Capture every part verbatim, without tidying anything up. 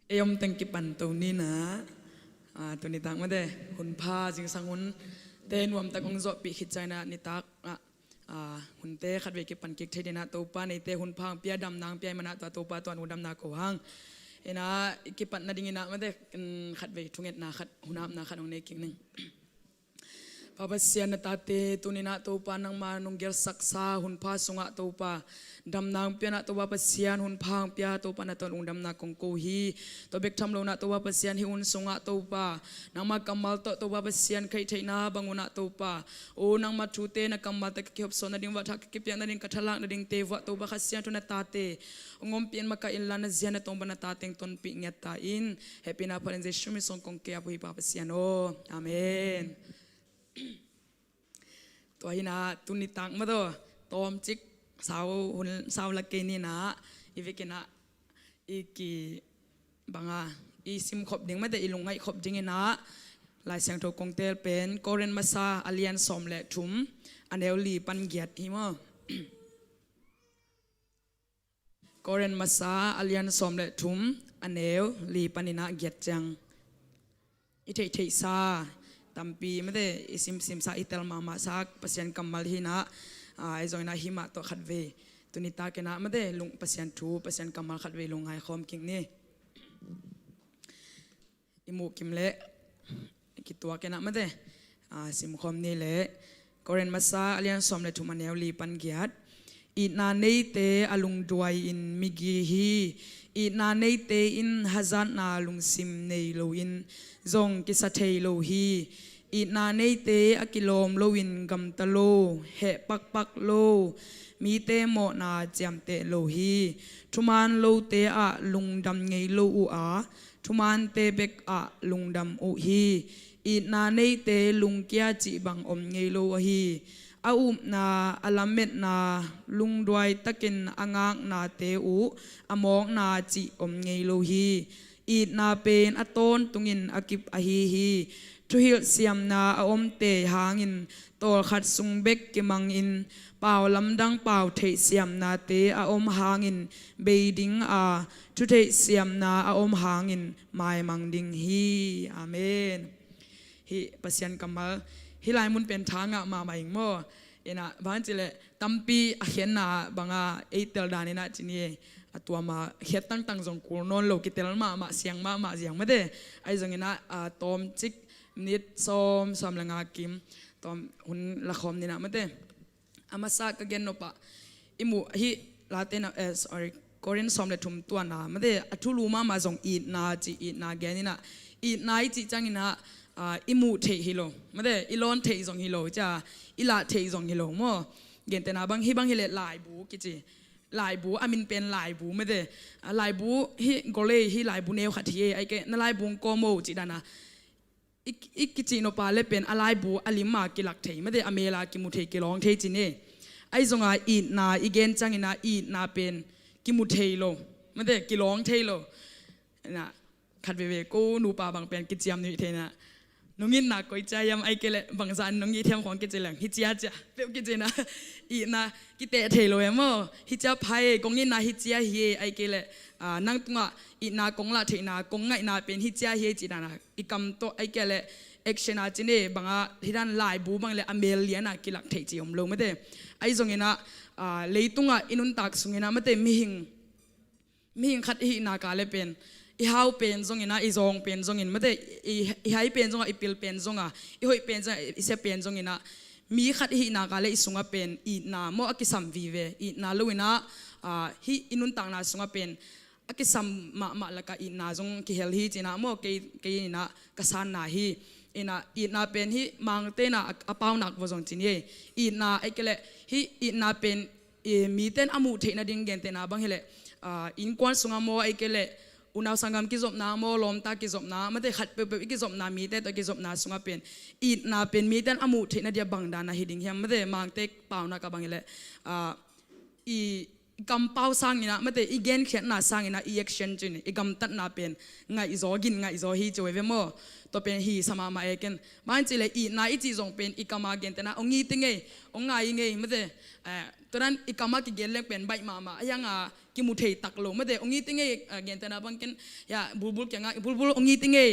Ei om teng kipan to ni na. Ah, tuni tak mate, hun pha zingsang hun te nuam tak ong zawhpih khit ciang ina nitak ah, ah, hun te khatvei kipan kik thei ding ina Topa neite hun pha ong pia, damna ong pia ih man ah tua Topa tua nu damna ko hang. Ina i kipat nading ina mate, mm, khatvei thungetna khat, hun apna khat ong nei kik ning. Pa Pasian, na tate tuni ina Topa nangma nong gelsaksa hun pha sungah Topa damna ong pia ina Topa Pasian, hun pha ong pia Topa na tawh lungdamna kong ko hi. Tua bek tham lo ina Topa Pasian, hih hun sungah Topa nangma kammal tawh Topa Pasian khaih theihna bang un ah Topa, o nangma thute na kammal tawh ka kihopsawn nading, vahthak ka kipiak nading, ka thalak nadingte vuah Topa Kha Siangtho na tate ong ompih in, makaih inla, na zia na tawng bang na tate ong tonpih ngiat ta in. Hehpihna phat in Jesu min suang kong kei a, Pa Pasian aw. Amen. Tua hi ina tuni tak mate, tawmcik sau hun, sau la kei ni ina, i vekin ah i ki bang a i sim khop ding mate, i lungngaih khop ding ina Lai Siangtho kong teel pen Korin Masa a lian sawm le thum, a neu li pan giat hi maw. Korin Masa a lian sawm le thum, a neu li pan ina giat ciang. I theihtheihsa tampi mate, i simsimsa, i tel mahmahsa Pasian kammal hi ina, ah, ahi zong ina hih mah tawh khatvei tuni tak ina mate, lung Pasian thu, Pasian kammal khatvei lungngai khawm kik ni. I muh kim leh kituak ina mate, ah, simkhawm ni leh. Korin Masa a lian sawm le thum, a neu li pan giat. Itna neite a lungduai in migi hi. Itna neite in hazatna lungsim nei loin zong kisa thei lo hi. Itna neite a kilawm loin gamta lo, heh pakpak lo, mite mawhna ciamteh lo hi. Thuman lote ah lungdam ngei lo uh a, thumante bek ah lungdam uh hi. Itna neite lungkia cih bang om ngei lo ahi. A upna, a lametna, lungduai takin a ngaknate uh a mawkna cih om ngei lo hi. Itna pen a tawntungin a kip ahi hi. Thuhilh siamna a om tei hangin tawlkhat sung bek kimangin, pau lamdang pau theih siamnate a om hangin bei ding a, thutheih siamna a om hangin maimang ding hi. Amen. Hih Pasian kammal, hih lai mun pen tha ngah mahmah ing maw. Ina bang ci leh tampi a khiatna bang a ei tel dan ina ci ni. A tua ma khiat tangtang zong kul nawn lo, kitel mahmah, siang mahmah ziang mate. Ahi zong ina, ah, tawmcik minit sawm, sawm le nga kim tawm hun la khawm ni ina mate. A masa ka gen nop ah i muh hih Late na, eh, sorry, Korin sawm le thum tua ina mate, a thulu mahmah zong itna ci, itna gen ina, itna i cih ciang ina, ah, i muh theih hi lo mate, i lawn theih zong hi lo, cia i lah theih zong hi lo maw. Gentehna bang, hih bang hi leh laibu kici. Laibu, a min pen laibu mate. Ah, laibu hih golei, hih laibu neu khat hi e, ahi kei leh na laibu ong kawm o cih dan a i, i kicih nop a leh pen a laibu a lim a kilak thei mate, a mel a kimu thei, kilawng thei ci ni. Ahi zong a itna i gen ciang ina itna pen kimu thei lo mate, kilawng thei lo. Ina khat veivei ko nupa bang pen kiciam nuih thei ina, nong itna koi cia hiam, ahi kei leh bangzah in nong it hiam khawng kici leng, hi cia cia peuh kici ina, itna kiteh thei lo e maw. Hi cia pha e, kong itna hi cia hi e, ahi kei leh, ah, nang tungah itna kong lah theihna, kong ngaihna pen hi cia hi e cih dan a i kam tawh, ahi kei leh action a ci ni, bang a hih dan laibu bang leh a mel lian a kilak theih cih om lo mate. Ahi zong ina, ah, leitungah i nuntak sung ina mate, mihing mihing khat i hih nak leh pen, i hau pen zong ina, i zawng pen zong in mate, i, i hai pen zong a, i pil pen zong a, i hoih pen zong a, i sia pen zong ina, mi khat i hih nak leh i sungah pen itna maw a kisam vive, itna lo ina, ah, hih i nuntakna sungah pen a kisam mahmah lakah itna zong kihel hi ci ina maw, kei, kei ina ka sanna hi. Ina itna pen hih Mangte ina a, a paunak vua zong ci ni e. Itna ahi kei leh hih itna pen i, mite in a muh theih nading, gentehna bang hi leh, ah, innkuan sungah maw, ahi kei leh unau sanggam kizopna maw, lawmta kizopna mate, khat peuhpeuh i kizopna, mite tawh i kizopna sungah pen itna pen mite in a muh theih nadia bang dan a hi ding hiam mate, Mangte paunak a bang hi leh, ah, i i kampau sanginah, mate, i genkhiatna sanginah i action cin i gamtatna pen ngaihzaw, gin ngaihzaw hi ci uh ei ve maw. Tua pen hi sa mahmah e ken. Bang hang cih leh itna i cih zong pen i kam a gentehna hong it i ngei, hong ngai i ngei, mate. Eh, tua dan i kam a kigen leng pen baih mahmah a, hiang a kimu thei tak lo, mate. Hong it i ngei, eh, gentehna bang ken, ya, bulbul kiangah, bulbul hong it i ngei,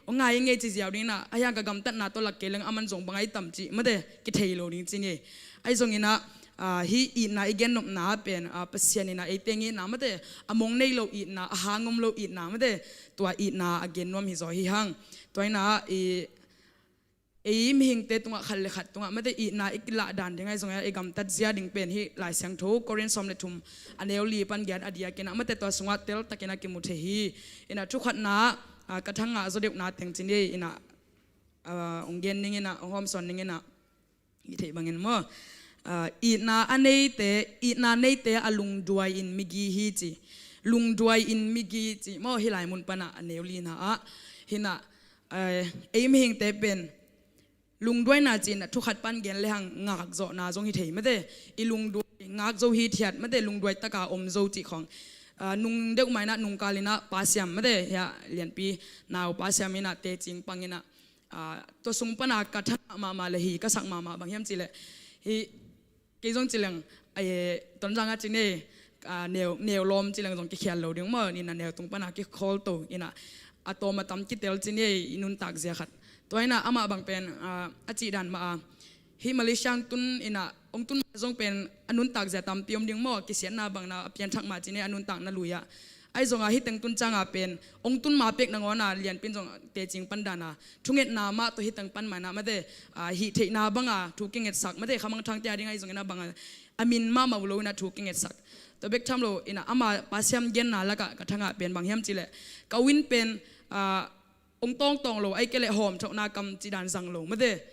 hong ngai i ngei ci ziau dinginah, a hiang ka gamtatna tawh lak kei leng aman zong bang a i tam cih, mate, kithei lo ding ci ngei. Ahi zonginah, ah, hih itna i gennopna pen, ah, Pasian inah eite ngitna, mate, a mong nei lo itna, a hang om lo itna, mate, tua itna a gen nuam hi zaw hi hang. Tua inah i, ei mihingte tungah khat le khat tungah, mate, itna i kilah dan ding ahi zonginah i gamtat zia ding pen hih Lai Siangtho Korin sawm le thum a neu li pan giat a diakinah, mate, tua sungah teltakinah kimu thei hi. Inah thukhatna, ah, ka thang ngah zaw deuhna teng ci ni ei, inah, ah, hong gen dinginah, hong hawmsawn dinginah, i theih bangin maw. Ah, itna a neite, itna neite a lungduai in migi hi ci. Lungduai in migi ci maw, hih lai mun panah a neu lina ah. Hinah, eh, ei mihingte pen lungduaina ci inah thukhat pan gen lehang ngakzawhna zong hi thei, mate. I lungduai ngak zo hithiat, mate, lungduai taka om zo cih khawng. Ah, nung deuh mah inah nungkal inah pasiam, mate, hiah lianpi nau pasiam inah tecing pang inah, ah, tua sung pana ka thangah mahmah le hi ka sak mahmah bang hiam cih leh, hih kei zong ci leng, eh, Tonzang a ci ni ei, ah, neu, neu lawm ci leng zong kikhial lo ding maw, inah neu tung pana kikhawlto inah a tawm a tam kitel ci ni ei, i nuntak zia khat. Tua inah amah bang pen, ah, a cih dan mah a, hih Malaysia hong tun inah, hong tun mah zong pen a nuntak zia tampi om ding maw, kisiatna bangna a pianthak mah ci ni ei, a nuntakna lui ah. Ahi zonga hih teng tun canga pen hong tun ma pek nangawna lianpin zong tecing pan dana thungetna mah tawh hih teng pan mah inah, mate, ah, hih theihna banga thu kingetsak, mate, khamangthangte a ding ahi zonginah banga a min mahmah uh lo inah thu kingetsak. Tua bek tham lo inah ama pasiam genna lakah ka thangah pen bang hiam cih leh, ka u in pen, ah, hong tawngtawng lo, ahih kei leh hawmthawhna kam cih dan zang lo, mate.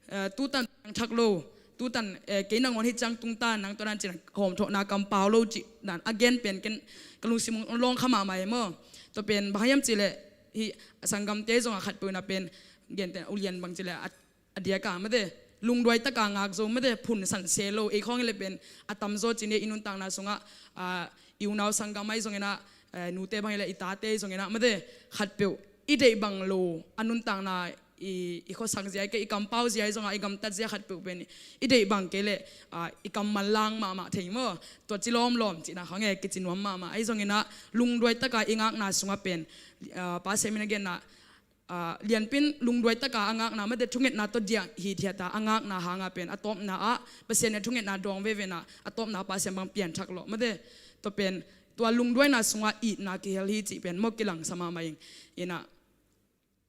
Eh, tutan piangthak lo, tutan, eh, kei nangawn hih ciang tung ta, nang tua dan cih dan hawmthawhna kam pau lo cih dan a gen pen ken ka lungsim hong lawng kha mahmah e maw. Tua pen bang hiam cih leh, hih a sanggamte zongah khatpeuh inah pen gentehna ulian bang cih leh a, a diaka, mate, lungduai taka ngak zo, mate, phun san se lo, ei khawng hi leh pen a tamzaw ci ni ei, i nuntakna sungah, ah, i unau sanggam ahi zonginah, eh, nute bang hi leh i tate ahi zonginah, mate, khatpeuh i deih bang lo a nuntakna, i, i khuasak zia ahih kei, i kampau zia ahi zongah, i gamtat zia khatpeuh pen i deih bang kei leh, ah, i kam manlang mahmah thei maw. Tua ci lawmlawm cihna khawng e, kici nuam mahmah. Ahi zonginah lungduai taka i ngakna sungah pen, ah, Pasian in a genna, ah, lianpin lungduai taka a ngakna, mate, thungetna tawh diah hithiata a ngakna hanga pen a tawpna ah Pasian in a thungetna dawng veve inah a tawpna Pasian bang pianthak lawh, mate. Tua pen tua lungduaina sungah itna kihel hi cih pen maw kilangsa mahmah ing. Inah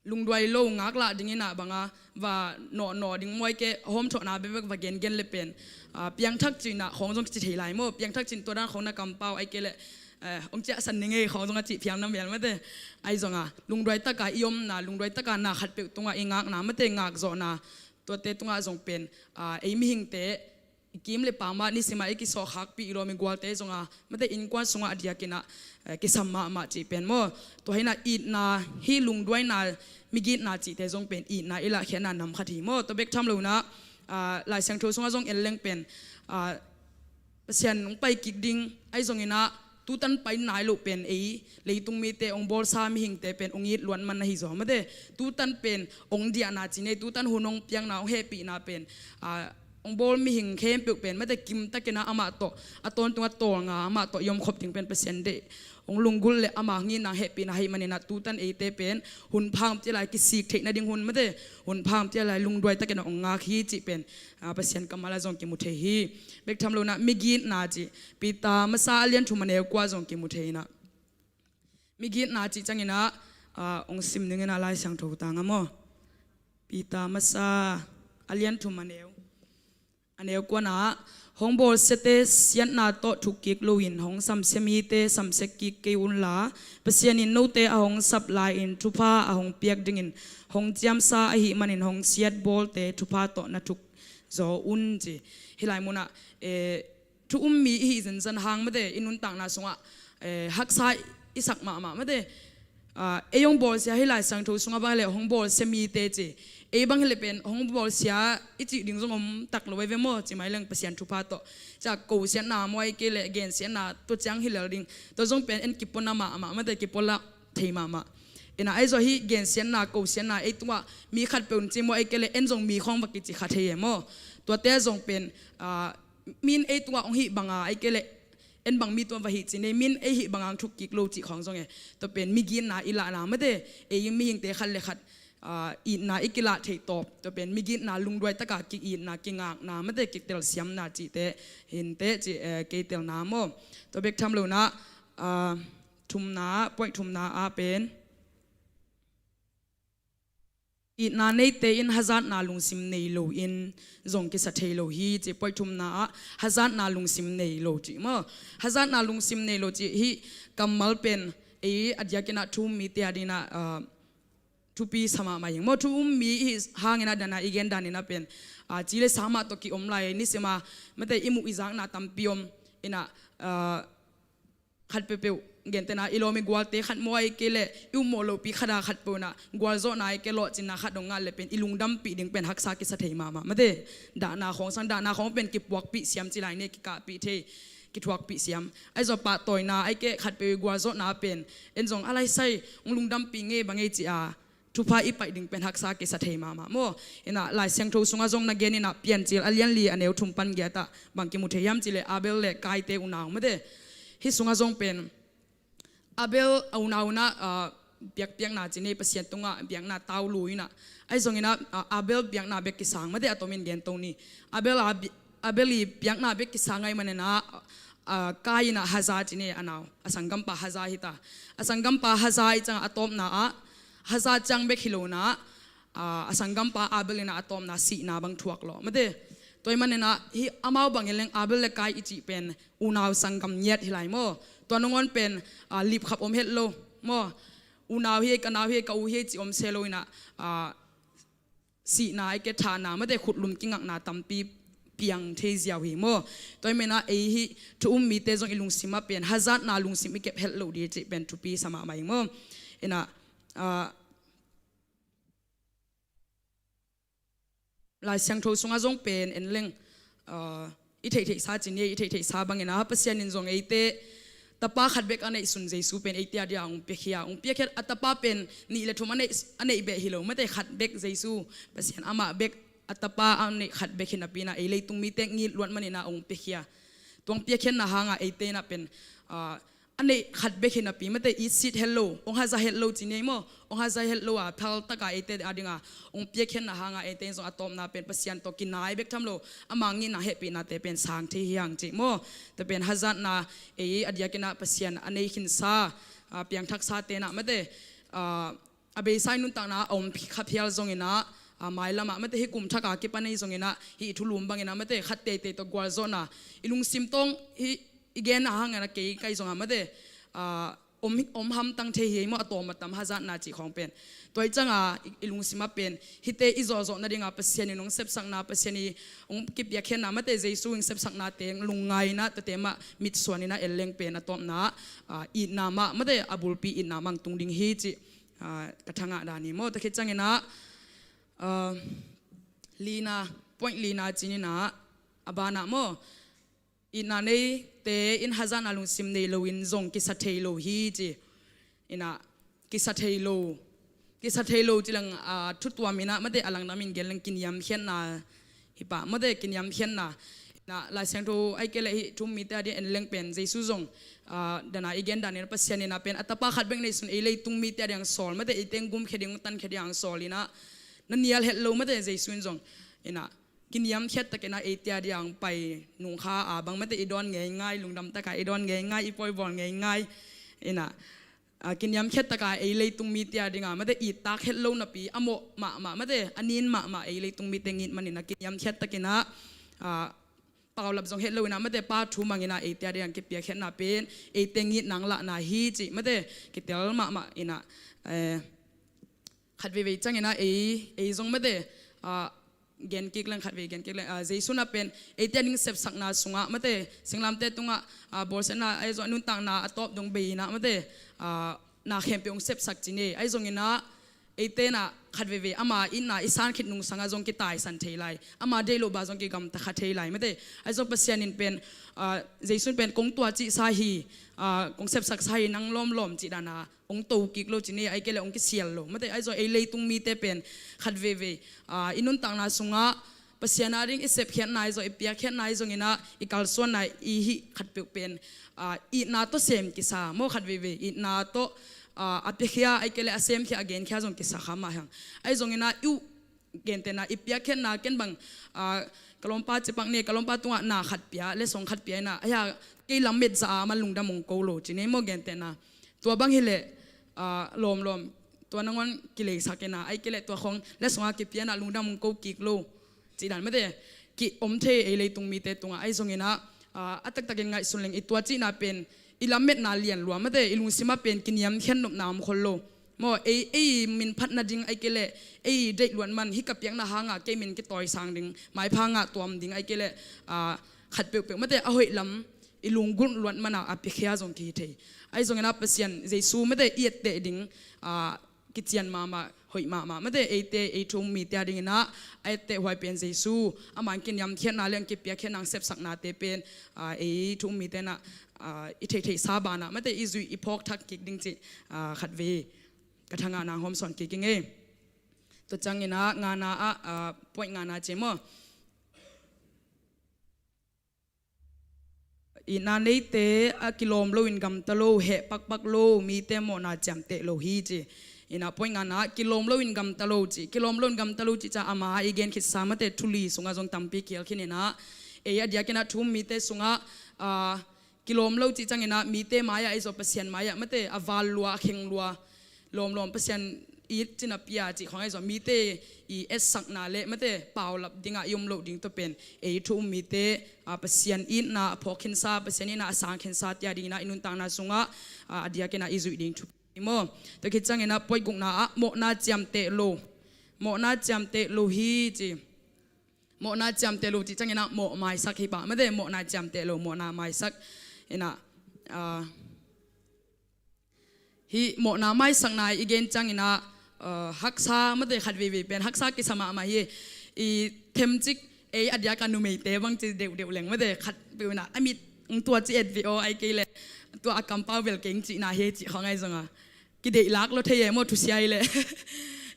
lungduai lo ngaklah dinginah banga va nawhnawh ding muai kei, hawmthawhna bekbek va gengen le pen, ah, piangthak cinah khawng zong kici thei lai maw. Piangthak cin tua dan khawng na kampau ahih kei leh, eh, hong ciahsan ning ei khawng zong a cih phiam na mial, mate. Ahi zonga lungduai taka i omna, lungduai taka na khatpeuh tungah i ngakna, mate, ngakzawhna, tuate tungah zong pen, ah, ei mihingte i kim le pam ah nisimah i kisawhkhakpih i lawm i gualte zonga, mate, innkuan sungah a diakinah, eh, kisam mahmah cih pen maw. Tua hinah itna, hih lungduaina, migitna cihte zong pen itna i lahkhiatna nam khat hi maw. Tua bek tham lo inah, ah, Lai Siangtho sungah zong en leng pen, ah, Pasian hong pai kik ding ahi zonginah, tutan pai nai loh pen ei leitung mite hong bawlsa mihingte pen hong it luat man ahi zaw, mate. Tutan pen hong diahna ci ni ei, tutan hun hong piakna, hong hehpihna pen, ah, hong bawl mihing khempeuh pen, mate, kimtakinah amah tawh a tawntungah tawlnga, amah tawh i omkhop ding pen Pasian deih, hong lunggulh le ama ngitna hehpihna ahih maninah tutan eite pen hun pha om cih lai kisik theih nading hun, mate, hun pha om cih lai lungduai takinah hong ngak hi cih pen, ah, Pasian kammal ah zong kimu thei hi. Bek tham lo inah migitna cih Peter masa a lian thum a neu kua ah zong kimu thei inah. Migitna cih cianginah, ah, hong sim dinginah Lai Siangtho tang a maw. Peter masa a lian thum a neu, a neu kuana ah, hong bawlsiate siatna tawh thukkik loin hong samsia mite samsia kik kei unla, Pasian in note a hong sap lai-in thupha a hong piak dingin hong ciamsa ahih manin hong siat bawlte thupha tawh na thuk zaw un ci. Hih lai munah, eh, thu um mi i hih zenzen hang, mate, i nuntakna sungah, eh, haksa i sak mahmah, mate. Ei hong bawlsia hi Lai Siangtho sungah bang hileh hong bawlsia mite ci. Ei bang hileh pen hong bawlsia i cih ding zong om tak lo ei ve maw, ci mai leng Pasian thupha tawh. Cia kosiatna maw ei kei leh gensiatna tua ciang hi lel ding. Tua zong pen en kipuana mahmah, mate kipuala thei mahmah. Ina ei zaw hi gensiatna, kosiatna ei tungah mi khat peuh in ci maw ei kei leh en zong mi khawng va kici kha thei e maw. Tuate zong pen min ei tungah hong hih banga ei kei leh en bang mi tuam va hih ci nei, min ei hih banga hong thuk kik lo cih khawng zong e. Tua pen migitna i lahna mate, ei mihingte khat le khat itna i kilah thei tawp. Tua pen migitna lungduai taka ki-itna, kingakna mate, kitelsiamna cihte hinte ci kei telna maw. Tua bek tham lo na, thumna, point thumna ah pen itna neite in hazatna lungsim nei lo in zong kisa thei lo hi ci. Point thumna ah hazatna lungsim nei lo ci maw. Hazatna lungsim nei lo ci hi kammal pen ei a diakin ah thu um mite a dingin ah thupi sa mahmah hi maw. Thu um mi i hih hangin ah dana i gen danin ah pen ci le sa mah tawh ki-om lai, nisima mate i muh i zakna tampi om ina khat peuhpeuh gentena i lawm i gualte khat maw ei kei leh i ummawh lohpi khata khat peuh inah gualzawhna ei kei lawhcinna khat dong ngah le pen i lungdampih ding pen haksa kisa thei mahmah mate. Dahna khawng sang, dahna khawng pen kipuakpih siam ci lai ni, kikahpih thei, kithuakpih siam. Ai zaw pahtawina ei kei khat peuh i gualzawhna pen en zong a laisai hong lungdampih ngei bang ei ci a thupha i paih ding pen haksa kisa thei mahmah maw. Inah Lai Siangtho sungah zong na gen inah Piancil a lianli a neu thum pan giatah bang kimu thei hiam cileh Abel le Kaite unau mate. Hih sungah zong pen Abel a unau inah biakpiakna ci nei, Pasian tungah biakna taulu inah ai zong inah Abel biakna bek kisang mate, a tomin gen to ni. Abel a Abel i biakna bek kisang ai maninah Kai inah Haza ci nei a nau, a sanggampa Haza hita. A sanggampa Haza i cangah a tawpna ah Haza ciang bek hi lo inah a sanggampa Abel inah a tawpna sihna bang thuak lawh mate. Tua i maninah hih amau bangin leng Abel le Kai i cih pen unau sanggam ngiat hi lai maw. Tua nangawn pen lipkhap om het lo maw. Unau hi ei, ka nau hi ei, ka u hi ei ci om se lo inah sihna ei kei thahna mate, khutlum kingakna tampi piang thei ziau hi maw. Tua i menah ei hih thu um mite zong i lungsim ah pen hazatna lungsim i kep het lo ding cih pen thupi sa mahmah hi maw. Inah Lai Siangtho sungah zong pen en leng i theihtheihsa ci ni, i theihtheihsa bangin a Pasian in zong eite tapa khat bek a neihsun Jesu pen eite a dia hong piakhia, hong piakhia. A tapa pen nih le thum a neih, a neih beh hi lo mate, khat bek Jesu Pasian amah bek a tapa a neih khat bek hi napi inah ei leitung mite ngit luat maninah hong piakhia. Tuang piakhiatna hangah eite inah pen a neih khat bek hi napi mate, itsit het lo, hong haza het lo ci nei maw. Hong haza het lo a phal taka eite a dinga hong piakhiatna hangah eite in zong a tawpna pen Pasian tawh kinai bek tham lo, ama ngitna hehpihnate pen sang thei hi hang cih maw. Tua pen hazatna ei a diakinah Pasian a nei khinsa piangthaksate inah mate a beisa i nuntakna a om kha phial zonginah mailamah mate hih kum thaka kipan ei zonginah hih thulum banginah mate khat teitei tawh gualzawhna i lungsim tawng hih i genna hangin a kei kai zongah mate om, om hamtang thei hi ei maw, a tawm a tam hazatna cih khawng pen. Tua i canga i lungsim ah pen hihte i zawhzawh nadinga Pasian in hong sepsakna, Pasian i hong kipiakkhiatna mate, Jesu in sepsaknate lungngaina tuate mah mitsuaninah en leng pen a tawpna itna mah mate, a bulpi itna mah hong tung ding hi cih ka thangah dan hi maw. Tua khit canginah lina, point lina cininah a banah maw, itna neite in hazatna lungsim nei loin zong kisa thei lo hi ci. Inah kisa thei lo, kisa thei lo ci leng a thutuam inah mate, a langdam in gen leng kiniamkhiatna hi pah mate, kiniamkhiatna. Inah Lai Siangtho ai kei leh hih thu um mite a ding en leng pen Jesu zong dana i gen danin Pasian inah pen a tapa khat bek neihsun ei leitung mite a ding hong sawl mate, eite hong gumkhia ding, hong tankhia ding hong sawl inah na nial het lo mate, Jesu in zong inah kiniamkhiat takinah eite a ding hong pai nungkha a bang mate, i dawn ngeingai, lungdam taka i dawn ngeingai, i pawibawl ngeingai. Inah kiniamkhiat taka ei leitung mite a dinga mate, i tak het lo napi a mawh mahmah mate, a nin mahmah ei leitung mite ngit maninah kiniamkhiat takinah paulap zong het lo inah mate, Pa thu manginah eite a ding kipiakkhiatna pen eite ngitna hong lahna hi cih mate, kitel mahmah inah khat veivei canginah ei, ei zong mate gen kik leng, khat vei gen kik leng, Jesu na pen eite a ding sepsakna sungah mate, singlamte tungah bawlsiatna, ei zong nuntakna a tawp dong bei inah mate, na khempeuh hong sepsak ci ni. Ahi zongin ah eite in ah khat veivei ama itna i san khit nungsangah zong kitaisan thei lai, ama deih loh bang zong kigamta kha thei lai mate. Ahi zong Pasian in pen, ah, Jesu in pen kong tua cihsa hi, ah, kong sepsaksa hi, nang lawmlawm cih dan a hong to kik lo ci ni, ahih kei leh hong kisial lo mate. Ahi zong ei leitung mite pen khat veivei, ah, i nuntakna sungah Pasian ading i sepkhiatna ahi zong, i piakkhiatna ahi zongin ah i kalsuanna i hih khatpeuh pen, ah, itna tawh sem kisa maw, khat veivei itna tawh, ah, a piakhia ahih kei leh a semkhia, a genkhia zong kisa kha mah hi hang. Ahi zongin ah i uh gentehna i piakkhiatna, ken bang, ah, ka lawmpa cipak ni, ka lawmpa tungah na khat pia, letsong khat pia in ah, ahi a kei lam met zah a man lungdam hong ko lo ci ni maw, gentehna. Tua bang hi leh, ah, lawmlawm, tua nangawn kileisak in ah, ahih kei leh tua khawng letsong a kipia in ah lungdam hong ko kik lo cih dan mate, ki om thei ei leitung mite tungah. Ahi zongin ah, ah, a taktakin ngaihsun leng i tua cihna pen i lam metna lian lua mate, i lungsim ah pen kiniamkhiat nopna om khol lo maw. Ei, ei min phat nading ahih kei leh ei deih luat man, hih ka piakna hangah kei min kitawisang ding, maipha ngah tuam ding ahih kei leh, ah, khat peuhpeuh mate a hoih lam i lunggulh luat man a a piakhia zong kihi thei. Ahi zongin ah Pasian Jesu mate i etteh ding, ah, kician mahmah, hoih mahmah mate, eite, ei thu um mite adingin ah a etteh huai pen Jesu, a man kiniamkhiatna leh hong kipiakkhiatna, hong sepsaknate pen, ah, ei thu um mite in ah, ah, i theihtheihsa banah mate i zuih i phawk thak kik ding cih, ah, khat vei ka thangahna hong hawmsawn kik ing ei. Tua ciangin ah ngana ah, ah, point ngana ci maw. Itna neite a kilawm loin gamta lo, heh pakpak lo, mite mawhna ciamteh lo hi ci. In ah point ngana ah kilawm loin gamta lo ci. Kilawm loin gamta lo cih ciang ama i gen khitsa mate thu li sungah zong tampi kihel khin in ah, ei a diakin ah thu um mite sungah, ah, kilawm lo cih ciangin ah mite mai-ah ahi zong Pasian mai-ah mate a val lua, a kheng lua, lawmlawm Pasian it cih napi a cih khawng ahi zong mite i etsakna leh mate paulap dingah i om loh ding tua pen ei thu um mite, ah, Pasian itna a phawk khinsa, Pasian itna a sang khinsa te adingin ah i nuntakna sungah, ah, a diakin ah i zuih ding thupi maw. Tua khit ciangin ah point gukna ah mawhna ciamteh lo. Mawhna ciamteh lo hi ci. Mawhna ciamteh lo cih ciangin ah mawh maisak hi pah mate, mawhna ciamteh lo, mawhna maisak. In ah, ah, hih mawhna maisakna i gen ciangin ah, ah, haksa mate, khat veivei pen haksa kisa mahmah hi. I themcik ei a diak a numeite bang ci deuhdeuh leng mate, khatpeuh in ah a mit hong tua ci et ve aw, ahih kei leh tua a kampau bel keng cihna hi cih khawng ahi zong a kideih lak lua thei e maw, thusia hi leh.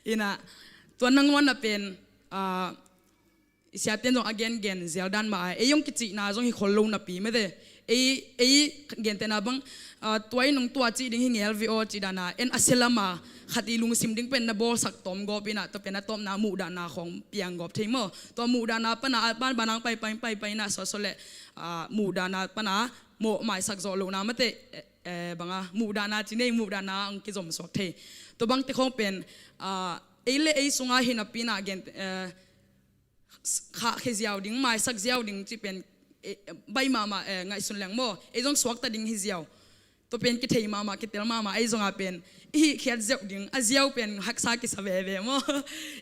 In ah tua nangawn ah pen, ah, i siate'n zong a gengen zial dan mah a, ei hong kicihna zong hi khol lo napi mate. Ei, ei gentehna bang, ah, tua in hong tua cih ding hi ngel ve aw cih dan a, en a sia lam a khat i lungsim ding pen na bawlsak tawm gawp in ah, tua pen a tawpna muhdahna khawng piang gawp thei maw. Tua muhdahna pan a, a pan banang paipai paipai in ah sawsawh leh, ah, muhdahna pan a mawh maisak zawh lohna mate, eh, eh, bang a muhdahna ci ni, muhdahna hong kizom suak thei. Tua bangte khawng pen, ah, ei leh ei sungah hi napi in ah gen, eh, khahkhia ziau ding, maisak ziau ding cih pen, eh, baih mahmah, eh, ngaihsun leng maw, ei zong suakta ding hi ziau. Tua pen kithei mahmah, kitel mahmah, ahi zong a pen i hih khiat ziau ding, a ziau pen haksa kisa veve maw.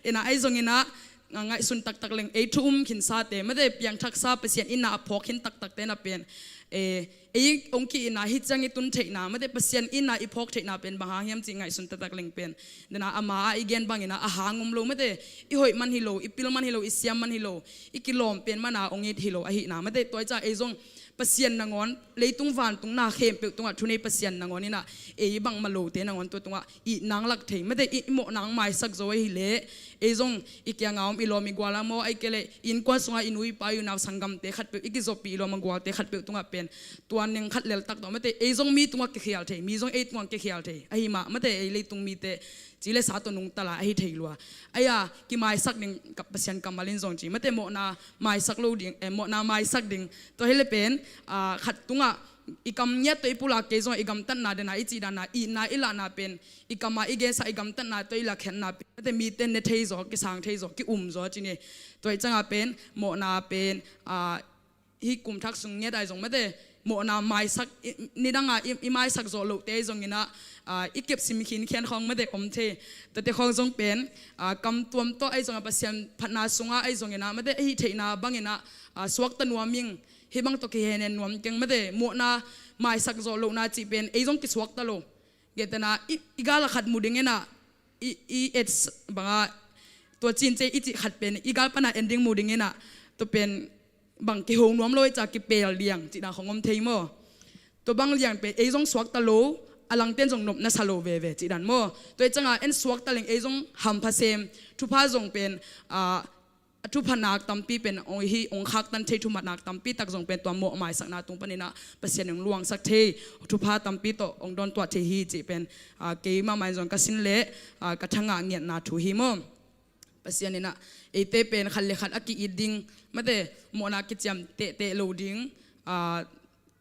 In ah ahi zongin ah, nga-, ngaihsun taktak leng ei thu um khinsate mate, piangthaksa Pasian itna a phawk khin taktakte in ah pen, eh, ei hong ki-itna hi ciang i tun theihna mate, Pasian itna i phawk theihna pen bang hang hiam cih ngaihsun taktak leng pen, dan a ama a i gen bangin ah a hang om lo mate, i hoih man hi lo, i pil man hi lo, i siam man hi lo, i kilawm pen man a hong it hi lo ahihna mate. Tua hi ciang ei zong Pasian nangawn, leitung vantung na khempeuh tungah thunei Pasian nangawn in ah ei bangmah lote nangawn tua tungah i nang lak thei mate, i, i mawhna maisak zo ahih leh ei zong i kiangah om i lawm i gual a maw, ahih kei leh i innkuan sungah i nu i pa i unau sanggamte khatpeuh, i kizopih i lawm a gualte khatpeuh tungah pen tua neng khat leltak tawh mate, ei zong mi tungah kikhial thei, mi zong ei tungah kikhial thei ahi mah mate, ei leitung mite ci le sa tawh nungta lai ahi thei lua. Ahi a kimaisak ding ka, Pasian kammal in zong ci mate, mawhna maisak lo ding, eh, mawhna maisak ding. Tua hi leh pen, ah, khat tungah i kam ngiat tawh i pulak kei zong i gamtatna dan a, i cih dan a, itna i lahna pen i kam a i gensa i gamtatna tawh i lakkhiatna pen mate, mite ne thei zaw, kisang thei zaw, ki-um zaw ci ni. Tua hi ciang a pen mawhna pen, ah, hih kum thak sung ngiat ahi zong mate, mawhna maisak, i, nidang a i, i maisak zawh lohte ahi zongin ah, ah, i kepsim khinkhian khawng mate om thei. Tuate khawng zong pen, ah, kam tuam tawh ahi zong a, Pasian phatna sungah ahi zongin ah mate, ahi theihna bangin ah, ah, suakta nuam ing, hih bang tawh kihehnem nuam keng mate, mawhna maisak zawh lohna cih pen ei zong kisuakta lo. Gentehna i, i gal a khat mu ding inah i, i et banga tua cin cia i cih khat pen i gal pana en ding mu ding inah tua pen bang kiho nuam lo i ca kipel liang cihna khong om thei maw? Tua bang liang pen ei zong suakta lo, a langten zong nopna sa lo veve cihdan maw? Tua i canga en suakta leng ei zong hampha sem, thupha zong pen a, a thupha nak tampi pen ong hi, ong khaktan thei thupha nak tampi tak zong pen tua mawh maisakna tung paninah Pasian ong luangsak thei, thupha tampi tawh ong dawntuah thei hi cih pen a, kei mahmah in zong ka sin leh a, ka thangah ngiatna thu hi maw? Pasian inah eite pen khat le khat a ki-it ding, mate, mawhna kiciam tehteh lo ding, a,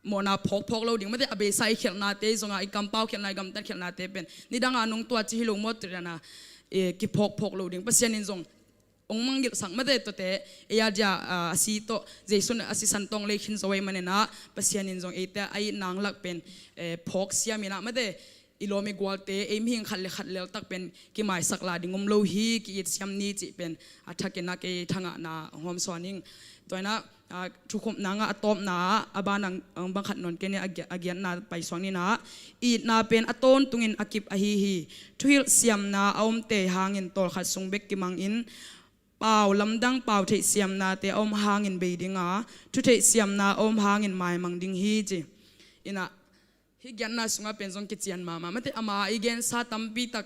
mawhna phawkphawk lo ding, mate, a beisa i khialhnate zongah, i kampau khialhna, i gamtat khialhnate pen nidanga nong tua ci hi lo maw, tirana e, kiphawkphawk lo ding. Pasian in zong ong mangngilhsak, mate, tuate ei a dia a, a si tawh Jesu in a sisan tawh ong lei khin zo ahih maninah Pasian in zong eite a itna lak pen e, phawk siam inah, mate, i lawm i gualte, ei mihing khat le khat leltak pen kimaisak la ding om lo hi, ki-it siam ni cih pen a thakinah kei thangahna hong hawmsawn ing. Tua inah a, thukhupna ngah a tawpna ah a ban ang, ang bang khat nawn kei ni a gia-, a giatna paisuak ninah itna pen a tawntungin a kip ahi hi. Thuhilh siamna a omte hangin tawlkhat sung bek kimangin pau lamdang pau theih siamnate a om hangin bei dinga, thutheih siamna a om hangin maimang ding hi ci. Inah hih giatna sungah pen zong kician mahmah, mate, ama i gensa tampi tak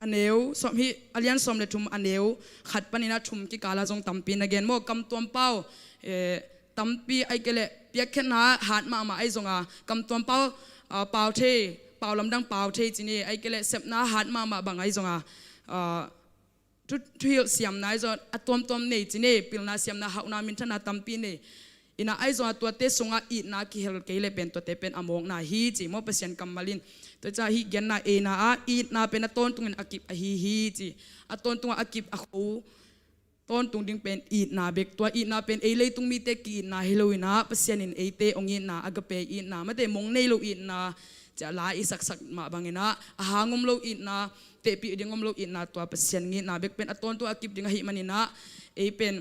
a neu sawm, hih a lian sawm le thum a neu khat paninah thum kikala zong tampi na gen maw? Kamtuam pau e, tampi ahi kei leh piakkhiatna hat mahmah ahi zonga, kamtuam pau a, pau thei, pau lamdang pau thei ci ni, ahi kei leh sepna hat mahmah bang ahi zonga, a, thu, thuhilh siamna ahi zong a tuamtuam nei ci ni, pilna siamna hauhna minthana tampi nei. Inah ahi zongah tuate sungah itna kihel kei le pen tuate pen a mawkna hi ci maw, Pasian kammal in. Tua ciah hih genna eina ah itna pen a tawntungin a kip ahi hi ci. A tawntungah a kip a kho tawntung ding pen itna bek. Tua itna pen ei leitung mite ki-itna hi lo inah Pasian in eite ong itna, agape itna, mate, mong nei lo itna, ciah la i saksak mah banginah a hang om lo itna, tehpih ding om lo itna, tua Pasian ngitna bek pen a tawntungah a kip ding ahih maninah ei pen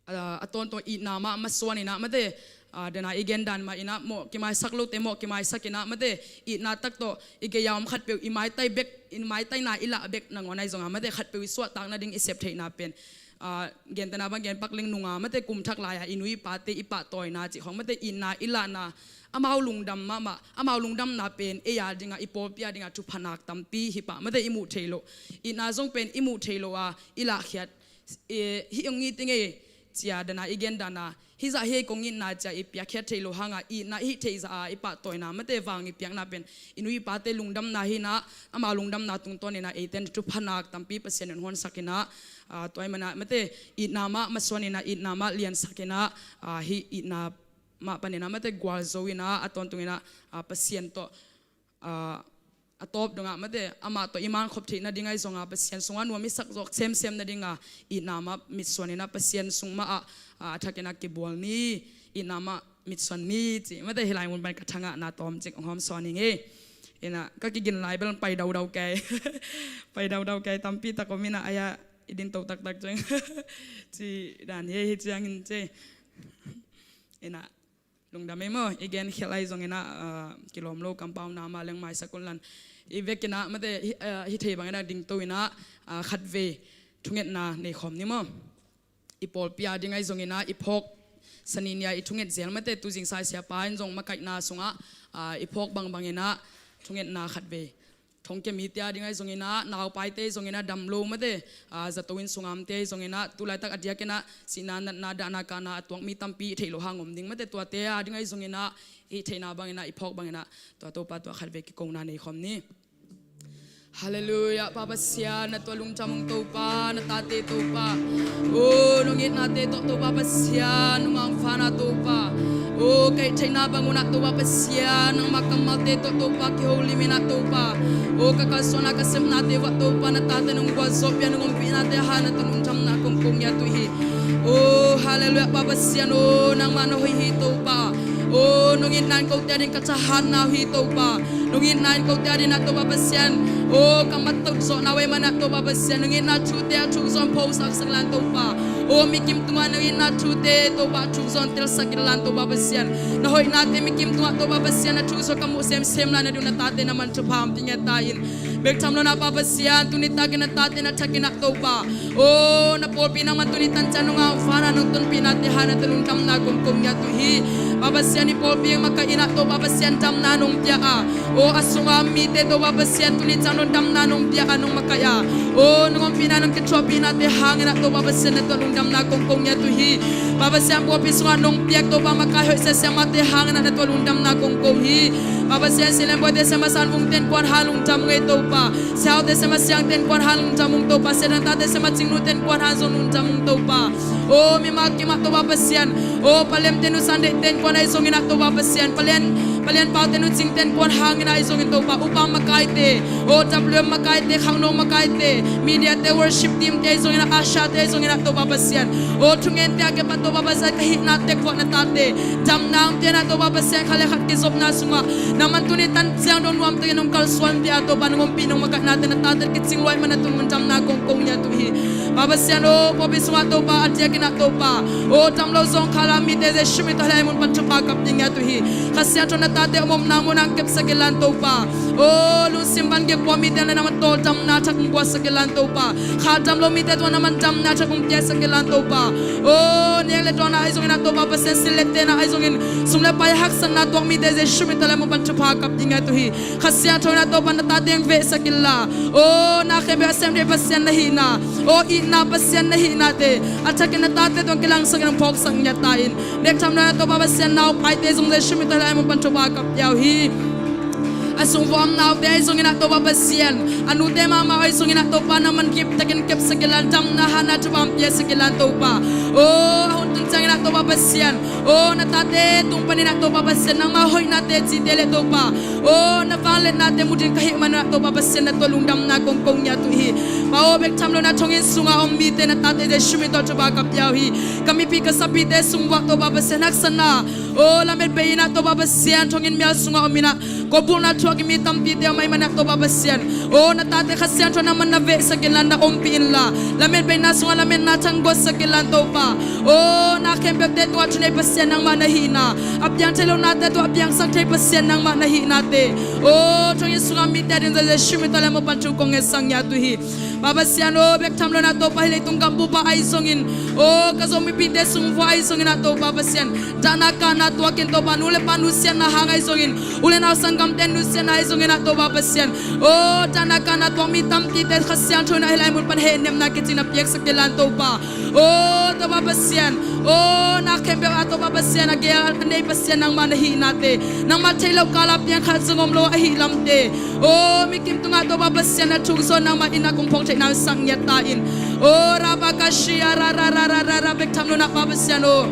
a, a tawntung itna mah masuan inah, mate, a, dena i gendan mah inah mawh kimaisak lote mawh kimaisak inah, mate, itna tak tawh i gei-a om khatpeuh i maitai bek, i maitaina i lah bek nangawn ahi zonga, mate, khatpeuh i suahtak nading i sep theihna pen, a, gentehna bang gen pak leng nunga, mate, kumthak lai-a i nu i pate i pahtawina cih khong, mate, itna i lahna amau lungdam mahmah, amau lungdamna pen ei a dinga, i pawlpi a dinga thupha nak tampi hi pah, mate, i muh thei loh. Itna zong pen i muh thei loh a i lahkhiat, e, hih ong it ing ei cia dana i gen dana, hih zah hi ei kong itna cia i piakkhiat theih loh hanga, itna i hih theih zah a i pahtawina, mate, vang i piakna pen i nu i pate lungdamna hi inah, ama lungdamna tungtawn inah eite in thupha nak tampi Pasian in hong honsak inah, a, tua ahih manah, mate, itna mah masuan inah, itna mah liansak inah, a, hih itna mah paninah, mate, gualzo inah, a tawntung inah, a, Pasian tawh, a, a tawp dongah, mate, amah tawh i mankhop theih nading ahi zonga, Pasian sungah nuam i sak zawk semsem nadinga itna mah mitsuan inah, Pasian sung mah ah, a, a thak inah kibual ni, itna mah mitsuan ni ci, mate, hih lai mun pan ka thangahna tawmcik hong hawmsawn ing ei. Inah ka kigin lai bel pai daudau kei. Pai daudau kei, tampi tak om inah, ai-ah i din to taktak ciang. Ci dan hi, hi ciangin ci. Inah lungdam ei maw, i gen khialh ahi zong inah, a, kilawm lo kampauna mah leng maisak un lan. I vek inah, mate, hi, a, hi thei bang inah dingto inah, a, khatvei thungetna nei khawm ni maw. I pawlpi a ding ahi zong inah, i phawk sani nia i thunget zel, mate, tuzing saisiapa in zong makaihna sungah, a, i phawk bangbang inah thungetna khatvei. Thongkia mite a ding ahi zong inah, naupaite zong inah, dam lo, mate, a, zato inn sungamte zong inah, tulaitak a diak inah sihna, natna, dahna, kahna a tuak mi tampi i theih loh hang om ding, mate, tuate a ding ahi zong inah, i theihna bang inah, i phawk bang inah, tua Topa tua khatvei kikona nei khawm ni. Halleluiah, Pa Pasian, na tua lungdam ung Topa, na tate Topa. O, nong itnate tawh Topa Pasian, nong angfana Topa. O, ka hih theihna bang unah Topa Pasian, nangma kammalte tawh Topa kiholim inah Topa. O, ka kalsuanna ka sepnate uah Topa na tate nong gualzawhpih a nong ompihnate a hana tawh nong thamna kong kong ngiat uh hi. O, halleluiah, Pa Pasian, o, nangmah na hoih hi Topa. O, nong itna in kote a ding ka thahatna uh hi Topa. Nong itna in kote a dingin ah Topa Pasian, aw ka mat tawh zawhna uh ahih manin ah Topa Pasian, nong itna thute a thuk zaw in phosak sak inla Topa. Aw mikim tungah nong itna thute Topa a thuk zaw in telsak inla Topa Pasian. Na hoihnate mikim tungah Topa Pasian a thuk zaw ka muh semsem lai nading na tate na man thupha hong pia ta in. Bek tham lo in ah Pa Pasian, tuni takin na tate na thakin ah Topa, aw na pawlpi nangman tuni tan ciang nong angvanin ah nong tonpihnate hangin ah tua lungdamna kong ko ngiat uh hi. Pa Pasian, i pawlpi makaih in ah Topa Pasian damna nong pia a, aw a sungah mite Topa Pasian tuni ciang nong damna nong pia a nong makaih a, aw nong ompihna nong kithuahpihnate hangin ah Topa Pasian na tua lungdamna kong ko ngiat uh hi. Pa Pasian, pawlpi sungah nong piak Topa makai hoih siasia mahte hangin ah na tua lungdamna kong ko hi. Pa Pasian, silem buaite siam a san vungte in kuan hang lungdam ung ei Topa. Siaute siam a siangte in kuan hang lungdam ung Topa. Siatantate siam a cingnute in kuan hang zong lungdam ung Topa. Aw mimal kim ah Topa Pasian, aw palemte nusan deihte in kuan ahi zongin ah Topa Pasian, palen palen paute nucingte in kuan hangin ah ahi zongin Topa, upa makaite, aw W M makaite, khangno makaite, mediate, worship teamte ahi zongin ah, usher-te ahi zongin ah Topa Pasian, aw thungente a kipan Topa Pasian ka hihna tek vuah na tate damna hong pia in ah Topa Pasian, khat le khat kizopna sungah nangman tuni tan ciang dong nuamtakin hong kalsuanpih a Topa, nong ompih nong makaihnate na tate kicing lua ahih manin ah tua lungdamna kong ko ngiat uh hi. Pa Pasian aw, pawlpi sungah Topa a diakin ah Topa, aw dam lo zawngkhal a mite Jesu min tawh hilai mun pan thupha kap ding ngiat uh hi. Kha Siangtho na tate omomna munah hong kepsak inla Topa, aw lungsim van gik pua mite na nangman tawldamna thak hong guansak inla Topa, kha dam lo mite tungah nangman damna thak hong piaksak inla Topa, aw nek le dawn ah ahi zongin ah Topa Pasian, sil le ten ah ahi zongin, sum le pai haksatna tuak mite Jesu min tawh hilai mun pan thupha kap ding ngiat uh hi. Kha Siangtho in ah Topa na tate hong vehsak inla, aw na khempeuh a sem thei Pasian na hihna, aw itna Pasian na hihnate a thakin na tate tungah kilangsak in hong phawksak ngiat ta in. Bek tham lo in ah Topa Pasian, na upaite zong Jesu min tawh hilai mun pan thupha kap pia uh hi. A sung vuah a om naute ahi zongin ah Topa Pasian, a nute mahmah ahi zongin ah Topa nangman kiptakin kepsak inla, damna hangin ah thupha hong piaksak inla Topa. Aw a hun tun ciangin ah Topa Pasian, aw na tate tung panin ah Topa Pasian, nangma hoihnate cihte le Topa, aw na vangliatnate mu ding ka hih manin ah Topa Pasian na tua lungdamna kong ko ngiat uh hi. Pa aw, bek tham lo in ah thonginn sungah a om mite na tate Jesu min tawh thupha ka pia uh hi. Ka mipi ka sapite sung vuah Topa Pasian haksatna, aw lamet bei in ah Topa Pasian, thonginn mial sungah om in ah kawkbulna thuak i mi tampite om ahih manin ah Topa Pasian, aw na tate Kha Siangtho nangman na vehsak inla, na ompih inla, lamet beina sungah lametna thak hong guansak inla Topa. Aw na khempeuhte tungah thunei Pasian nangmah na hihna, a piang thei lo nate tungah a piangsak thei Pasian nangmah na hihnate, aw thonginn sungah mite a ding zong Jesu min tawh hilai mun pan thu kong ngetsak ngiat uh hi. Pa Pasian aw, bek tham lo in ah Topa hih leitung gambup ah ahi zongin, aw ka Zomipite sung vuah ahi zongin ah Topa Pasian, dahna kahna tuakin Topa, nu le pa nusiatna hang ahi zongin, u le nau sanggamte nusiatna ahi zongin ah Topa Pasian, aw dahna kahna tuak mi tampite Kha Siangtho in ah hilai mun pan hehnepna kicing na piaksak inla Topa. Aw Topa Pasian, aw na khempeuh ah Topa Pasian, a gei a nei Pasian nangmah na hihnate, nangmah theih loh kal a piang khat zong om lo ahih lamte, aw mikim tungah Topa Pasian na thuk zaw in nangmah in ah kong phawk theihna hong sak ngiat ta in. Aw rabakashia ra ra ra ra ra ra, bek tham lo in ah Pa Pasian aw,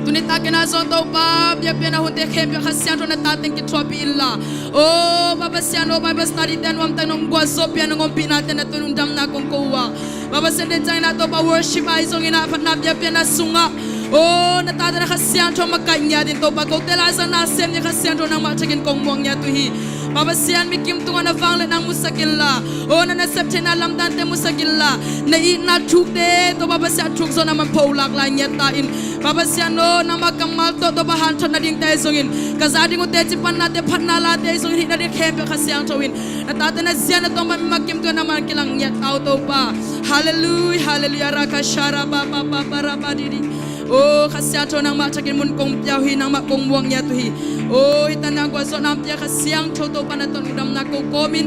tuni takin ah zong Topa biakpiakna hunte khempeuh ah Kha Siangtho na tate in kithuahpih inla, aw Pa Pasian aw, Bible study te a nuamtak nong gualzawhpih a nong ompihnate na tua lungdamna kong ko uh a, Pa Pasian, den ciangin ah Topa worship ahi zongin ah phatna biakpiakna sungah, aw na tate na Kha Siangtho makaih ngiat in Topa, kote laizang na sem ding Kha Siangtho nangmah thakin kong muak ngiat uh hi. Pa Pasian, mikim tungah na vangliatna hong musak inla, aw na nasep theihna lamdangte musak inla, na itna thukte Topa Pasian a thuk zaw nangman pholak lai ngiat ta in. Pa Pasian aw, nangmah kammal tawh Topa hanthotna dingte ahi zongin, ka za ding uh teci pannate, phatna late ahi zongin, hih na ding khempeuh Kha Siangtho in na tate na zia na tawng pan mimal kim tungah nangman kilang ngiat ta uh Topa. Halleluiah, halleluiah, rakashara ba ba ba ba ra ba di di. Aw Kha Siangtho nangmah thakin mun kong pia uh hi, nangmah kong muak ngiat uh hi. Aw hih tan ah gualzawhna hong pia Kha Siangtho Topa na tawh lungdamna ko kawmin,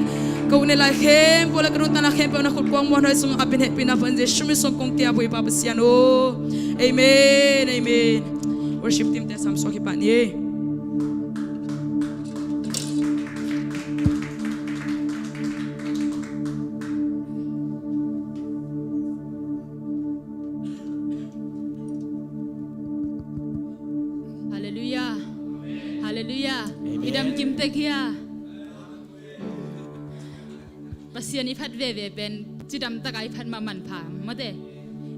ka ut ne lai khempeuh le ka nuntakna khempeuh na khut kuang muanhuai sungah a pin hehpihna pan Jesu min suang kong kiap uh hi Pa Pasian aw. Amen, amen. Worship team te sam suak hi pah ni. Halleluiah. Halleluiah. Amen. I dam kim tek hia. Pasian i phat veve pen cidam takah i phat mah manpha mawte.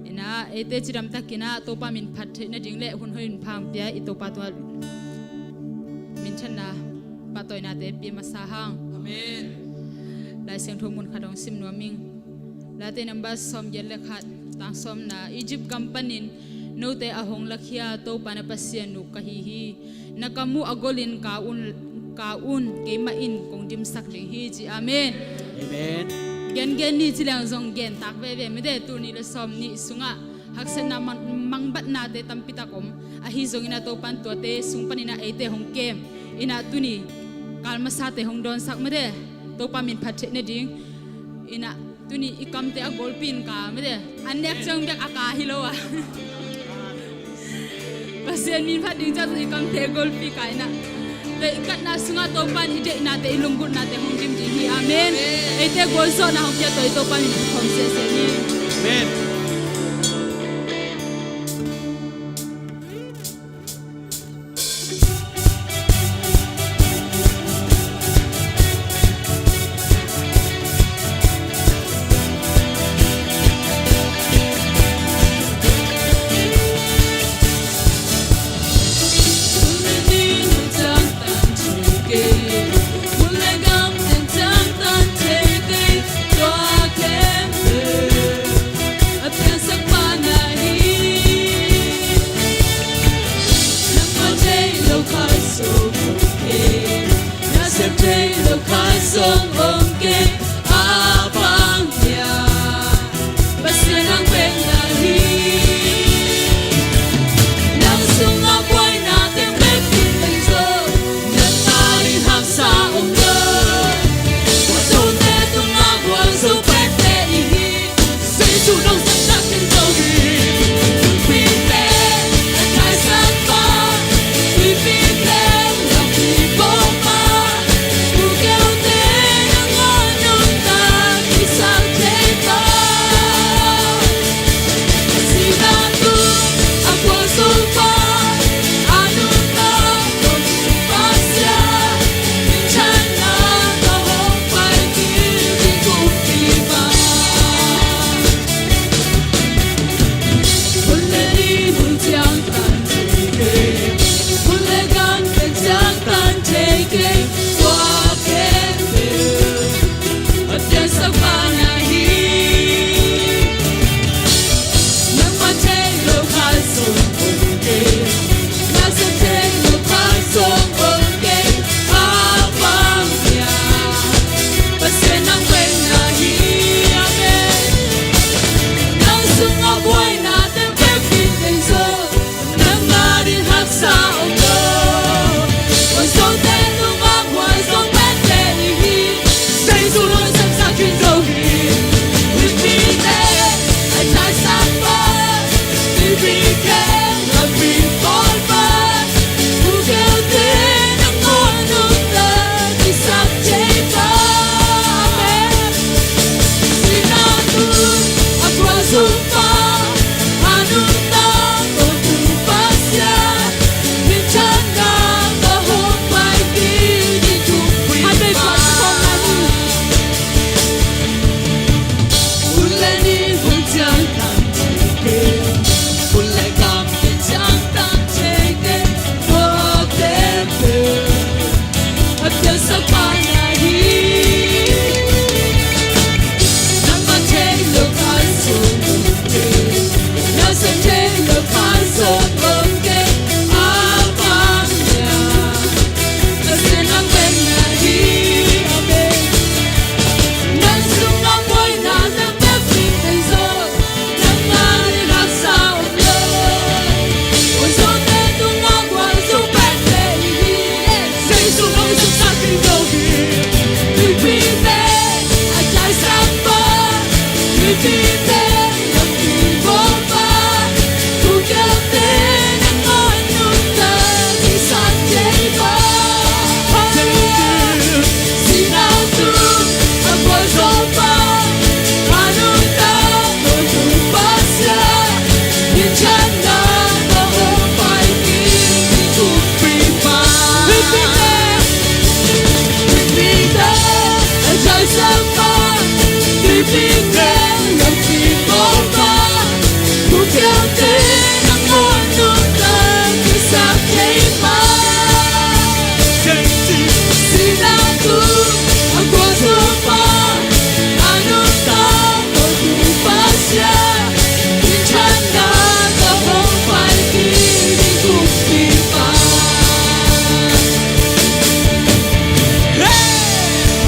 Inah eite cidam takin ah Topa min phat theih nading le hun hoih hun pha hong pia i Topa tungah minthanna Pahtawinate pia masa hang. Amen. Lai Siangtho mun khat hong sim nuam ing. Late number sawmgiat le khat, tang sawmna. Egypt gam panin note a hong lakhia Topa na Pasian uh ka hi hi. Na kam uh a golin ka un, ka un, keimah in kong dimsak ding hi, ci. Amen. Amen. Gengen ni ci leng zong gen tak veve mite, tul nih le sawm nih sungah haksatna mang, mangbatnate tampitak om. Ahi zongin a Topan tuate sung panin a eite hong kem. Inah tuni kal masate hong dawnsak mite, Topa min phat theih nading. Inah tuni i kamte a golpi in ka mite. An nek ciang bek a ka hi lo a. Pasian min phat ding ciang i kamte a golpi ka inah. Tua i katna sungah Topan i deihnate, i lunggulhnate hong dim ding hi. Amen. Eite gualzawhna hong pia tawh i Topan min phat khawm sese ni. Amen.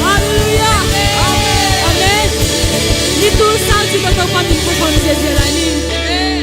Halleluia. Amen. Ni tul sang ci ka Topa min kong khawm ziahziah lai ni. Amen.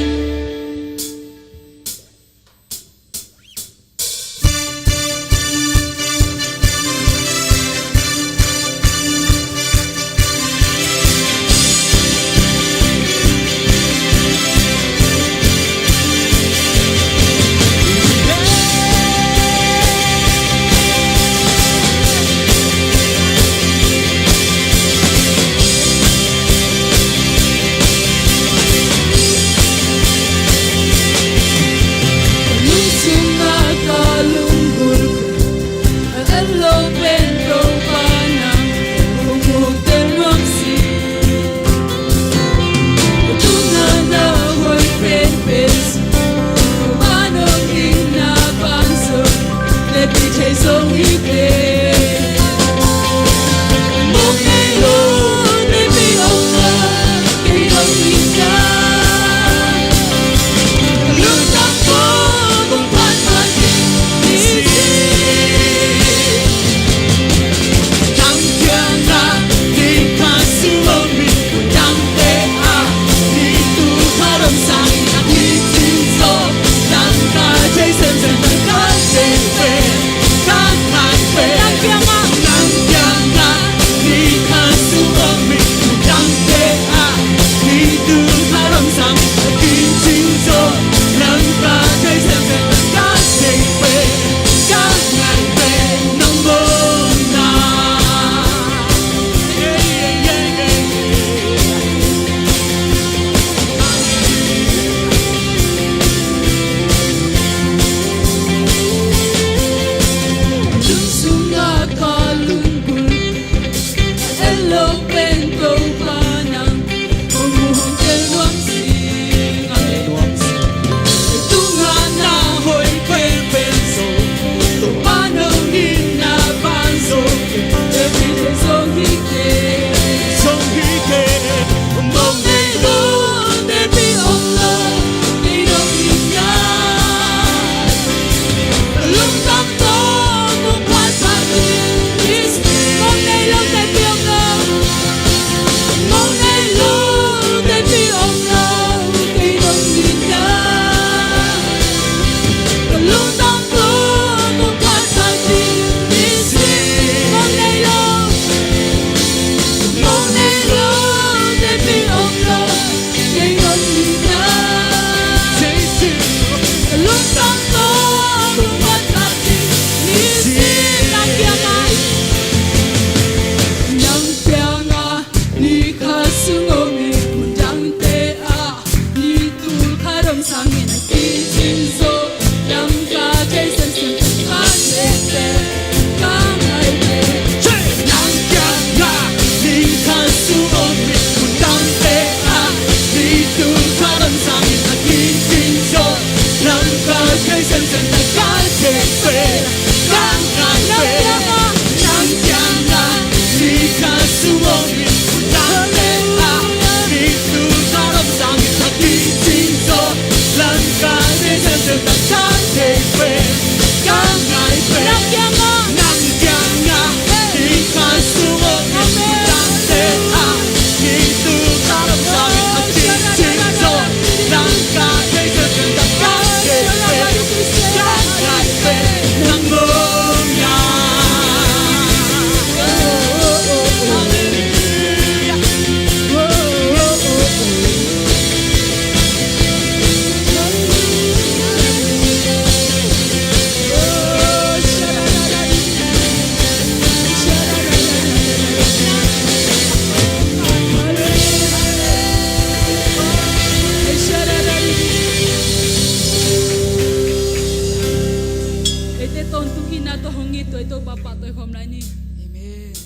Eite tawntung itna tawh hong it, tua i Topa pahtawi khawm lai ni. Amen.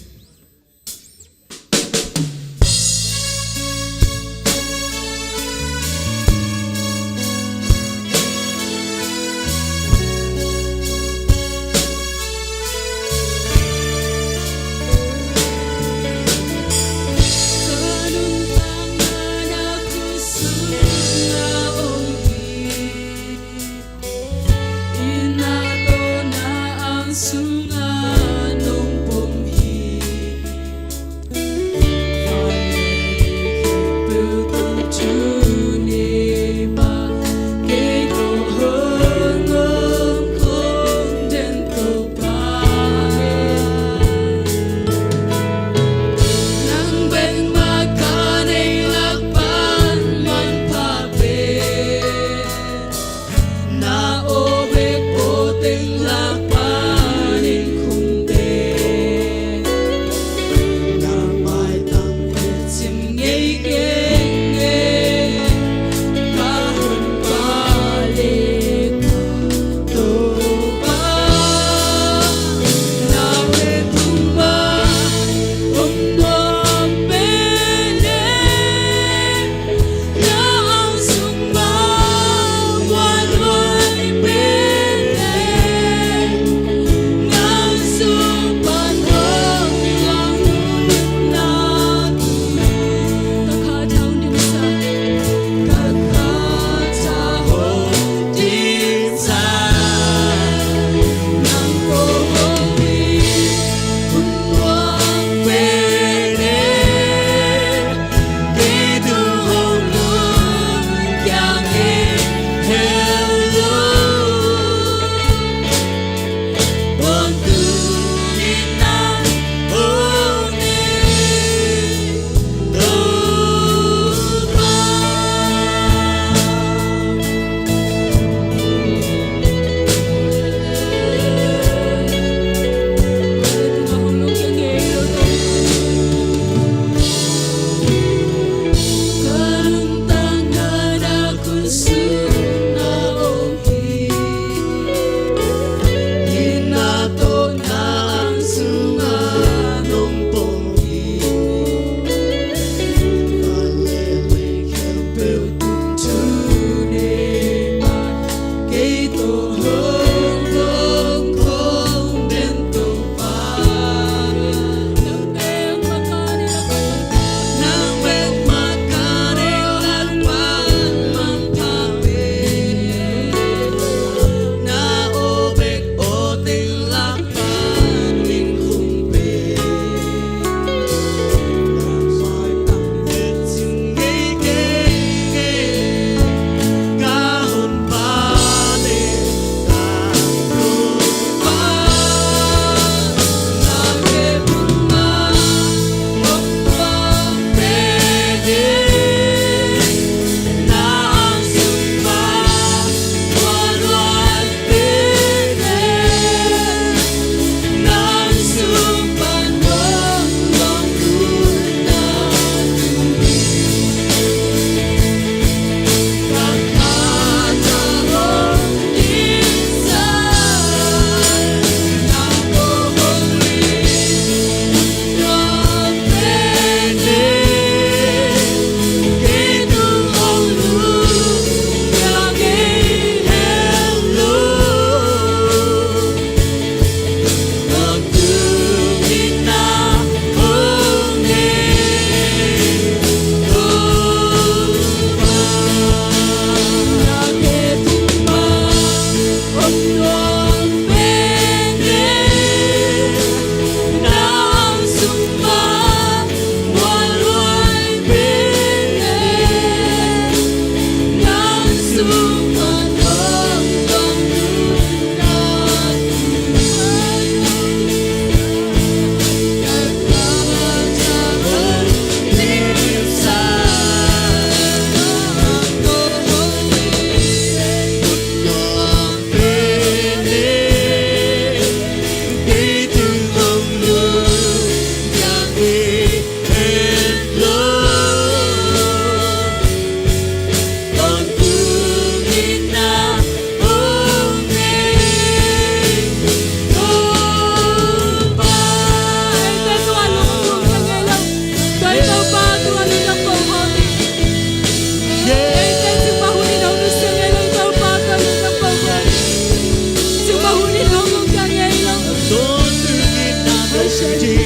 Amen.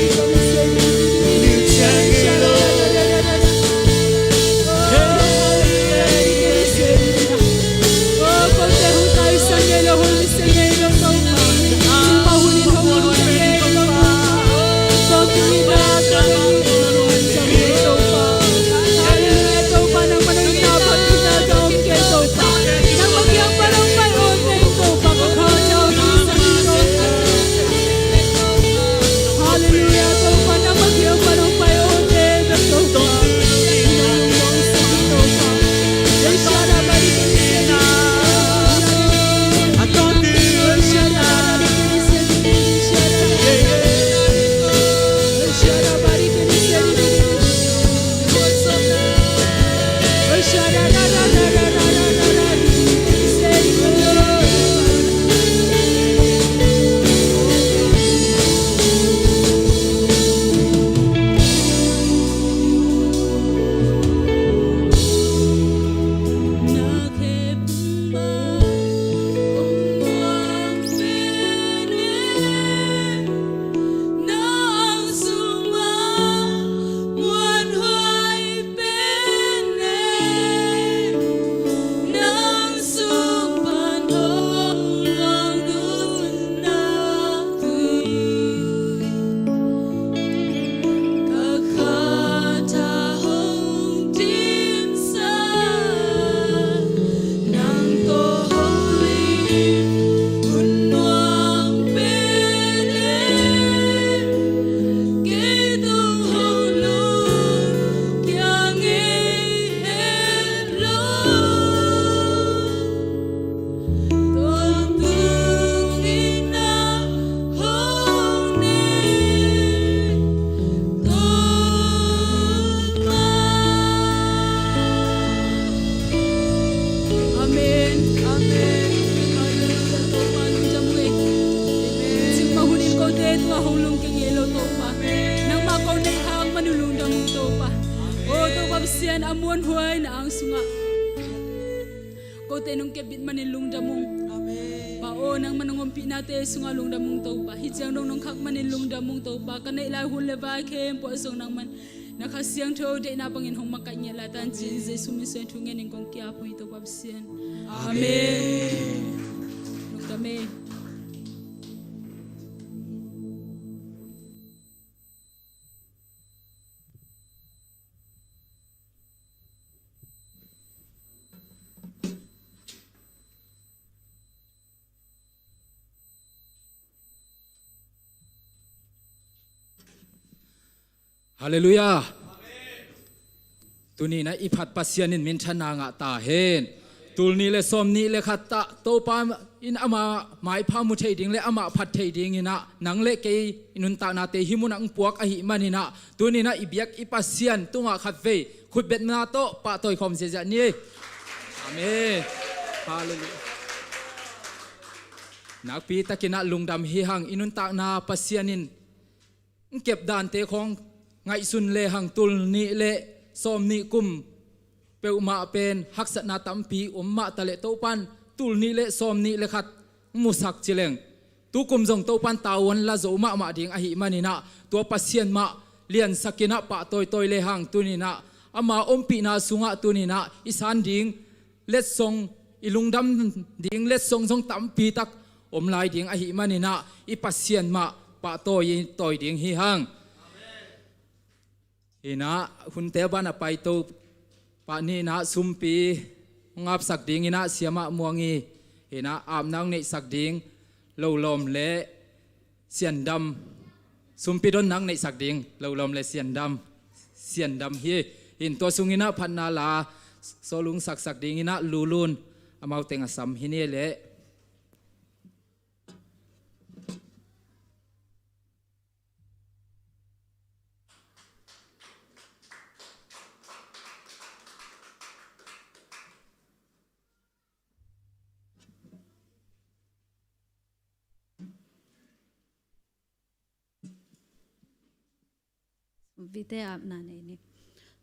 Amen. Halleluiah. Topa lungdam ung ei. Amen. Cingmah hunin kote tua hong lungkia ngei lo Topa. Amen. Nangmah ko neih hang man uh lungdam ung Topa. Amen. O Topa Pasian a muanhuai na ang sungah kote nong kepbit manin lungdam ung. Amen. Pa aw, nangmah nong ompihnate sungah lungdam ung Topa. Hih ciang dong nong khak manin lungdam ung Topa. Ka neih lai hun le vai khempeuh ah zong nangmah na Kha Siangtho deihna bangin hong makaih ngiat lai ta in ci-in Jesu min suang thu ngenin kong ki-ap uh hi Topa Pasian. Amen. Lungdam ei. Halleluiah. Tuni-in ah i phat Pasian in minthanna ngah ta hen. Tul nih le sawm nih le khat ah Topa in ama maipha mu thei ding le ama phat thei dingin ah nang le kei i nuntaknate hih munah hong puak ahih manin ah tuni-in ah i biak i Pasian tungah khatvei khutbetna tawh pahtawi khawm ziahziah ni. Amen. Halleluiah. Nakpi takin ah lungdam hi hang. I nuntakna Pasian in kep dante khawng ngaihsun lehang tul nih le sawm nih kum peuhmah pen haksatna tampi om mah taleh Topa'n tul nih le sawm nih le khat musak cileng tukum zong Topa'n tavuan la zo mahmah ding ahih manin ah tua Pasian mah liansakin ah pahtawitawi lehang tuni-in ah ama ompihna sungah tuni-in ah i san ding letsong, i lungdam ding letsong zong tampi tak om lai ding ahih manin ah i Pasian mah pahtawi tawi ding hi hang. Hi-in ah hunte banah paito pah ni-in ah sumpi hong apsak dingin ah Siamah Muang i hi-in ah apna hong neihsak ding Lolawm le Siandam, sumpi donna hong neihsak ding Lolawm le Siandam, Siandam hi. Hi-in tua sungin ah phatna la sawlung saksak dingin ah Lulun amau teng a sam hi ni leh. Vite apna nei ni.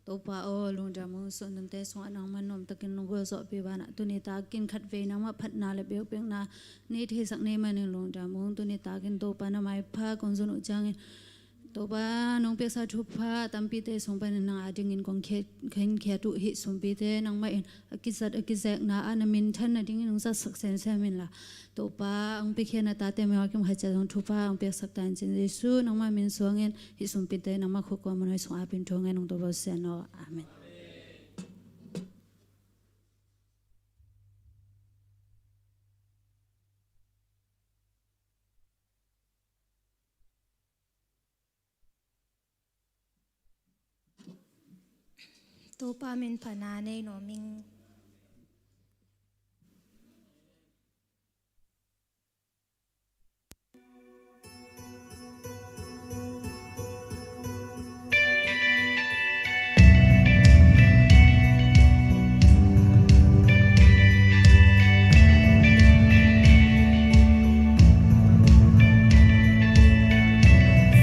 Topa aw, lungdam ung, suahnuamte sungah nangmah nuamtakin nong gualzawhpih banah tuni takin khatvei nangmah phatna le biakpiakna nei theisak na hih manin lungdam ung. Tuni takin Topa na maipha kong zon uh ciangin Topa, nong piaksa thupha tampite sung panin nang adingin kong khe-, khenkhiat uh hih sumpite nangmah in a kizat a kizekna ah na minthan nadingin nong zatsak semsem inla, Topa, hong piakhia na tate Mary Kim Khai Ciat zong thupha hong piaksak ta in cin Jesu nangmah min suangin hih sumpite nangmah khukua manoi sung apin thu ngen hong Topa Pasian aw. Amen. Topa min phatna nei nuam ing.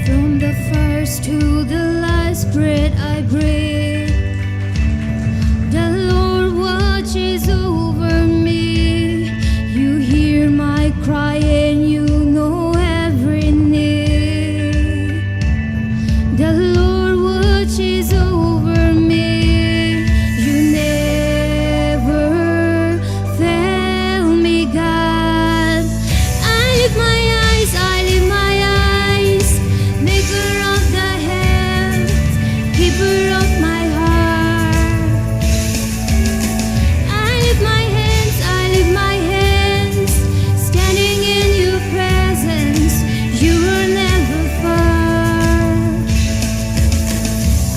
From the first to the last breath I breathe, the Lord watches over me. You hear my cry and you know every need. The Lord watches over me. You never fail me, God. I lift my eyes, I lift my eyes, Maker of the heavens, Keeper of my heart. I lift my hands, I lift my hands, standing in your presence. You are never far.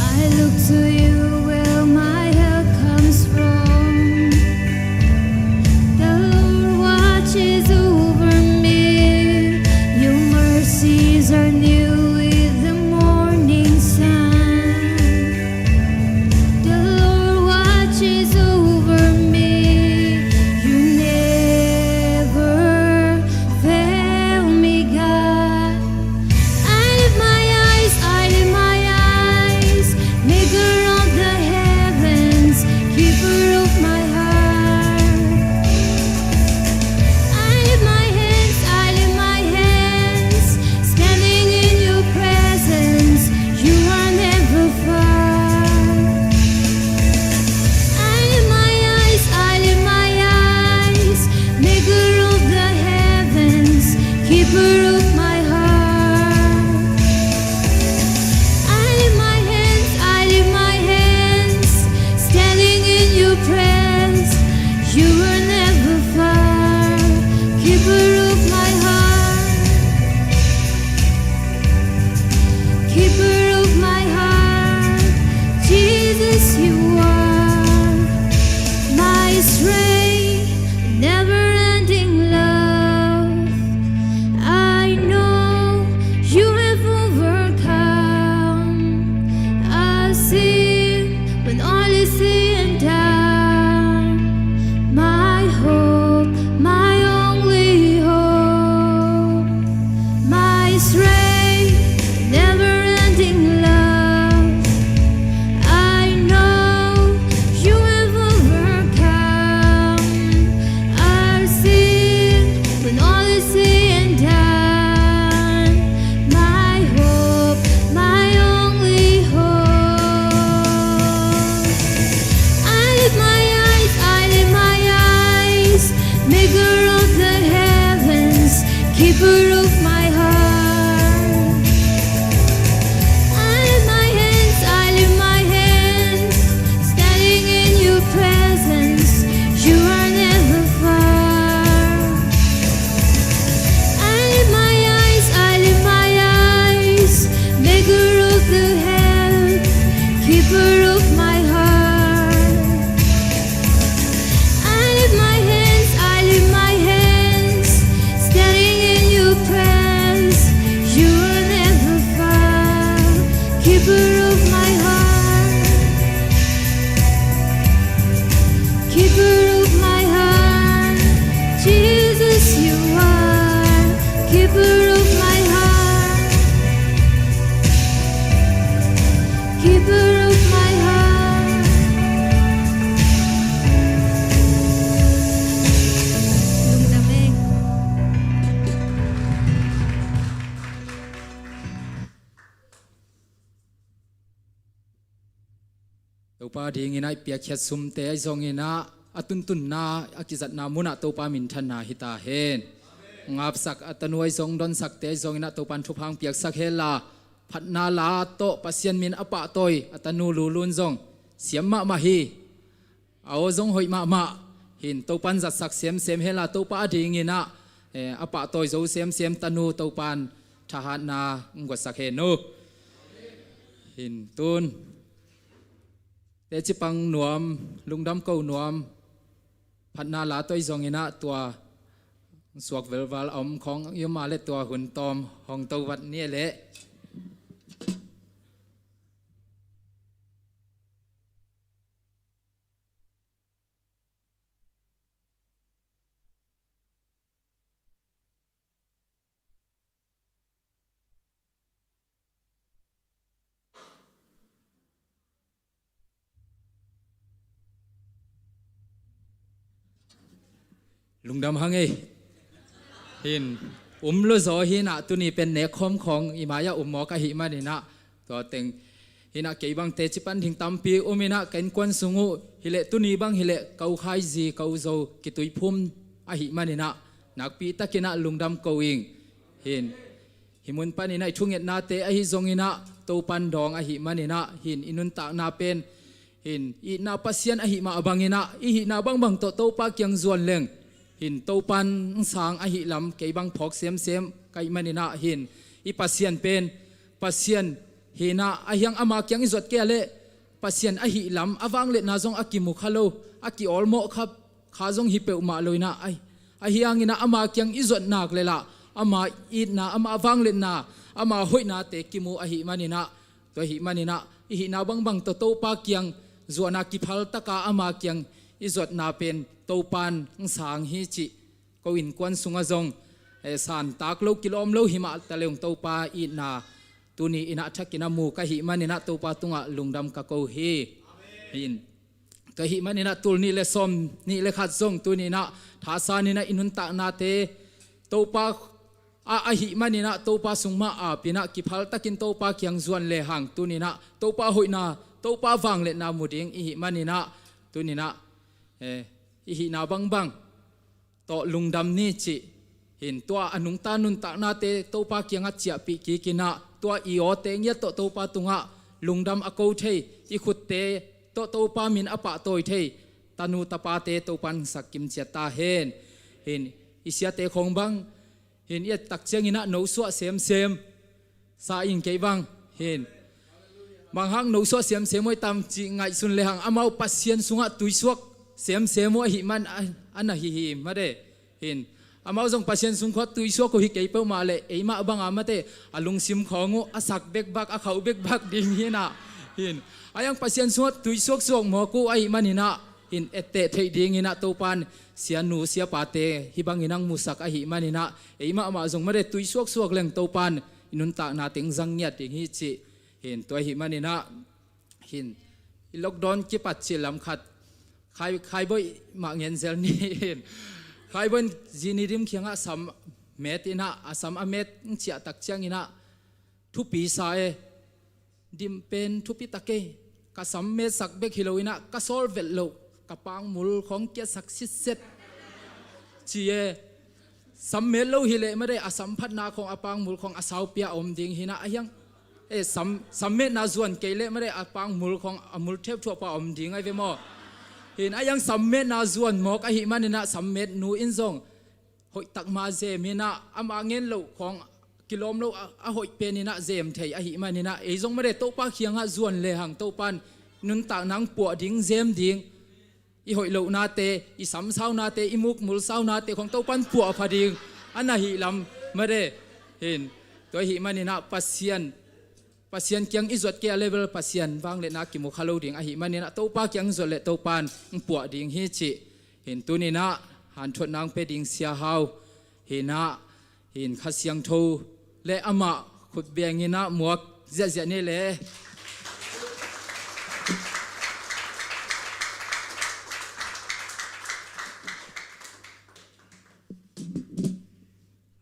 I look to you where my help comes from. The Lord watches over me. Your mercies are new with the morning sun. The Lord watches over me. You never fail me, God. I lift my eyes, I lift my eyes, Maker of the heavens, Keeper of my heart. I lift my hands, I lift my hands, standing in your presence. You are never far. I lift my eyes, I lift my eyes, Maker of the heavens, Keeper of my heart. I lift my hands, I lift my hands, standing in your presence. You are never far, Keeper of my heart. Keeper of my heart, Jesus, you are my strength, never-ending love. I know you have overcome. I'll sing when all is said and done. My hope, my only hope, my strength, never-ending Topa dingin ah i piakkhiat sumte ahi zongin ah a tuntunna, a kizatna munah Topa minthanna hi ta hen. Ngapsak a tanu ahi zong donsakte ahi zongin ah Topan thupha piaksak hen la, phatna la tawh Pasian min a pahtawi a tanu Lulun zong siam mahmah hi. A aw zong hoih mahmah hin Topan zatsak semsem hen la, Topa a dingin ah, eh, a pahtawi zo semsem tanu Topan thahatna hong guatsak hen uh. Hin tun teci pang nuam, lungdam ko nuam, phatna la tawh ahi zongin ah tua suak velval a om khawng i om a leh tua hun tawm hong to vat ni leh. Lungdam hang ei. Hin um lo zaw hi in ah, tuni pen nek khawm khawng i mai-ah um mawk ahih manin ah, tua teng hi in ah, kei bang teci pan ding tampi um in ah, ka innkuan sung uh hi leh, tuni bang hi leh ka u Khai zi, ka u Zo kituiphum ahih manin ah, nakpi takin ah lungdam ko ing. Hin hih mun panin ah i thungetnate ahi zongin ah Topan dawng ahih manin ah, hin i nuntakna pen, hin i itna Pasian ahih mah bangin ah, i hihna bangbang tawh Topa kiang zuan leng, hin Topan hong sang ahih lam kei bang phawk semsem ka hih manin ah, hin i Pasian pen Pasian hi in ah, a hiang ama kiang i zuat kei a leh Pasian ahih lam a vangliatna zong a kimu kha lo, a ki-awlmawh kha, kha zong hi peuhmah lo in ah, a, a hiangin ah ama kiang i zuat nak leh lah, ama itna, ama vangliatna, ama hoihnate kimu ahih manin ah, tua ahih manin ah i hihna bangbang tawh Topa kiang zuan a, kiphal taka ama kiang i zuatna pen Topan hong sang hi cih, ko innkuan sungah zong, eh, santak lo, kilawm lo hi mah ta leh, Topa itna tuni in ah thakin a mu ka hih manin ah Topa tungah lungdam ka ko hi. Hin, ka hih manin ah tul nih le sawm nih le khat zong tuni in ah thasan in ah i nuntaknate Topa a, ahih manin ah Topa sung mah ap in ah, kiphal takin Topa kiang zuan lehang tuni in ah Topa hoihna, Topa vangliatna mu ding i hih manin ah, tuni in ah, eh, i hihna bangbang tawh lungdam ni cih, hin tua a nungta nuntaknate Topa kiangah ciahpih kik in ah, tua i awte ngiat tawh Topa tungah lungdam a ko thei, i khutte tawh Topa min a pahtawi thei tanu tapate Topan sak kim ciat ta hen. Hin i siate khawng bang, hin i et tak ciangin ah nosuah semsem sa ing kei bang. Hin bang hang nosuah semsem uh hi tam cih ngaihsun lehang, amau Pasian sungah tuisuak semsem uh ahih man a, a na hi hi mate. Hin amau zong Pasian sung khawng tuisuak uh hi kei peuhmah leh, eimah banga mate, a lungsim khawng uh a sak bekbak, a khauh bekbak ding hi in ah. Hin a hiang Pasian sungah tuisuaksuak mawk uh ahih manin ah, hin etteh theih dingin ah Topan sianu siapate hih bangin hong musak ahih manin ah, eimah mah zong mate tuisuaksuak leng Topan i nuntakna teng zang ngiat ding hi cih. Hin tua ahih manin ah, hin i lockdown kipat cil lam khat, Khai, Khaiboih mah ngen zel ni. Hin Khaiboih in zi Nidim kiangah sam met in ah, a sam a met ciah tak ciangin ah thupi sa e. Dim pen thupi tak e. Ka sam metsak bek hi lo in ah, ka sawl velh loh, ka pangmul khawng kiatsak sitset ci e. Sam met lo hi leh mate, a sam phatna khawng, a pangmul khawng a saupi a om ding hi in ah, a hiang, eh, sam, sam metna zuan kei leh mate, a pangmul khawng a mul theuhthuah pah a om ding ahi ve maw. Hin a hiang sam metna zuan mawk ahih manin ah, sam metnu in zong hoih tak mah zem in ah, ama ngen loh khawng kilawm lo, a, a hoih pen in ah zem thei ahih manin ah, ei zong mate Topa kiangah zuan lehang Topan nuntakna hong puah ding, zem ding, i hoih lohnate, i sam saunate, i mukmul saunate khawng Topan puahpha ding a na hi lam mate. Hin tua ahih manin ah Pasian, Pasian kiang i zuat kei a leh bel Pasian vangliatna kimu kha lo ding ahih manin ah, Topa kiang zuat leh Topan hong puah ding hi cih. Hin tuni in ah hanthawn nang pia ding Sia Hau hi in ah, hin Kha Siangtho le amah khut beng in ah muak ziahziah ni leh.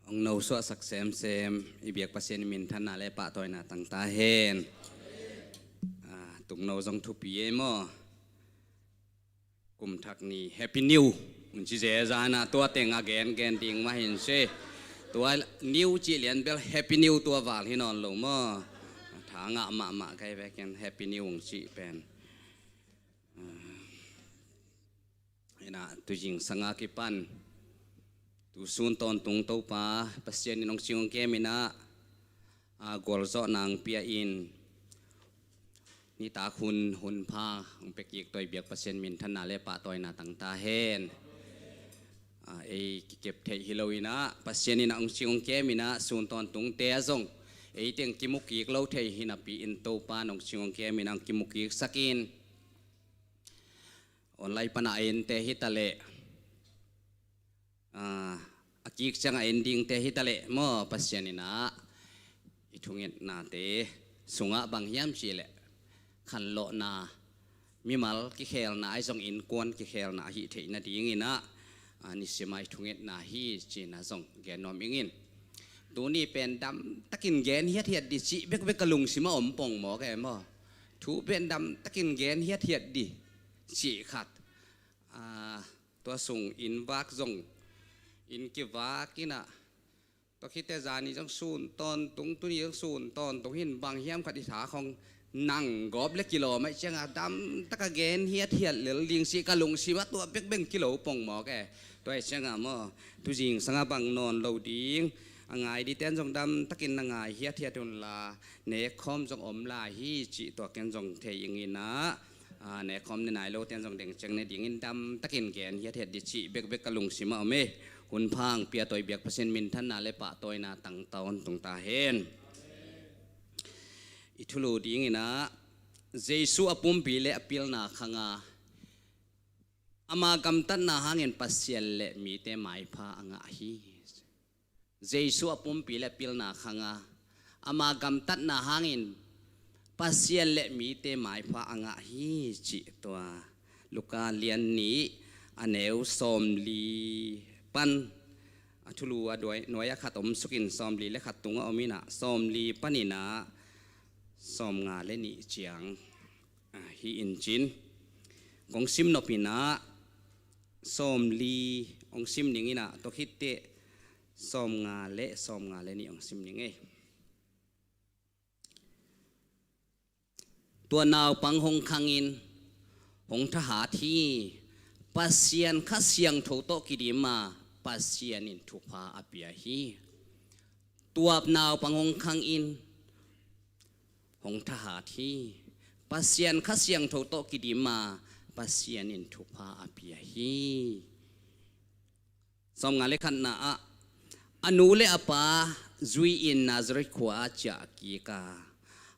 Hong nosuahsak semsem i biak Pasian in minthanna le pahtawina tang ta hen. Ah, Tungno zong thupi ei maw? Kum thak ni Happy New un ci zezan a, tua teng a gen gen ding mah hin si. Tua New cih lian bel Happy New tua val hi nawn lo maw? Tha ngah mahmah kai vekin Happy New ung cih pen. Ina, tuzing sanga kipan tu sun tawntung Topa Pasian in hong cing hong kem ina, a gualzawh nang pia in, nitak hun hun pha hong pia kik tawi biak Pasian minthanna le pahtawina tang ta hen. A, ei kikep theih hi lo ina, Pasian ina hong cing hong kem ina, sun tawntungte a zong ei teng kimu kik lo thei hinapi in Topa in hong cing hong kem ina hong kimu kik sak in. Online pana a ente hi ta leh, a, a kik ciang a en dingte hi ta leh maw, Pasian ina i thungetnate sungah bang hiam cih leh khanlawhna, mimal kikhelna ahi zong innkuan kikhelna ahi theih nading ina, a, nisima i thungetna hi cina zong gen nuam ing in. Tuni pen dam takin gen hiathiat di cih bekbek ka lungsim a om pong maw ke maw? Thu pen dam takin gen hiathiat di cih khat. A, tua sung inn vak zong inn kivak ina, tua khite zani zong sun tawntung, tuni zong sun tawntung hin bang hiam khat i tha khong nang gawp le kilawm aih cianga dam taka gen hiathiat lel ding cih ka lungsim a tua bekbek kilo pong maw ke. Tua aih cianga maw, tuzing sanga bang nawn lo ding, a ngai diten zong dam takin na ngai hiathiat unla, nekkhawm zong om lai hi cih tua ken zong thei ing ina, a, nekkhawm ne nai lo ten zong deng ciang ne dingin dam takin gen hiathiat di cih bekbek ka lungsim a om e. Hun pha hong pia tawi biak Pasian minthanna le pahtawina tang tawntung ta hen. I thulu ding ina, Jesu a pumpi le a pilna khanga ama gamtatna hangin Pasian le mite maipha a ngah hi. Jesu a pumpi le pilna khanga ama gamtatna hangin Pasian le mite maipha a ngah hi cih tua Luka lian nih a neu sawmli pan, a thulu a duai, nuai a khat om sukin sawmli le khat tunga om ina, sawmli pan ina sawmnga le nih ciang, a, hi in cin. Kong sim nop ina, sawmli hong sim ning ina, tua khitteh sawmnga le, sawmnga le nih hong sim ning ei. Tua naupang hong khangin hong thahat hi. Pasian Kha Siangtho tawh kidim a, Pasian in thupha a pia hi. Tua naupang hong khangin hong thahat hi. Pasian Kha Siangtho tawh kidim a, Pasian in thupha a pia hi. Sawmnga le khatna ah, a nu le a pa zui-in Nazareth khua ah ciah kik a,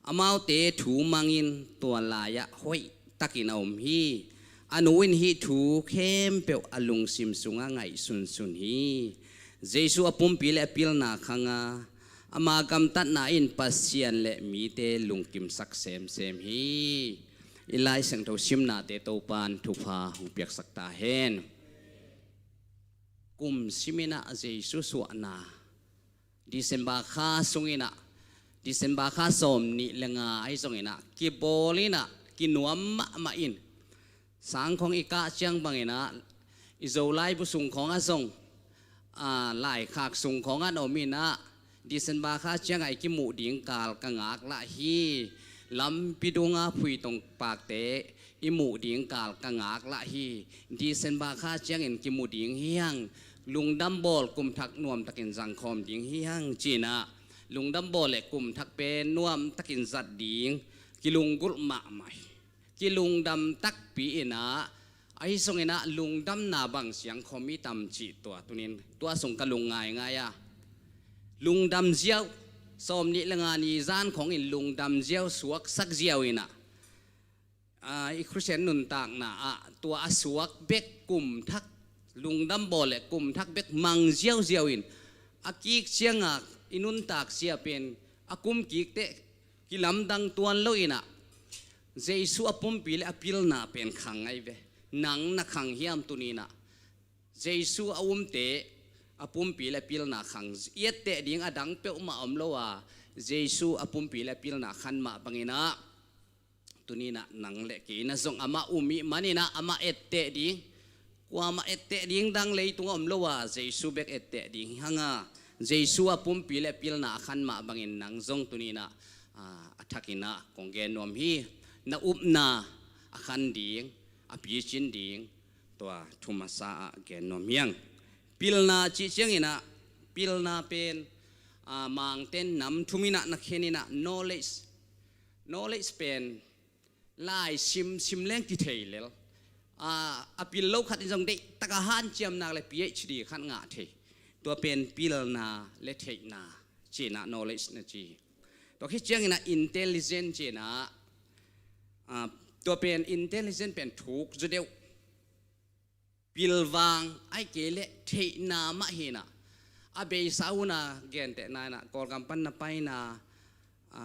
amaute thu mangin tua lai-ah hoih takin a om hi. A nu in hih thu khempeuh a lungsim sungah ngaihsunsun hi. Jesu a pumpi le a pilna khanga ama gamtatna in Pasian le mite lungkimsak semsem hi. I Lai Siangtho simnate Topan thupha hong piaksak ta hen. Kum simin ah Jesu suahna December kha sungin ah, December kha sawmnih le nga ahi zongin ah, kibawl in ah, kinuam mahmah in, sang khong i kah ciang bangin ah, i Zolai bu sung khong ah zong, a, laikhak sung khong ah om in ah, December kha ciang ah i kimuh ding kal ka ngak lah hi. Lampi dunga phuitong pakte i muh ding kal ka ngak lah hi. December kha ciangin kimu ding hi hang, lungdam bawl kum thak nuam takin zangkhawm ding hi hang cin ah, lungdam bawl le kum thak pen nuam takin zat ding kilunggulh mahmah hi. Kilungdam takpi in ah, ahi zongin ah lungdamna bang siang khawm i tam cih tua tunin tua sung ka lung ngaingai a, lungdam ziau, sawmnih le nga ni zan khong in lungdam ziau, suaksak ziau in ah, a, i Khristian nuntakna ah tua a suak bek kum thak, lungdam bawl le kum thak bek mang ziauziau in, a kik cianga i nuntak sia pen a kum kik teh kilamdang tuan lo in ah, Jesu a pumpi le a pilna pen khang ahi ve. Nang na khang hiam tuni in ah? Jesu a umte a pumpi le a pilna khang, i etteh ding a dang peuhmah om lo a, Jesu a pumpi le a pilna khan mah bangin ah, Tuni-in ah nang le kei in ah zong amah um ih manin ah amah etteh ding, kuamah etteh ding dang leitungah om lo a, Jesu bek etteh ding hi hang a, Jesu a pumpi le pilna a khan mah bangin nang zong tuni-in ah, a, a thakin ah kong gen nuam hi. Na upna a khan ding, a picin ding, tua thu masa ah gen nuam hi hang. Pilna cih ciangin ah, pilna pen, a, Mangte'n nam thum in ah na khen in ah, knowledge, knowledge pen lai sim, sim leng kithei lel. A, a pil lo khat in zong deihtak a hanciam nak le PhD khat ngah thei. Tua pen pilna le theihna ci-in ah knowledge na ci. Tua khit ciangin ah intelligent ci-in ah, a, tua pen intelligent pen thuk zaw deuh, pilvang, ahih kei leh theihna mah hi-in ah, a beisa hun a gentehna in ah Kawlgam pan na paina, a,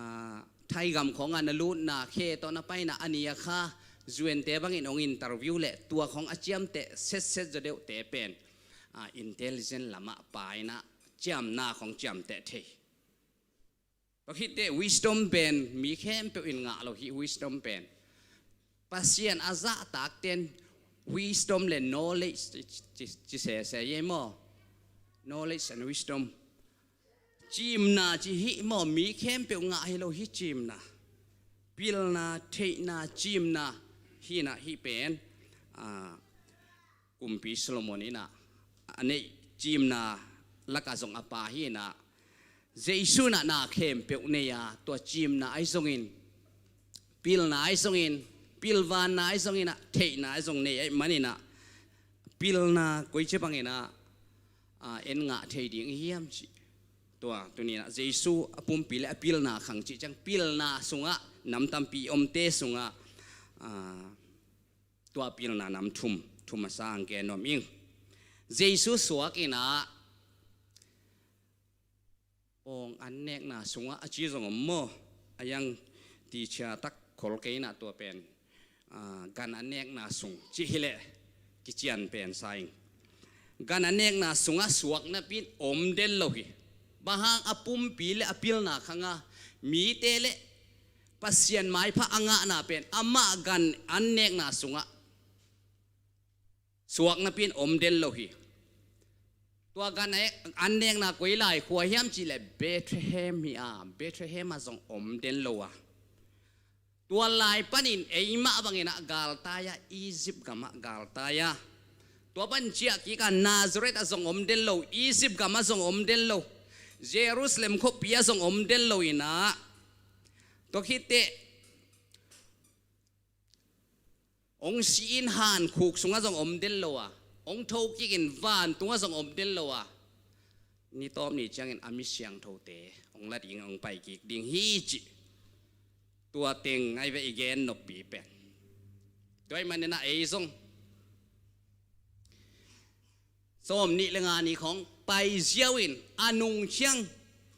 Thaigam khawngah na lutna, khe tawh na paina, a ni a kha U N te bangin hong interview leh tua khawng a ciamteh setset zaw deuhte pen, a, intelligent lamah pai-in ah ciamna khawng ciamteh thei. Tua khit teh wisdom pen mi khempeuh in ngah lo hi. Wisdom pen Pasian a zahtakte'n wisdom le knowledge ci, ci, ci sese hi maw. Knowledge and wisdom. Cimna ci hi maw, mi khempeuh ngah hi lo hi cimna. Pilna, theihna, cimna hi-in ah hih pen, a, Kumpi Solomon in ah a neih cimna lakah zong a pa hi-in ah, Jesu in ah na khempeuh nei a, tua cimna ahi zongin, pilna ahi zongin, pilvanna ahi zongin ah, theihna ahi zong nei ahih manin ah, pilna koici bangin ah, a, en ngah thei ding i hiam cih. Tua tuni-in ah Jesu a pumpi le a pilna khang cih ciang, pilna sungah nam tampi omte sungah, a, tua pilna nam thum, thum masa hong gen nuam ing. Jesu suak in ah, pawng an nekna sungah a ci zong om maw. A yang tichia tak khol kei in ah tua pen, a, gan an nekna sung cih hi leh kician pen sa ing. Gan an nekna sungah suak napi-in om den lo hi. Bang hang, a pumpi le a pilna khang a mite le Pasian maipha a ngahna pen amah gan an nekna sungah suak napi-in om den lo hi. Tua gan an nekna koi lai khua hiam cih leh Bethlehem hi a, Bethlehem ah zong om den lo a. Tua lai panin eimah bangin ah galtai a, Egypt gamah galtai a. Tua pan ciah kik a, Nazareth ah zong om den lo, Egypt gamah zong om den lo, Jerusalem khuapi ah zong om den lo in ah, tua khit teh hong si-in hankhuk sungah zong om den lo a, hong tho kikin vantungah zong om den lo a, ni tawp ni ciangin a mi siangthote hong la ding, hong pai kik ding hi cih. Tua teng ahi ve i gen noppi pen. Tua ahih manin ah ei zong sawm nih le nga ni khawng pai ziau in a nung ciang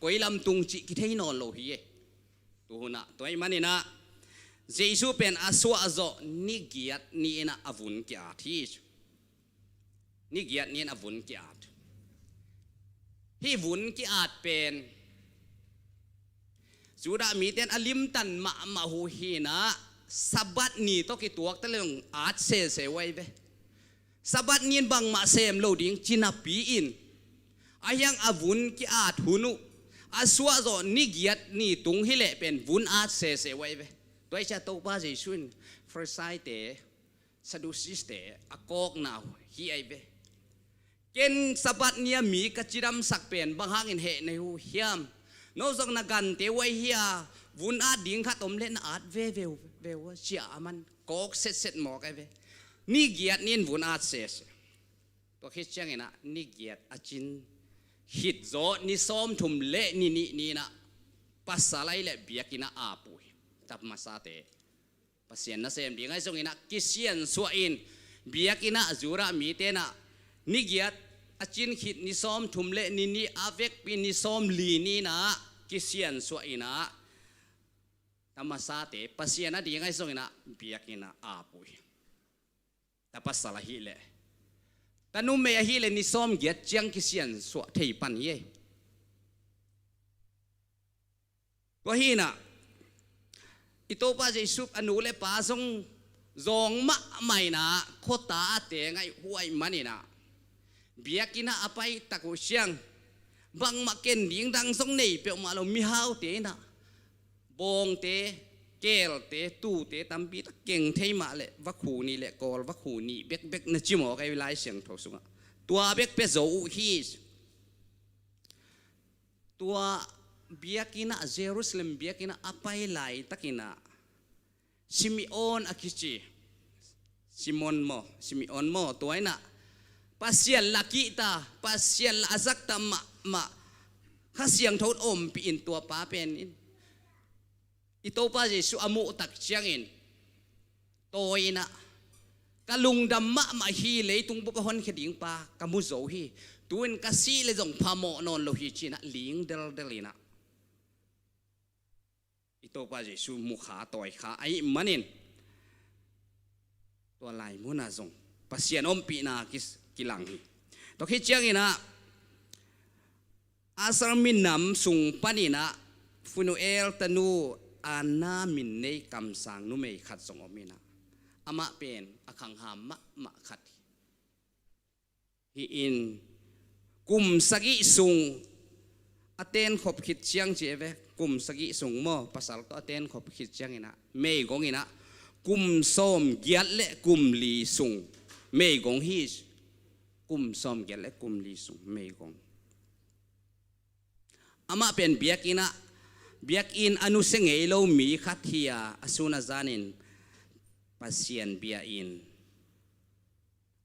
koi lam tung cih kithei nawn lo hi e. Tuhun ah tua ahih manin ah Jesu pen a suah zawh ni giat ni-in ah a vun ki-at hi. Ni giat ni-in a vun ki-at. Hih vun ki-at pen Judah mite'n a limtan mahmah uh hi-in ah, Sabbath ni tawh kituak ta leng at sese uh ahi ve. Sabbath ni-in bangmah sem lo ding ci napi-in, ahi hang a vun ki-at hun uh a suah zawh ni giat ni tung hi leh pen vun at sese uh ahi ve. Tua ahih ciang Topa Jesu in Pharisee-te, Sadducee-te a kawkna uh hi ahi ve. Ken Sabbath ni-a mi ka cidamsak pen bang hangin heh na hi uh hiam? No zong na gante uh ahi hi a, vun at ding khat om leh na at veve uh ve uh a, ci-a aman kawk setset mawk ahi ve. Ni giat ni-in vun at sese. Tua khit ciangin ah ni giat a cin khit zawh ni sawmthum le ni nih ni-in ah pasal ahih leh biakinn ah ap uh hi. Tapa masate, Pasian nasem ding ahi zongin ah kisiansuah in, biakinn ah Judah mite'n ah ni giat a cin khit ni sawmthum le ni nih a vekpi ni sawmli ni-in ah kisiansuah in ah, tapa masate, Pasian a ding ahi zongin ah biakinn ah ap uh hi. Tapa pasal ahih leh, tapa numei ahih leh ni sawmgiat ciang kisiansuah thei pan hi e. Tua hi-in ah Topa Jesu a nu le pa zong zawng mahmah in ah, khuata a teng ahih, huai manin ah, biakinn ah a pai tak uh ciang, bangmah ken ding dang zong nei peuhmah lo, mihaute in ah bawngte, keelte, tuute tampi tak keng thei mah leh, vakhu nih leh kawl vakhu nih bekbek na ci mawk ei Lai Siangtho sungah. Tua bek pia zo uh hi. Tua biakinn ah, Jerusalem biakinn ah a pai laitakin ah, Simeon a kici, Simon maw, Simeon maw, tua in ah Pasian la kihta, Pasian la a zakta mahmah, Kha Siangtho in ompih in, tua pa pen in i Topa Jesu a muh tak ciangin, tua in ah, ka lungdam mahmah hi, leitung bup a honkhia ding pa ka mu zo hi, tu-in ka sih leh zong phamawh nawn lo hi, ci-in ah ling deldel in ah i Topa Jesu mu kha, tawi kha ahih manin, tua lai munah zong Pasian ompihna ki, kilang hi. Tua khit ciangin ah, Aser minam sung panin ah Phanuel tanu Anna min nei kamsang numei khat zong om in ah, amah pen a khangham mahmah khat hi. Hih in kum sagih sung a tenkhop khit ciang ci e ve, kum sagih sung maw, pasal tawh a tenkhop khit ciangin ah meigong in ah, kum sawmgiat le kum li sung meigong hi. Kum sawmgiat le kum li sung meigong. Amah pen biakinn ah, biakinn a nusia ngei lo mi khat hi a, a sun a zanin Pasian bia-in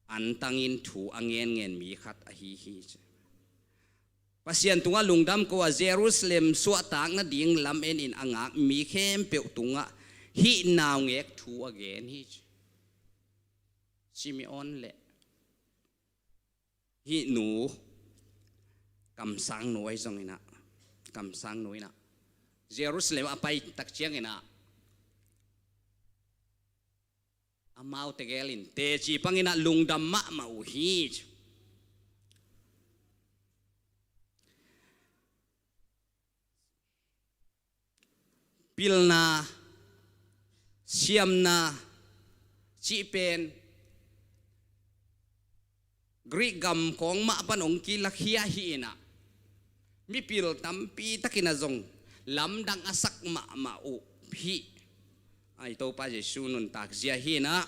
antangin thu a ngenngen mi khat ahi hi. Pasian tungah lungdam ko a, Jerusalem suahtak nading lamen in a ngak mi khempeuh tungah hih naungek thu a gen hi. Simeon le hih nu, kamsang nu ahi zongin ah, kamsang nu in ah Jerusalem a pai tak ciangin ah, amau tegel in teci pangin ah lungdam mahmah uh hi. Pilna, siamna cih pen Greek gam khawng mah pan hong kilakhia hi in ah, mipil tampi takin ah zong lamdang a sak mahmah uh hi. Ai, Topa Jesu nuntak zia hi in ah,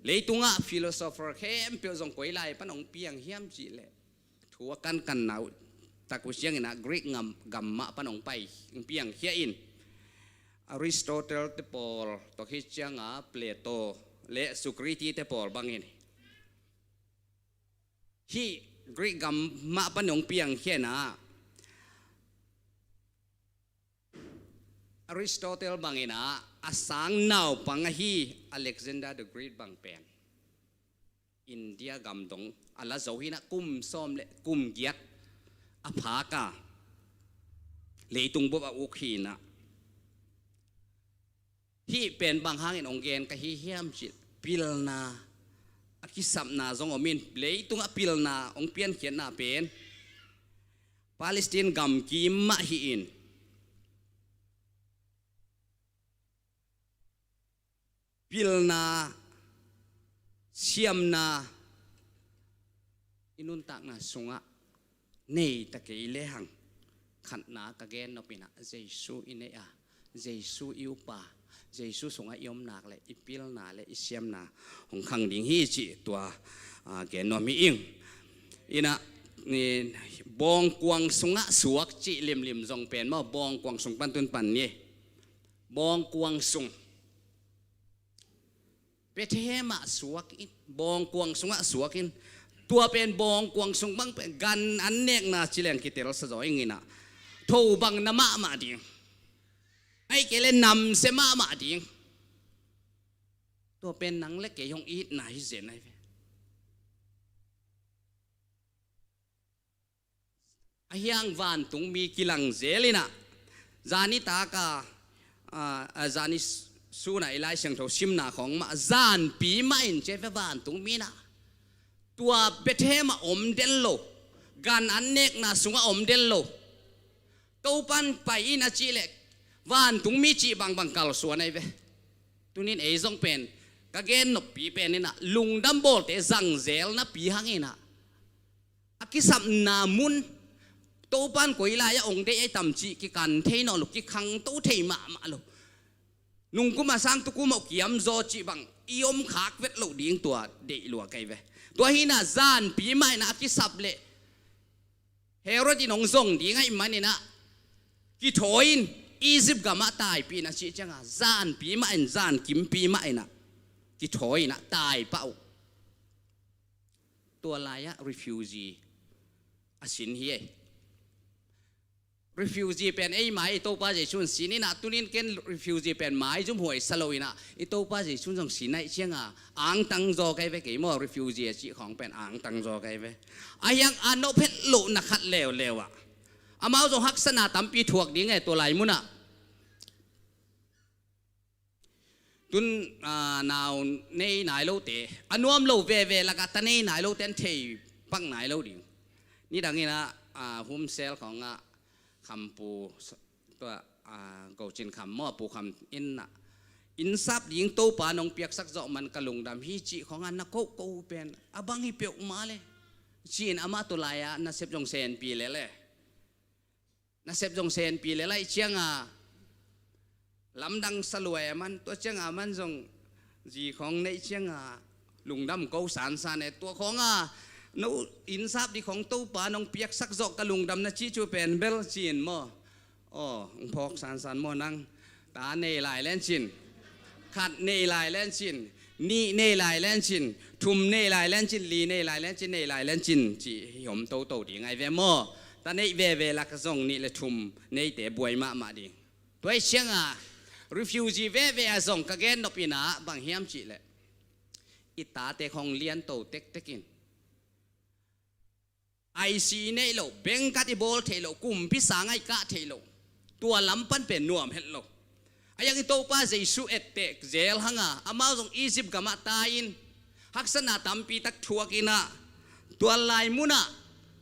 leitungah philosopher khempeuh zong koi lai pan hong piang hiam cih leh, thu a kankanna uh tak uh ciangin ah Greek gam, gam mah pan hong pai, hong piangkhia in, Aristotle te pawl, tua khit ciangah Plato le Socrates te pawl bangin, hih Greek gam mah pan hong piangkhia in ah, Aristotle bangin ah a sang naupang ahi Alexander the Great bang pen India gam dong a la zo hi in ah, kum sawm le kum giat a phak a, leitung bup a uk hi in ah, hih pen bang hangin hong gen ka hi hiam cih leh, pilna a kisapna zong om in, leitungah pilna hong piankhiatna pen Palestine gamkim mah hi in, pilna, siamna i nuntakna sungah nei ta kei lehang, khatna ka gen nop in ah, Jesu i neih a, Jesu i upa, Jesu sungah i om nak leh i pilna le i siamna hong khang ding hi cih tua, a, gen nuam hi ing. In ah, ni, bawngkuang sungah suak cih limlim zong pen maw, bawngkuang sung pan tun pan ni. Bawngkuang sung. Bethlehem ah suak in, bawngkuang sungah suak in. Tua pen bawngkuang sung bang pen gan an nekna ci leng kitelsa zaw ing in ah, tho bang na mahmah ding, ahih kei leh namsia mahmah ding. Tua pen nang le kei hong itna hi zen ahi ve. A hiang vantungmi kilang zel in ah, zani tak a, a, a, zani sun a i Lai Siangtho simna khawng mah, zanpi mah in ci e ve, vantungmi in ah, tua Bethlehem ah om den lo, gan an nekna sungah om den lo. Topan pai in a cih leh, Vantungmi cih bangbang kalsuan ahi ve. Tunin ei zong pen ka gen noppi pen inah lungdam bawlte zangzel napi hang inah a kisapna mun, Topan koi lai-ah ong deih ahi tam cih kikan thei nawn lo, kikhangto thei mahmah lo. Nungkum a sang tukum a kiam zaw cih bang i om khak vet loh ding tua deih lua kei ve. Tua hinah zanpi mah inah a kisap leh Herod in hong zong ding ahih maninah kithawi in, Egypt gamah taipih in a cih ciangah zanpi mah in, zankimpi mah inah kithawi inah taipah uh. Tua lai-ah refugee a sin hi ei. Refugee pen ei mai i Topa Jesu in sin inah, tunin ken refugee pen maizum huai sa lo inah, i Topa Jesu in zong sin ahih cianga angtang zaw kei ve kei maw, refugee a cih khawng pen angtang zaw kei ve. A hiang a nop het lohna khat leuleu ah amau zong haksatna tampi thuak ding e tua lai munah. Tun, aa, nau nei nai lote, a nuam lo veve lakah ta nei nai lote an thei pak nai lo ding. Nidang inah, aa, Humsel khawngah Khampu, tua, aa, Gocin Kham maw, Pu Kham innah, innsap ding Topa nong piaksak zawh man ka lungdam hi cih khawngah na kohkoh pen a bang hi peuhmah le, ci-in amah tua lai-ah nasep zong senpi lel e. Nasep zong senpi lel ahih cianga lamdang sa lua e, aman tua cianga aman zong zi khawng neih cianga lungdam ko sansan e. Tua khawnga no innsap dih khawng Topa nong piaksak zawh ka lungdam na cih cu pen bel ci-in maw. Aw, hong phawk sansan maw nang. Ta nei lai len cin, khat nei lai len cin, nih nei lai len cin, thum nei lai len cin, li nei lai len cin, nei lai len cin, ci hi om toto ding ahi ve maw. Ta neih veve lak zong nih le thum neite buai mahmah ding. Tua ahih cianga refugee veve a zong ka gen nop inah bang hiam cihleh, i tate khawng lianto tektek in I C i neih loh, bengkat i bawl theih loh, kumpi sangah i kah theih loh, tua lam pan pen nuam het lo. A hiang i Topa Jesu etteh zel hanga amau zong Egypt gamah tai-in haksatna tampi tak thuak inah, tua lai munah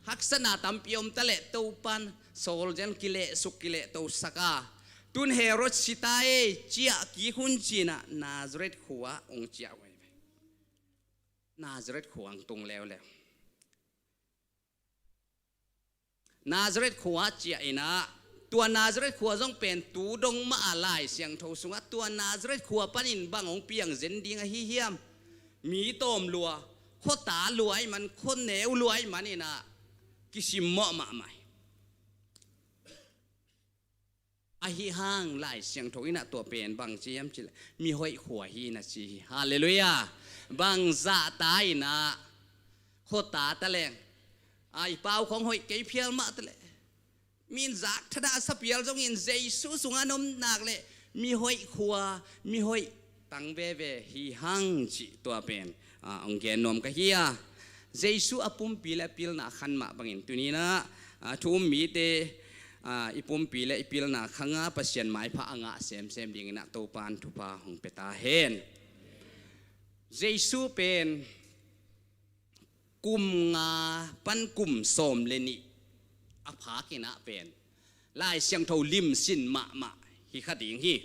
haksatna tampi om taleh Topan sawlzian kilehsuk kilehtosak a, tun Herod sita ei ciah kik hun cinah Nazareth khua hong ciah huai ve. Nazareth khua hong tung leuleu. Nazareth khua ciah inah, tua Nazareth khua zong pen tu dong mah a Lai Siangtho sungah tua Nazareth khua panin bang hong piang zen ding ahi hiam? Mi tawm lua, khuata lua ahih man, khuaneu lua ahih man inah kisim mawh mahmah hi. Ahi hang Lai Siangtho inah tua pen bang ci hiam cihleh, mihoih khua hi na ci hi. Halleluiah. Bang zahta inah khuata taleng, a i pau khawng hoih kei phial mah taleh, min zak thadah a sapial zongin Jesu sungah a om nak leh mihoih khua, mihoih tang veve hi hang cih tua pen, a, hong gen nuam ka hi a. Jesu a pumpi le a pilna khan mah bangin tuninah, a, thu um mite, a, i pumpi le i pilna khanga Pasian maipha a ngah semsem dinginah Topan thupha hong pia ta hen. Jesu pen kum nga pan kum sawm le nih a phak inah pen Lai Siangtho limsin mahmah hi kha ding hi.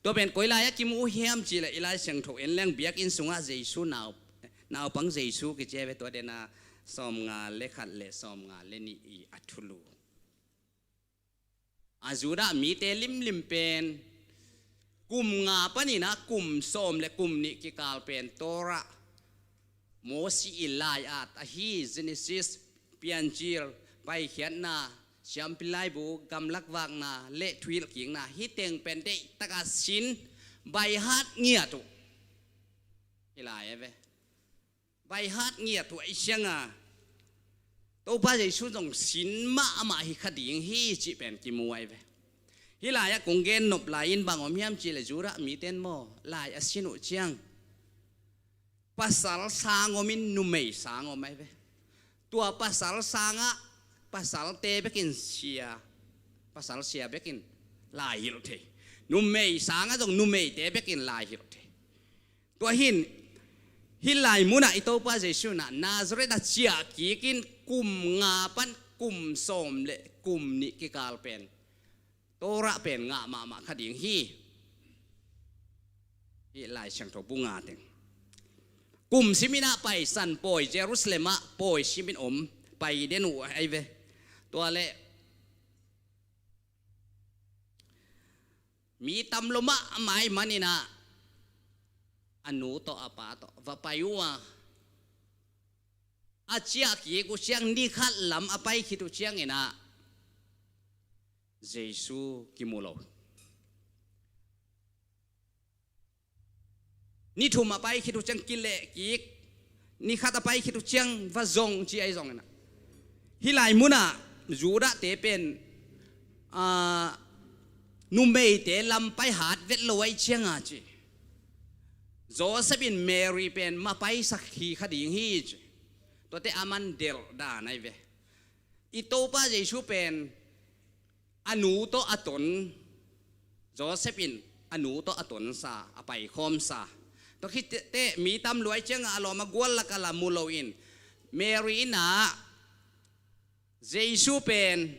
Tua pen koi lai-ah kimu uh hiam cihleh, i Lai Siangtho en leng biakinn sungah Jesu nau, naupang Jesu kici ve, tua dena sawm nga le khat le sawm nga le nih i a thulu. A Judah mite limlim pen kum nga paninah kum sawm le kum nih kikal pen Torah, Mosi i lai-at ahi, Genesis, Piancil, Paikhiatna, Siampi Laibu, Gamlak Vakna le Thuhilhkikna, hih teng pen deihtaka sin, baihat ngiat uh hi lai a ve. Baihat ngiat uh ahih cianga Topa Jesu zong sin mahmah hi kha ding hi cih pen kimu ahi ve. Hih lai-ah kong gen nop lai-in bang om hiam cihleh, Judah mite in maw, lai a sin uh ciang pasal sang om in numei sang om ahi ve. Tua pasal sangah pasalte bekin sia, pasal sia bekin lai hilh thei. Numei sangah zong numeite bekin lai hilh thei. Tua hin, hih lai munah i Topa Jesu inah Nazareth ah ciah kikin kum nga pan kum sawm le kum nih kikal pen Torah pen ngah mahmah kha ding hi. Hih Lai Siangtho bu nga teng. Kum simin ah paisan pawi, Jerusalem ah pawi simin om, pai den uh ahi ve. Tua leh mi tam lo mahmah ahih manin ah a nu tawh a pa tawh va pai uh a, a ciah kik uh ciang ni khat lam a pai khit uh ciangin ah Jesu kimu lo. Ni thum a pai khit uh ciang kileh kik, ni khat a pai khit uh ciang va zong ci ahi zongin ah, hih lai munah Judah-te pen, aa, numeite lam pai hat vet lo ahih cianga ci, Joseph in Mary pen mapaisak hi kha ding hi ci. Tuate a man delh dan ahi ve. I Topa Jesu pen a nu tawh a ton, Joseph in a nu tawh a tonsa, a paikhawmsa. Tua khit teh mi tam lo ahih cianga a lawm a gual lakah la mu loin, Mary in ah Jesu pen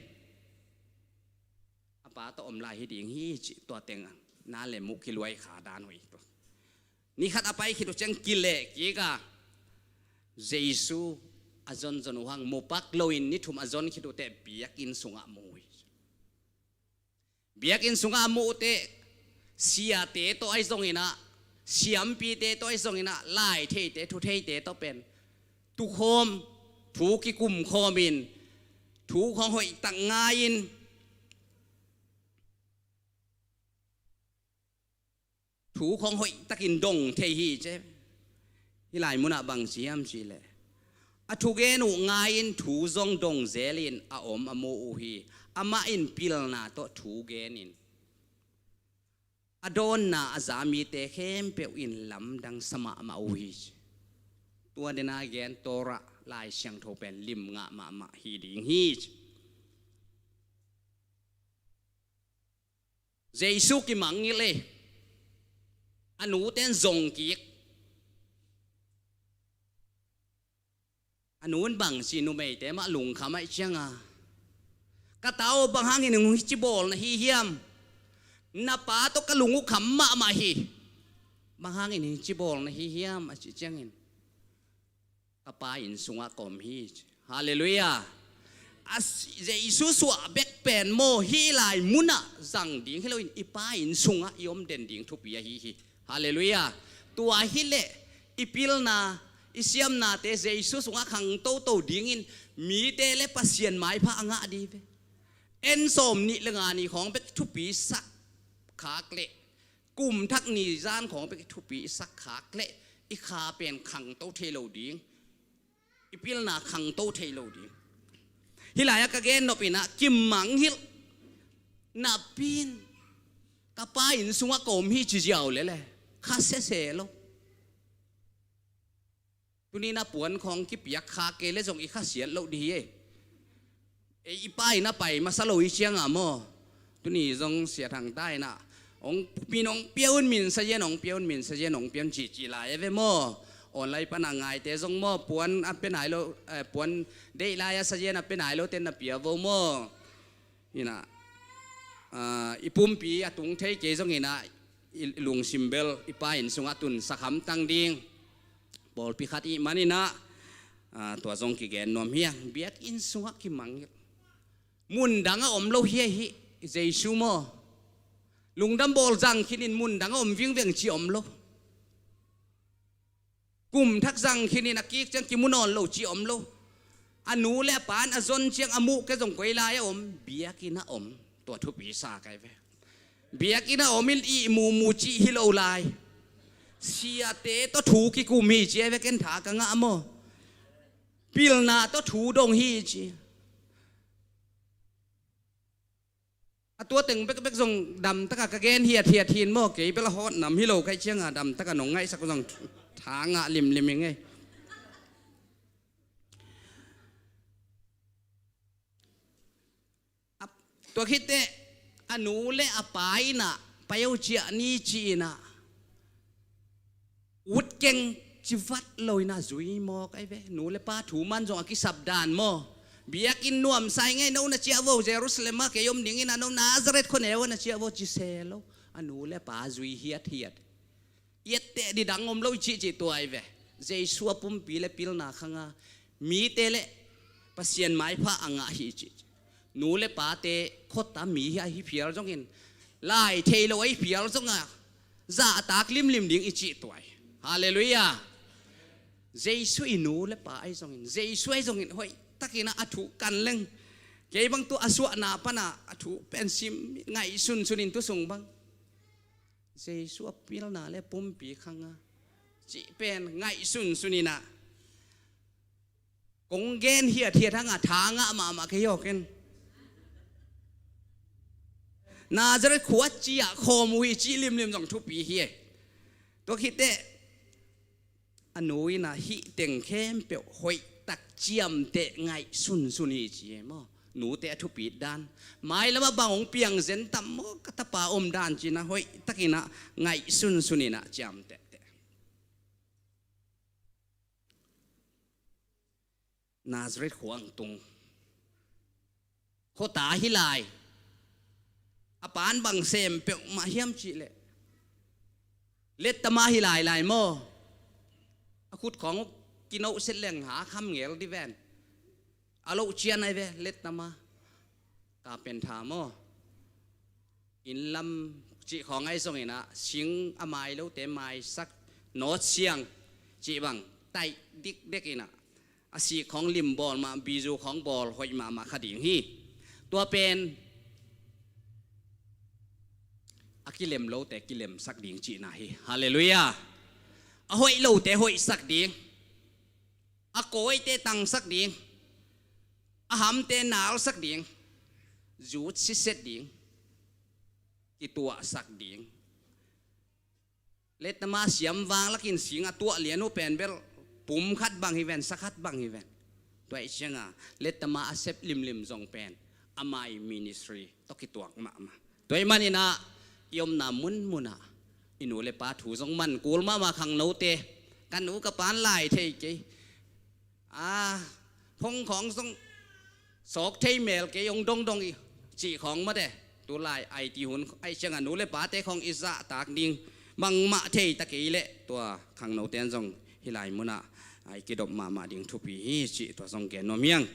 a pa tawh om lai hi ding hi cih tua teng na le mu kiluai kha dan uh hi. Ni khat a pai khit uh ciang kileh kik a, Jesu a zonzon uh hang mu pak loin ni thum a zon khit uh teh biakinn sungah mu uh hi. Biakinn sungah a mu uh teh siate tawh ahi zongin ah, siampite tawh ahi zongin ah, laitheite, thutheite tawh pen tukhawm, thu kikumkhawmin, thu khawng hoihtak ngai-in, thu khawng hoihtakin dong thei hi ci. Hih lai munah bang ci hiam cih leh, a thugen uh ngai-in thu zong dong zelin a om a mu uh hi. Amah in pilna tawh thu genin a dawnna a za mite khempeuh in lamdang sa mahmah uh hi ci. Tua dena gen Torah Lai Siangtho pen lim ngah mahmah hi ding hi ci. Jesu kimangngilh e. A nute in zong kik. A nu in bang ci, numeite mah lungkham ahih cianga, "Ka ta aw, bang hangin hong hici bawl na hi hiam? Na pa tawh ka lung uh kham mahmah hi. Bang hangin hici bawl na hi hiam?" a cih ciangin, "Ka pa inn sungah ka om hi," ci. Halleluiah. A si-, Jesu suah bek pen maw, hih lai munah zang ding hi loin i pa inn sungah i om den ding thupi ahi hi. Halleluiah. Tua hileh i pilna, i siamnate Jesu sungah khang toto dingin mite le Pasian maipha a ngah ding ve. En sawm nih le nga ni khawng bek thupi sak khak leh, kum thak ni zan khawng bek thupi i sak khak leh i kha pen khangto thei lo ding, i pilna khangto thei lo ding. Hih lai-ah ka gen nop in ah, kimangngilh napi in, "Ka pa inn sungah ka om hi," ci ziau lele, kha sese lo. Tuni-in ah puan khawng kipiak kha kei leh zong i khasiat loh ding hi e. Ei, i pa inn ah pai masa lo i cianga maw, tuni zong Sia Thang ta in ah, "Hong, min hong pia un, min sa zen, hong pia un, min sa zen, hong pia un," ci, ci lai a ve maw. Online pan a ngaite zong maw, puan a pia nai lo, eh, puan deih lai a sa zen a pia nai lo ten na pia vo maw. Hi in ah, ah, i pumpi a tung thei kei zongin ah, i lungsim bel i pa inn sungah tun sa khamtang ding pawlpi khat i hih manin ah, ah, tua zong kigen nuam hi hang. Biakinn sungah kimangngilh. Mundang ah om lo hi a, hih Jesu maw, lungdam bawl zang khinin mundang ah om vingveng ci om lo. Kum thak zang khinin a kik ciang kimu nawn lo ci om lo. A nu le a pa in a zon ciang a muh kei zong koi lai a om, biakinn ah om. Tua thupi sa ka hi ve. Biakinn ah om in ihmu mu cih hi lo lai. Siate tawh thu kikum hi ci a hi ve, ken tha ka ngah maw. Pilna tawh thu dong hi ci. A tua teng bekbek zong damtaka ka gen hiathiat hi in maw, kei bel a hawt nam hi lo ka hih cianga damtaka nong ngaihsak uh zong tha ngah limlim ing ei. A, tua khit teh a nu le a pa in ah pai o ciah ni ci in ah, ut keng ci vat lo in ah zui mawk a hi ve. Nu le pa thu man zong a kisap dan maw. Biakinn nuamsa i ngei, no na ciah vo, Jerusalem ah kei om dingin a, no Nazareth khuaneu ah na ciah vo, ci se lo. A nu le pa zui hiathiat. I etteh ding dang om lo i cihcih tua hi ve. Jesu a pumpi le pilna khanga mite le Pasian maipha a ngah hi cih. Nu le pate khuata mi hi a hi phial zongin, lai thei lo a hi phial zonga zahtak limlim ding i cih tua hi. Halleluiah. Jesu i nu le pa ahi zongin, Jesu ahi zongin hoih takin a thu kan leng. Kei bang tu a suahna pana a thu pen sim ngaihsun sunin tu sung bang Jesu a pilna le pumpi khanga cih pen ngaihsun sunin a, kong gen hiathiat hanga tha ngah mahmah kei hi awk in. Nazareth khua ciah khawm uh hi cih limlim zong thupi hi. Tua khit teh a nu in a hih teng khempeuh hoihtak ciamteh ngaihsun sun hi ci e maw. Nute a thupit dan, mailam ah bang hong piang zen tam maw, ka tapa om dan ci-in a hoihtakin a ngaihsun sunin a ciamteh teh. Nazareth khua ang tung. Khuata hi lai. A pan bang sem peuhmah hiam cih leh, lettama hi lai lai maw. A khut khawng uh kinoh set leng ha kham ngel di ven. A loh cian ahi ve, lettama. Kapentha maw. Inn lam cih khawng ahi zongin a, sing a mai lote maisak, nawt siang cih bang taih dikdek in a, a sik khawng lim bawl mah, bizu khawng bawl hoih mahmah kha ding hi. Tua pen a kilem lote kilemsak ding cihna hi. Halleluiah. A hoih lote hoihsak ding, a kawite tangsak ding, a hamte nalsak ding, zut siset ding, kituahsak ding. Lettama siam vang lakin sing a tuah lian uh pen bel pum khat bang hi ven, sa khat bang hi ven. Tua ahih cianga lettama a sep limlim zong pen ama i ministry tawh kituak mahmah. Tua ahih manin a, i omna munmun ah i nu le pa thu zong man kul mahmah khangnote. Ka nu ka pan lai thei kei. A, phone khawng zong sawk thei mel kei, hong dongdong i cih khawng mate. Tulai I T hun ahih cianga nu le pate khawng i zahtak ding bangmah thei ta kei leh, tua khangnote in zong hih lai munah a i kidop mahmah ding thupi hi cih tua zong gen nuam hi ing.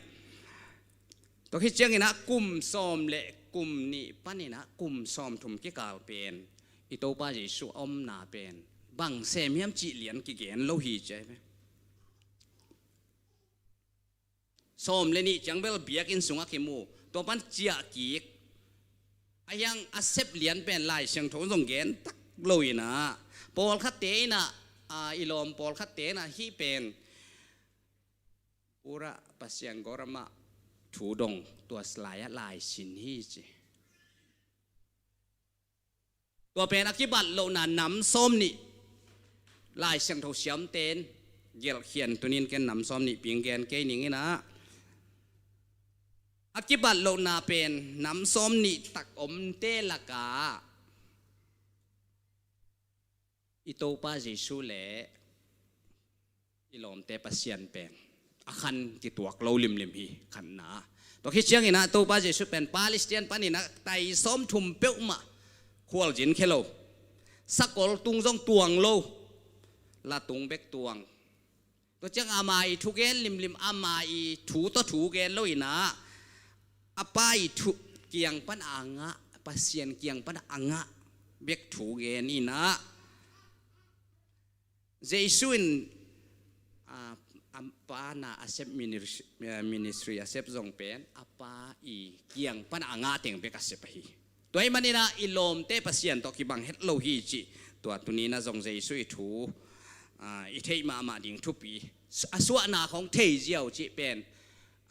Tua khit ciangin a kum sawm le kum nih panin a kum sawmthum kikal pen i Topa Jesu a omna pen bang sem hiam cih lian kigen lo hi ci ahi ve. Sawm le nih ciang bel biakinn sungah kimu, tua pan ciah kik. A hiang a sep lian pen Lai Siangtho zong gen tak lo in a, pawlkhatte in a, a, i lawm pawlkhatte in a hih pen Ura Pasian gawr amah thu dong tua slai ah laisin hi ci. Tua pen a kibat lohna nam sawm nih, Lai Siangtho siamten gelhkhian tunin ken nam sawm nih ping gen kei ning in a, a kibat lohna pen nam sawm nih tak omte lakah i Topa Jesu le i lawmte Pasian pen a khan kituak lo limlim hi, khanna. Tua khit ciangin a Topa Jesu pen Palestine panin a tai sawmthum peuhmah khualzin khia lo, sakol tung zong tuang lo, la tung bek tuang. Tua ciang ama i thu gen limlim, ama i thu tawh thu gen lo in a, a Pa i thu kiang pan a ngah, Pasian kiang pan a ngah bek thu gen in a, Jesu in, a, a Pa na a sep minis-, eh, ministry a sep zong pen a Pa i kiang pan a ngah teng bek a sep ahi. Tua ahih manin a i lawmte Pasian tawh kibang het lo hi cih tua tunin a zong Jesu i thu, a, i theih mahmah ding thupi. A suahna khawng thei ziau cih pen,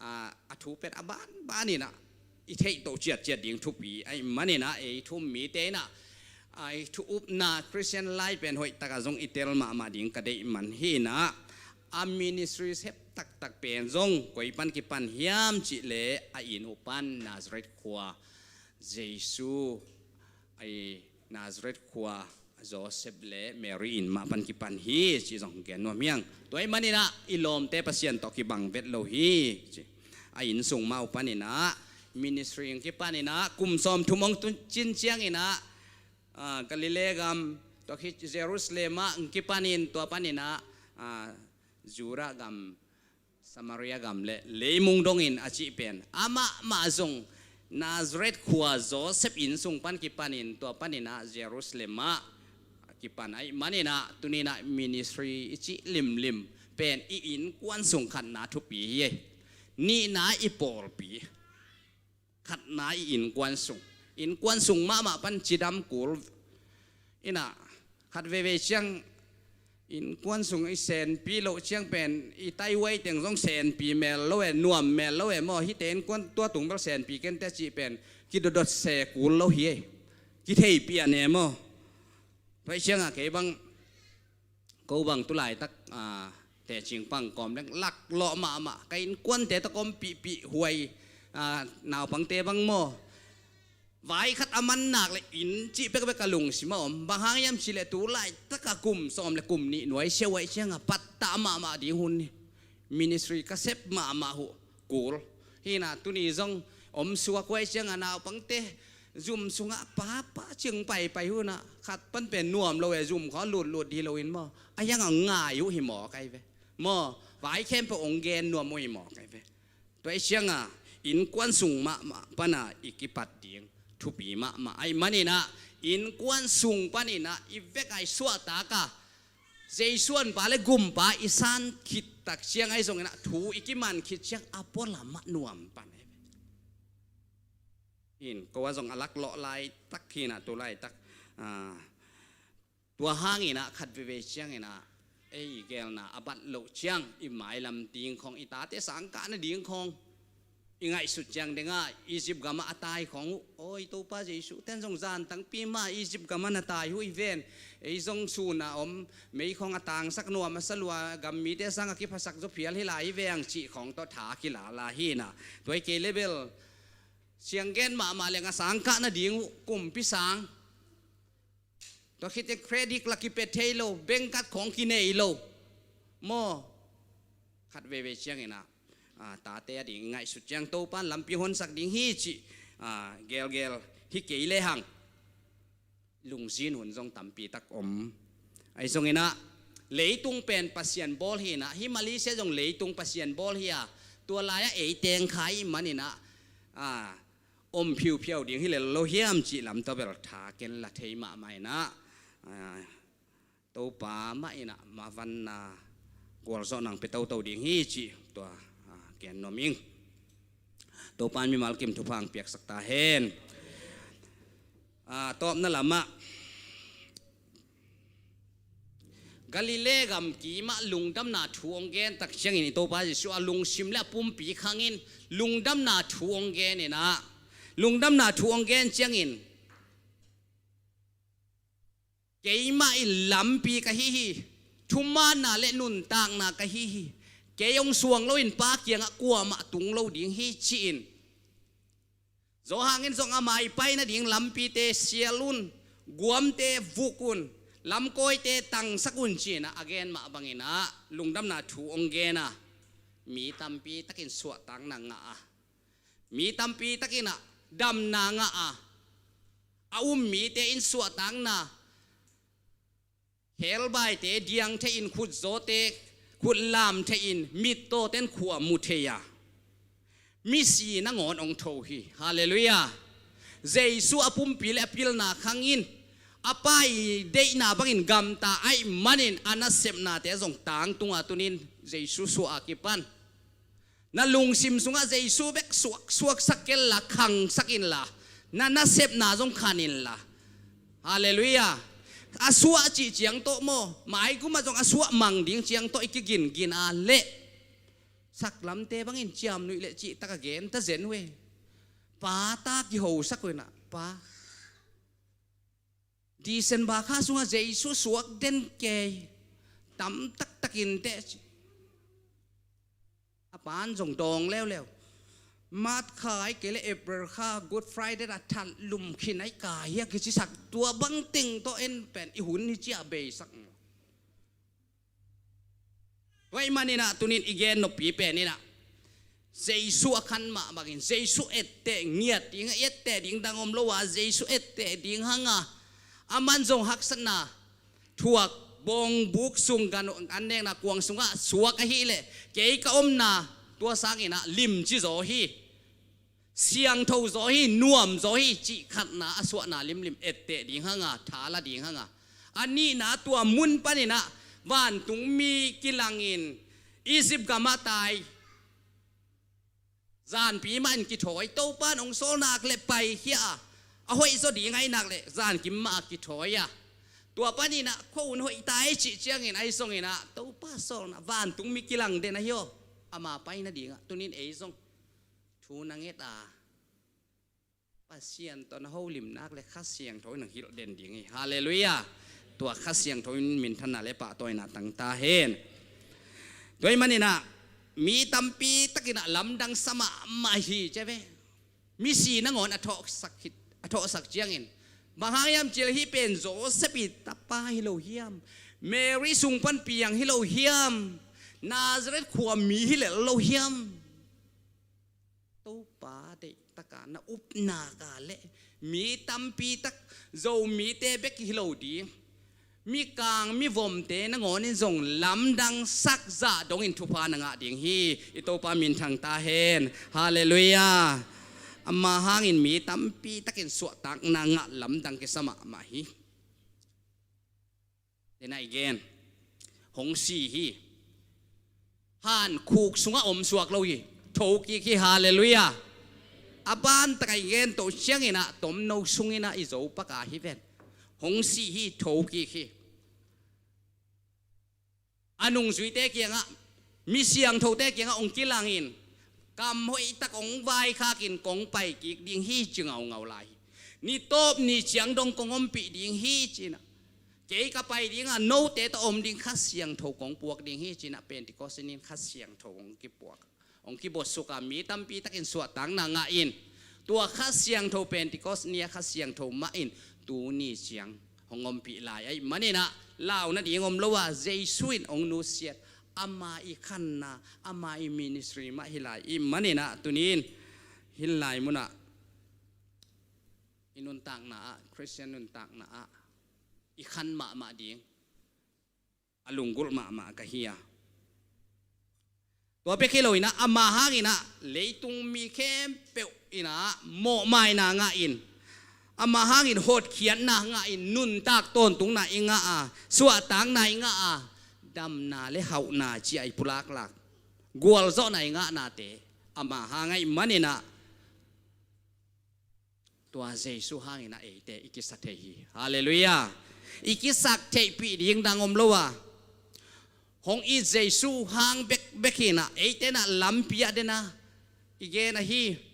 a, a thu pen a banban in a i theih toh ciatciat ding thupi ahih manin a, ei thu um mite in a, a, i thu upna Christian life pen hoih takah zong i tel mahmah ding ka deih man hi in a, a ministry sep taktak pen zong koi pan kipan hiam cih leh a inn uh pan Nazareth khua Jesu, a, i Nazareth khua Joseph le Mary inn mah pan kipan hi ci zong gen nuam hi ing. Tua ahih manin a i lawmte Pasian tawh kibang vet lo hi ci. A inn sung mah uh panin ah ministry hong kipanin ah kum sawmthum hong tun cin ciangin ah, ah, Galilee gam, tua khit Jerusalem ah hong kipanin, tua panin ah, ah, Judah gam, Samaria gam le leimung dongin a cih pen amah mah zong Nazareth khua Joseph inn sung pan kipanin, tua panin ah Jerusalem ah kipan ahih manin ah tuni-in ah ministry i cih limlim pen i innkuan sung khatna thupi hi. Nihna i pawlpi, khatna i innkuan sung. Innkuan sung mahmah pan cidam kul in ah, khat veivei ciang innkuan sung i senpi loh ciang pen i taihuai teng zong senpi mel lo e, nuam mel lo e maw. Hihte innkuan tua tung bel senpi kente cih pen kidotdot se kul lo hi e. Kithei pian e maw. Tua ahih ciangah kei bang, ko bang tu laitak, ah, tecing pang kawm leng laklawh mahmah, ka innkuante tawh kawm pihpih huai, ah, naupangte bang maw. Vai khat a man nak le inn cih bekbek ka lungsim a om. Bang hang hiam cih leh tu laitak a kum sawm le kum nih nuai siau ahih ciangah pattah mahmah ding hun hi. Ministry ka sep mahmah uh kul hi in ah, tuni zong om suak uh ahih ciangah naupangte zum sungah papa cing paipai uh in ah, khat pan pen nuam lo e, zum khawng lutlut hi lo in maw. A hiangah ngai uh hi mawk ahi ve maw. Vai khempeuh hong gen nuam uh hi mawk ahi ve. Tua ahih ciangah innkuan sung mahmah pana i kipat ding thupi mahmah ahih manin ah, innkuan sung panin ah i vek a i suahtak a, Jesu honpa le gumpa i san khit tak ciang ahi zongin ah, thu i kiman khit ciang a pualam ah nuam pan ahi ve. In ko a zong a laklawh laitak hi in ah, tu laitak, ah, tua hangin ah khat veivei ciangin ah ei geelna a bat loh ciang i mailam ding khawng, i tate sangkah nading khawng i ngaihsut ciang dengah Egypt gamah a tai khawng uh, awi Topa Jesu, ten zong zan tangpi mah Egypt gamah na tai uh hi ven. Ei zong sun a om mei khawng a tangsak nuam a sa lua, gam mite sang a kiphasak zaw phial hi lai hi veng cih khawng tawh tha kilala hi in ah. Tua hi kei le bel siang gen mahmah leng a sangkah nading uh kumpi sang. Tua khit teh credit la kipia thei lo, bank card khawng kinei lo maw. Khat veivei ciangin ah, ah, tate a ding i ngaihsut ciang Topan lampi honsak ding hi cih, ah, gelgel hi kei lehang lungzin hun zong tampi tak om. Ahi zongin ah leitung pen Pasian bawl hi in ah, hih Malaysia zong leitung Pasian bawl hi a, tua lai-ah ei teng kha ahih manin ah, ah, om phiuphiau ding hi lel lo hiam cih lam tawh bel tha ken la thei mahmah in ah, ah, Topa mah in ah mavanna gualzawhna hong pia toto ding hi cih tua, ah, ken nuam ing. Topa in mimal kim thupha hong piaksak ta hen. Ah, tawpna lamah Galilee gam kimah lungdamna thu hong gen tak ciangin i Topa Jesuh a lungsim le a pumpi khangin lungdamna thu hong gen in ah, lungdamna thu hong gen ciangin keimah in lampi ka hi hi, thumaanna le nuntakna ka hi hi, kei hong suang loin Pa kiangah kuamah tung lo ding hi ci-in, Johan in zong ama i pai nading lampite sial un, guamte vuk un, lamkawite tangsak un ci-in ah a gen mah bangin ah lungdamna thu hong gen a, mi tampi takin suahtakna ngah a, mi tampi takin ah damna ngah a, a um mite in suahtakna, khebaite diang thei in, khutzawte khut lam thei in, mittawte in khua mu thei a, misi nangawn hong tho hi. Halleluiah. Jesuh a pumpi le a pilna khangin a Pa i deihna bangin gamta ahih manin a nasepnate zong tangtunga tunin Jesuh suah a kipan na lungsim sungah Jesuh bek suak, suaksak kei la, khangsak inla, na nasepna zong khan inla. Halleluiah. A suah cih ciang tawh maw, maigumah zong a suah mang ding ciang tawh i kigingin a leh, saklamte bangin ciamnuih le cih tak a gen ta zen uh e. Pa ta kihosak uh in ah, Pa, December kha sungah Jesuh suak den kei, tam taktakin teh ci. A pan zong dawng leuleu. March kha ai kei le April kha Good Friday a that lum khin ai ka hi a kicisak, tua bang teng tawh en pen i hun hi ci a beisak. Tua ahih manin ah tunin i gen noppi pen in ah, Jesu a khan mah bangin Jesu etteh ngiat ding, etteh ding dang om lo a, Jesu etteh ding hanga, aman zong haksatna thuak, bawng buk sung gan, an nekna kuang sungah suak ahileh kei ka omna tua sanginah limci zaw hi, siangtho zaw hi, nuam zaw hi cih khatna a suahna limlim etteh ding hanga, tha la ding hanga. A nihna tua mun paninah vantungmi kilangin Egypt gamah tai. Zanpi mah in kithawi, Topan hong sawl nak le paikhia a, a hoih zaw ding ahi nak le zankim mah a kithawi a, tua paninah khua un hoih tai cih ciangin ahi zonginah Topa sawlna vantungmi kilang den ahi aw. Ama pai nadingah tunin ei zong thu na nget a, Pasian tawh na holim nak le Kha Siangtho in hong hilh den ding hi. Halleluiah. Tua Kha Siangtho in minthanna le pahtawina tang ta hen. Tua ih maninah mi tampi takinah lamdang sa mahmah hi cia ve. Misi nangawn a thawhsak hi, a thawhsak ciangin, bang hang hiam cih leh hih pen Joseph ii tapa hi lo hiam? Mary sung pan piang hi lo hiam? Nazareth khua mi hi lel lo hiam? Topa deihtaka na upnaka le mi tampi tak, Zomite bek hi lo ding, mikang mivomte nangawnin zong lamdangsak zah dongin thupha na ngah ding hi. I Topa minthang ta hen. Halleluiah. Ama hangin mi tampi takin suahtakna ngah lamdang kisa mahmah hi. Dena i gen, hong si hi. Hankhuk sungah om suak lo hi. Thokik hi. Halleluiah. A ban taka i gen toh cianginah tomno sunginah i zo paka hi ven. Hong si hi. Thokik hi. A nungzuite kiangah, mi siangthote kiangah hong kilangin, kam hoihtak hong vaikhakin kong paikik ding hi ci ngaungau lai hi. Ni tawp ni ciang dong kong ompih ding hi cinah, kei ka pai dinga note tawh om ding Kha Siangtho kong puak ding hi cinah, Pentecost nin Kha Siangtho hong kipuak, hong kibotsuka mi tampi takin suahtakna ngah in. Tua Kha Siangtho, Pentecost ni-a Kha Siangtho mah in tuni ciang hong ompih lai ahih maninah lau nading om lo a, Jesu in hong nusiat, ama i khanna, ama i ministry mah hi lai ih maninah tunin hih lai munah i nuntakna ah, Khristian nuntakna ah i khan mahmah ding a lunggulh mahmah ka hi a. Tua bek hi loinah ama hanginah leitung mi khempeuh inah mawhmaina ngah in, ama hangin hotkhiatna ngah in, nuntak tawntungna i ngah a, suahtakna i ngah a, damna le hauhna cia i pulaklak, gualzawhna i ngahnate ama hang ahih maninah tua Jesu hanginah eite i kisa thei hi. Halleluiah. I kisak theihpih ding dang om lo a, hong it Jesu hang bekbek hinah eite inah lampi ah dena i gen ahi.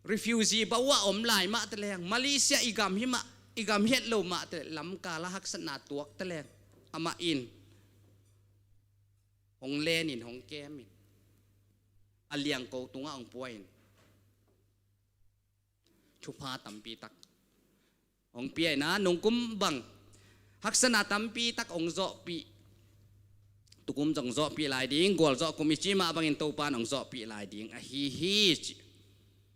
Refugee bauh ah om lai mah teleng, Malaysia i gam hi mah, i gam het lo mah teleng, lamkala haksatna tuak teleng, amah in hong lenin hong kemin a liangko tungah hong pua in thupha tampi tak hong pia inah, nungkum bang haksatna tampi tak hong zawhpih, tukum zong zawhpih lai ding, gualzawh kum i ci mah bangin Topan hong zawhpih lai ding ahi hi ci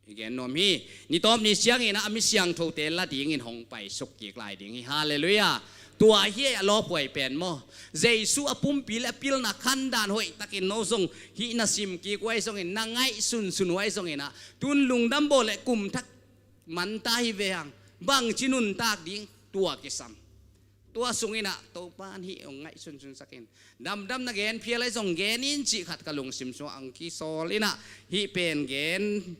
i gen nuam hi. Ni tawp ni cianginah a mi siangthote la dingin hong paisuk kik lai ding hi. Halleluiah. Tua hi a lawphuai pen maw? Jesu a pumpi le a pilna khandan hoihtakin no zong hih na sim kik uh ahi zongin, na ngaihsunsun uh ahi zonginah, tun lungdam bawl le kum thak manta hi ve hang, bangci nuntak ding tua kisam. Tua sunginah Topan hih hong ngaihsunsunsakin, damdam na gen phial ahi zong genin cih khat ka lungsim sungah hong kisawl inah, hih pen gen,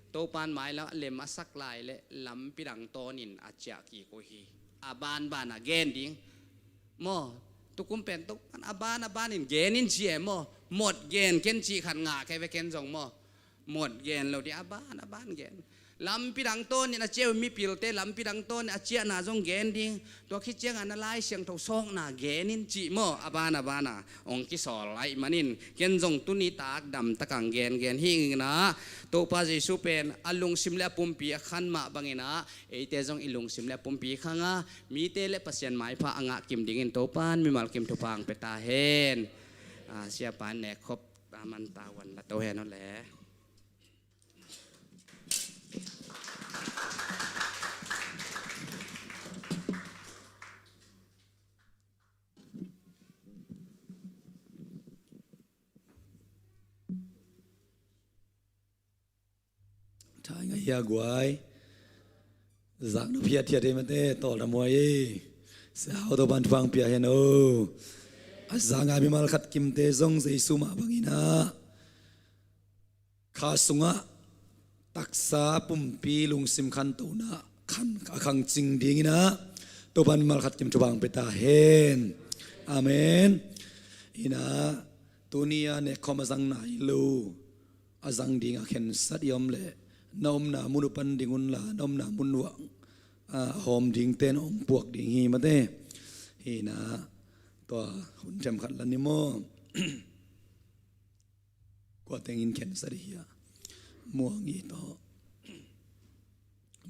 Topan mailam a lem a sak lai le lampi dang tawnin a ciah kik uh hi. A banbana gen ding maw? Tukum pen Topan a ban a banin genin ci e maw? Mot gen ken cih khat ngah kei ve ken zong maw? Mot gen lo ding, a ban a ban gen. Lampi dang tawnin a ciah uh, mipilte lampi dang tawnin a ciahna zong gen ding. Tua khit cianga na Lai Siangtho sawkna genin cih maw? A ban a bana hong kisawl ahih manin ken zong tuni tak damtakang gengen hi inginah, Topa Jesu pen a lungsim le a pumpi a khan mah banginah eite zong i lungsim le a pumpi khanga mite le Pasian maipha a ngah kim dingin Topan mimal kim thupha hong pia ta hen. A, siapa in nek khop a man ta, wan la to hen aw le. Hia guai. Zak na phiat thiat ei mate, tawldam huai ei. Sia Hau Topa'n thupha pia hen o. A zak a mimal khat kimte zong Jesu mah bangin ah kha sungah taksa pumpi lungsim khantona khan a khangcing dingin ah Topa'n mimal khat kim thupha pia ta hen. Amen. Ina, tuni a nekkhawm a zang nai lo, a zang ding a khensat i om leh na omna mun uh pan ding unla, na omna mun uh ah a hawm dingte na hong puak ding hi mate. Hi na, tua hun themkhat la ni maw? Kua teng in khensat hi a? Muang i tawh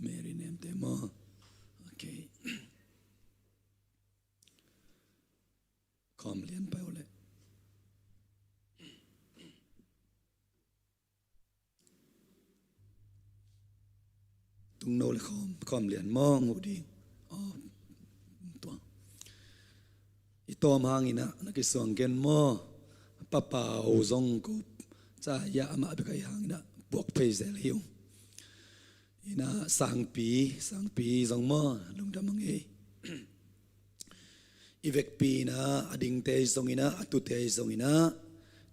Mary Nemte maw? Okay. Khawm lian pai uh leh. Tungno le khawm, khawm lian maw, nguh ding. Aw, tua. I tawm hangin ah na kisuang gen maw? Papau zong ko ca ya amah bek ahi hangin ah puak phei zel hi ung. Ina, sangpi, sangpi zong maw, lungdam a ngei. I vekpi ina, a dingte zong ina, a tute zong ina,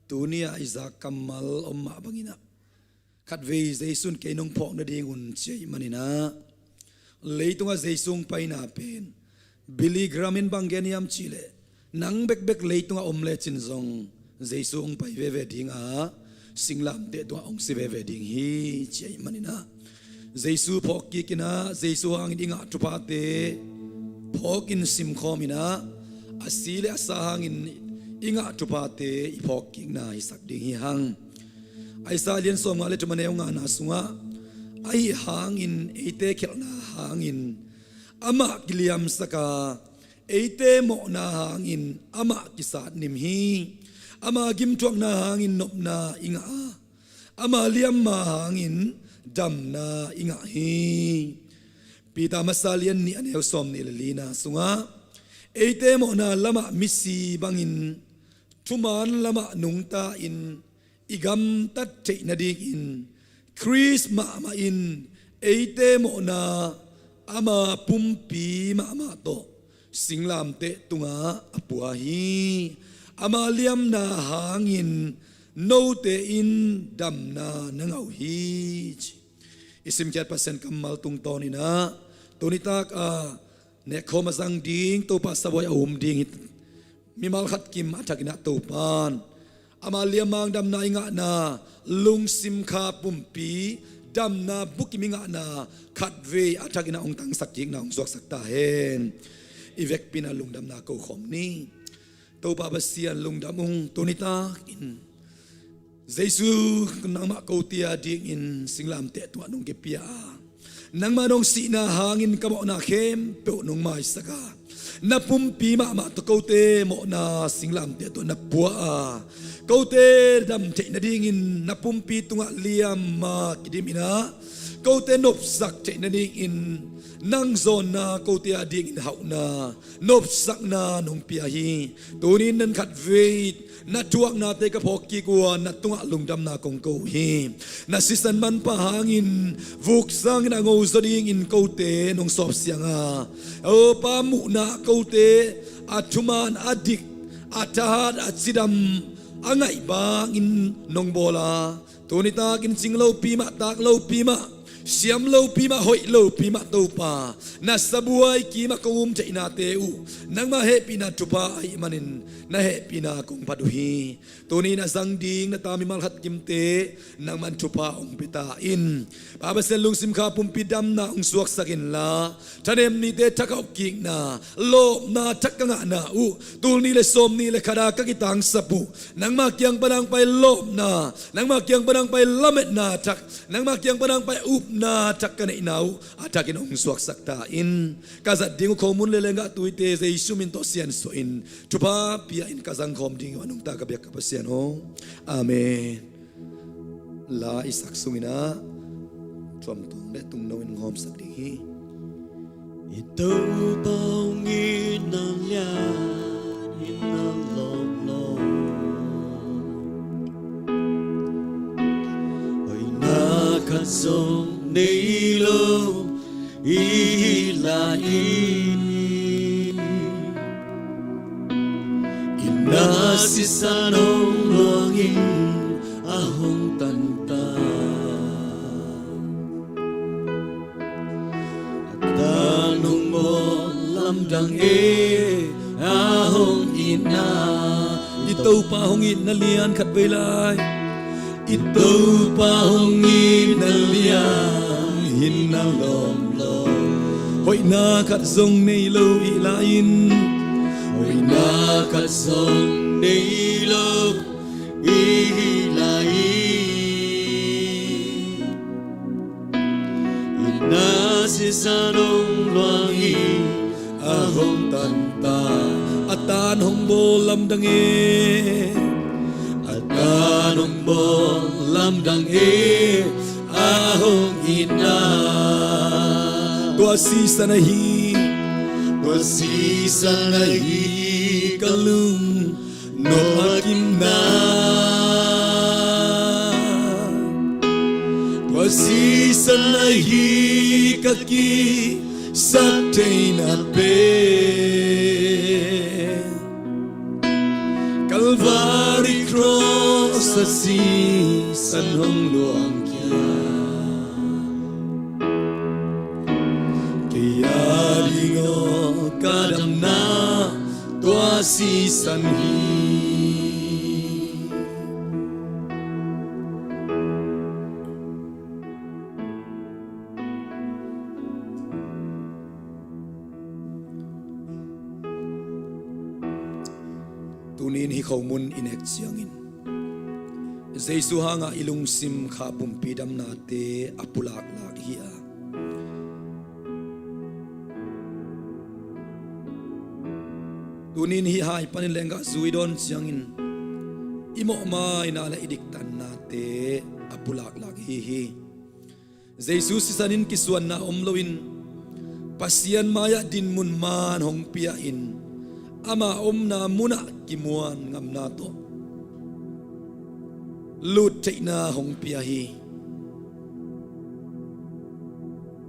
tuni a i zak kammal om mah bang ina, khatvei Jesu in kei nong phawk nading un ci ahih man ina, leitungah Jesu hong paina pen Billy Graham in bang gen hiam cih leh, nang bekbek leitungah om lecin zong Jesu hong pai veve ding a, singlamteh tungah hong si veve ding hi, ci ahih man ina, Jesu phawk kik ina, Jesu hangin i ngah thuphate phawk in simkhawm ina, a si le a sa hangin i ngah thuphate i phawk kikna hisak ding hi hang. Isaiah lian sawmnga le thum a neu ngana sungah, ahi hangin eite khialhna hangin amah kiliamsak a, eite mawhna hangin amah kisatnim hi. Ama gimthuakna hangin nopna i ngah a, ama liamma hangin damna i ngah hi. Peter masa lian nih a neu sawmnih le lina sungah, eite mawhna lamah misi bangin thuman lamah nungta in i gamtat theih nadingin Khrist mahmah in eite mawhna ama pumpi mahmah tawh singlamteh tungah a pua hi. Ama liamna hangin note in damna na ngah uh hi, ci. I simkhiat Pasian kammal tungtawn ina, tuni tak a nekkhawm a zang ding Topa sabuai a um ding hi. Mimal khat kim a thakin ah Topa'n ama liamma hang damna i ngahna, lungsim kha pumpi damna bukim i ngahna khatvei a thakin ah hong tangsak kikna hong suaksak ta hen. I vekpi ina lungdamna ko khawm ni. Topa Pasian, lungdam ung, tuni takin Jesu nangmah kote a dingin singlamteh tungah nong kipia a, nangmah nong sihna hangin ka mawhna khempeuh nong maisak a, na pumpi mahmah tawh kote mawhna singlamteh tungah na pua a, kote dam theih nadingin na pumpi tungah liamma kidim ina, kote nopsak theih nadingin nang zawnna kote a dingin hauhna, nopsakna nong pia hi. Tuni in nang khatvei na thuaknate ka phawk kik uh a, na tungah lungdamna kong ko uh hi. Na sisan manpha hangin vuk sangin a ngo zaw dingin kote nong sawpsiang a, o Pa, muhna kote a thuman, a dik, a thahat, a cidam a ngaih bangin nong bawl a, tuni takin cing lopi mah, tak lopi mah, siam lopi mah, hoih lopi mah, Topa, na sabuai kimah kong um theihnate uh nangmah hehpihna thupha ahih manin na hehpihna kong phat uh hi. Tuni in a zang ding na ta mimal khat kimte nangman thupha hong pia ta in. Pa Pasian, lungsim kha pumpi damna hong suaksak inla, thanem nite thakhauh kikna, lawpna thak ka ngahna uh, tul nih le sawmnih le khat a ka kitangsap uh, nangmah kiang pan hong pai lawpna, nangmah kiang pan hong pai lametna thak, nangmah kiang pan hong pai upna thak ka neihna uh a thakin hong suaksak ta in. Ka zat ding uh khomun le lenggah tuite Jesu min tawh siansuah in, thupha pia in ka zangkhawm ding uh a nungta ka biak ka Pasian aw. Amen. La i sak sungin ah thuamtung le tungno in hong hawmsak ding hi. I Topa hong itna lian in a lawm lo. Hoihna khat zong nei lo i hi lai-in, i na sisan hong luangin a hong tantan. A tan hong bawl lamdang e, a hong itna. I Topa hong itna lian khat vei lai. I Topa hong itna lian hi na lawm lo. Hoihna khat zong nei lo i hi lai-in. Hoihna khat zong nei lo i hi lai-in. I na sisan hong luangin a hong tantan. A tan hong bawl lamdang e, a tan hong bawl lamdang e, a hong itna. Tua sisan ahi, tua sisan ahi ka lung nop a kimna. Tua sisan ahi ka kisak theihna pen. Calvary cross a sisan hong luang kia. Kei a ding aw ka damna tua sisan hi. Tunin hih khomun i nek ciangin Jesu hangah i lungsim kha pumpi damnate a pulaklak hi a, tunin hih hai panin lenggah zu i dawn ciangin i mawhmaina le i diktannate a pulaklak hi hi. Jesu sisan in kisuanna om loin Pasian mai-ah dinmun man hong pia-in ama omna munah kimuan ngamna tawh lut theihna hong pia hi.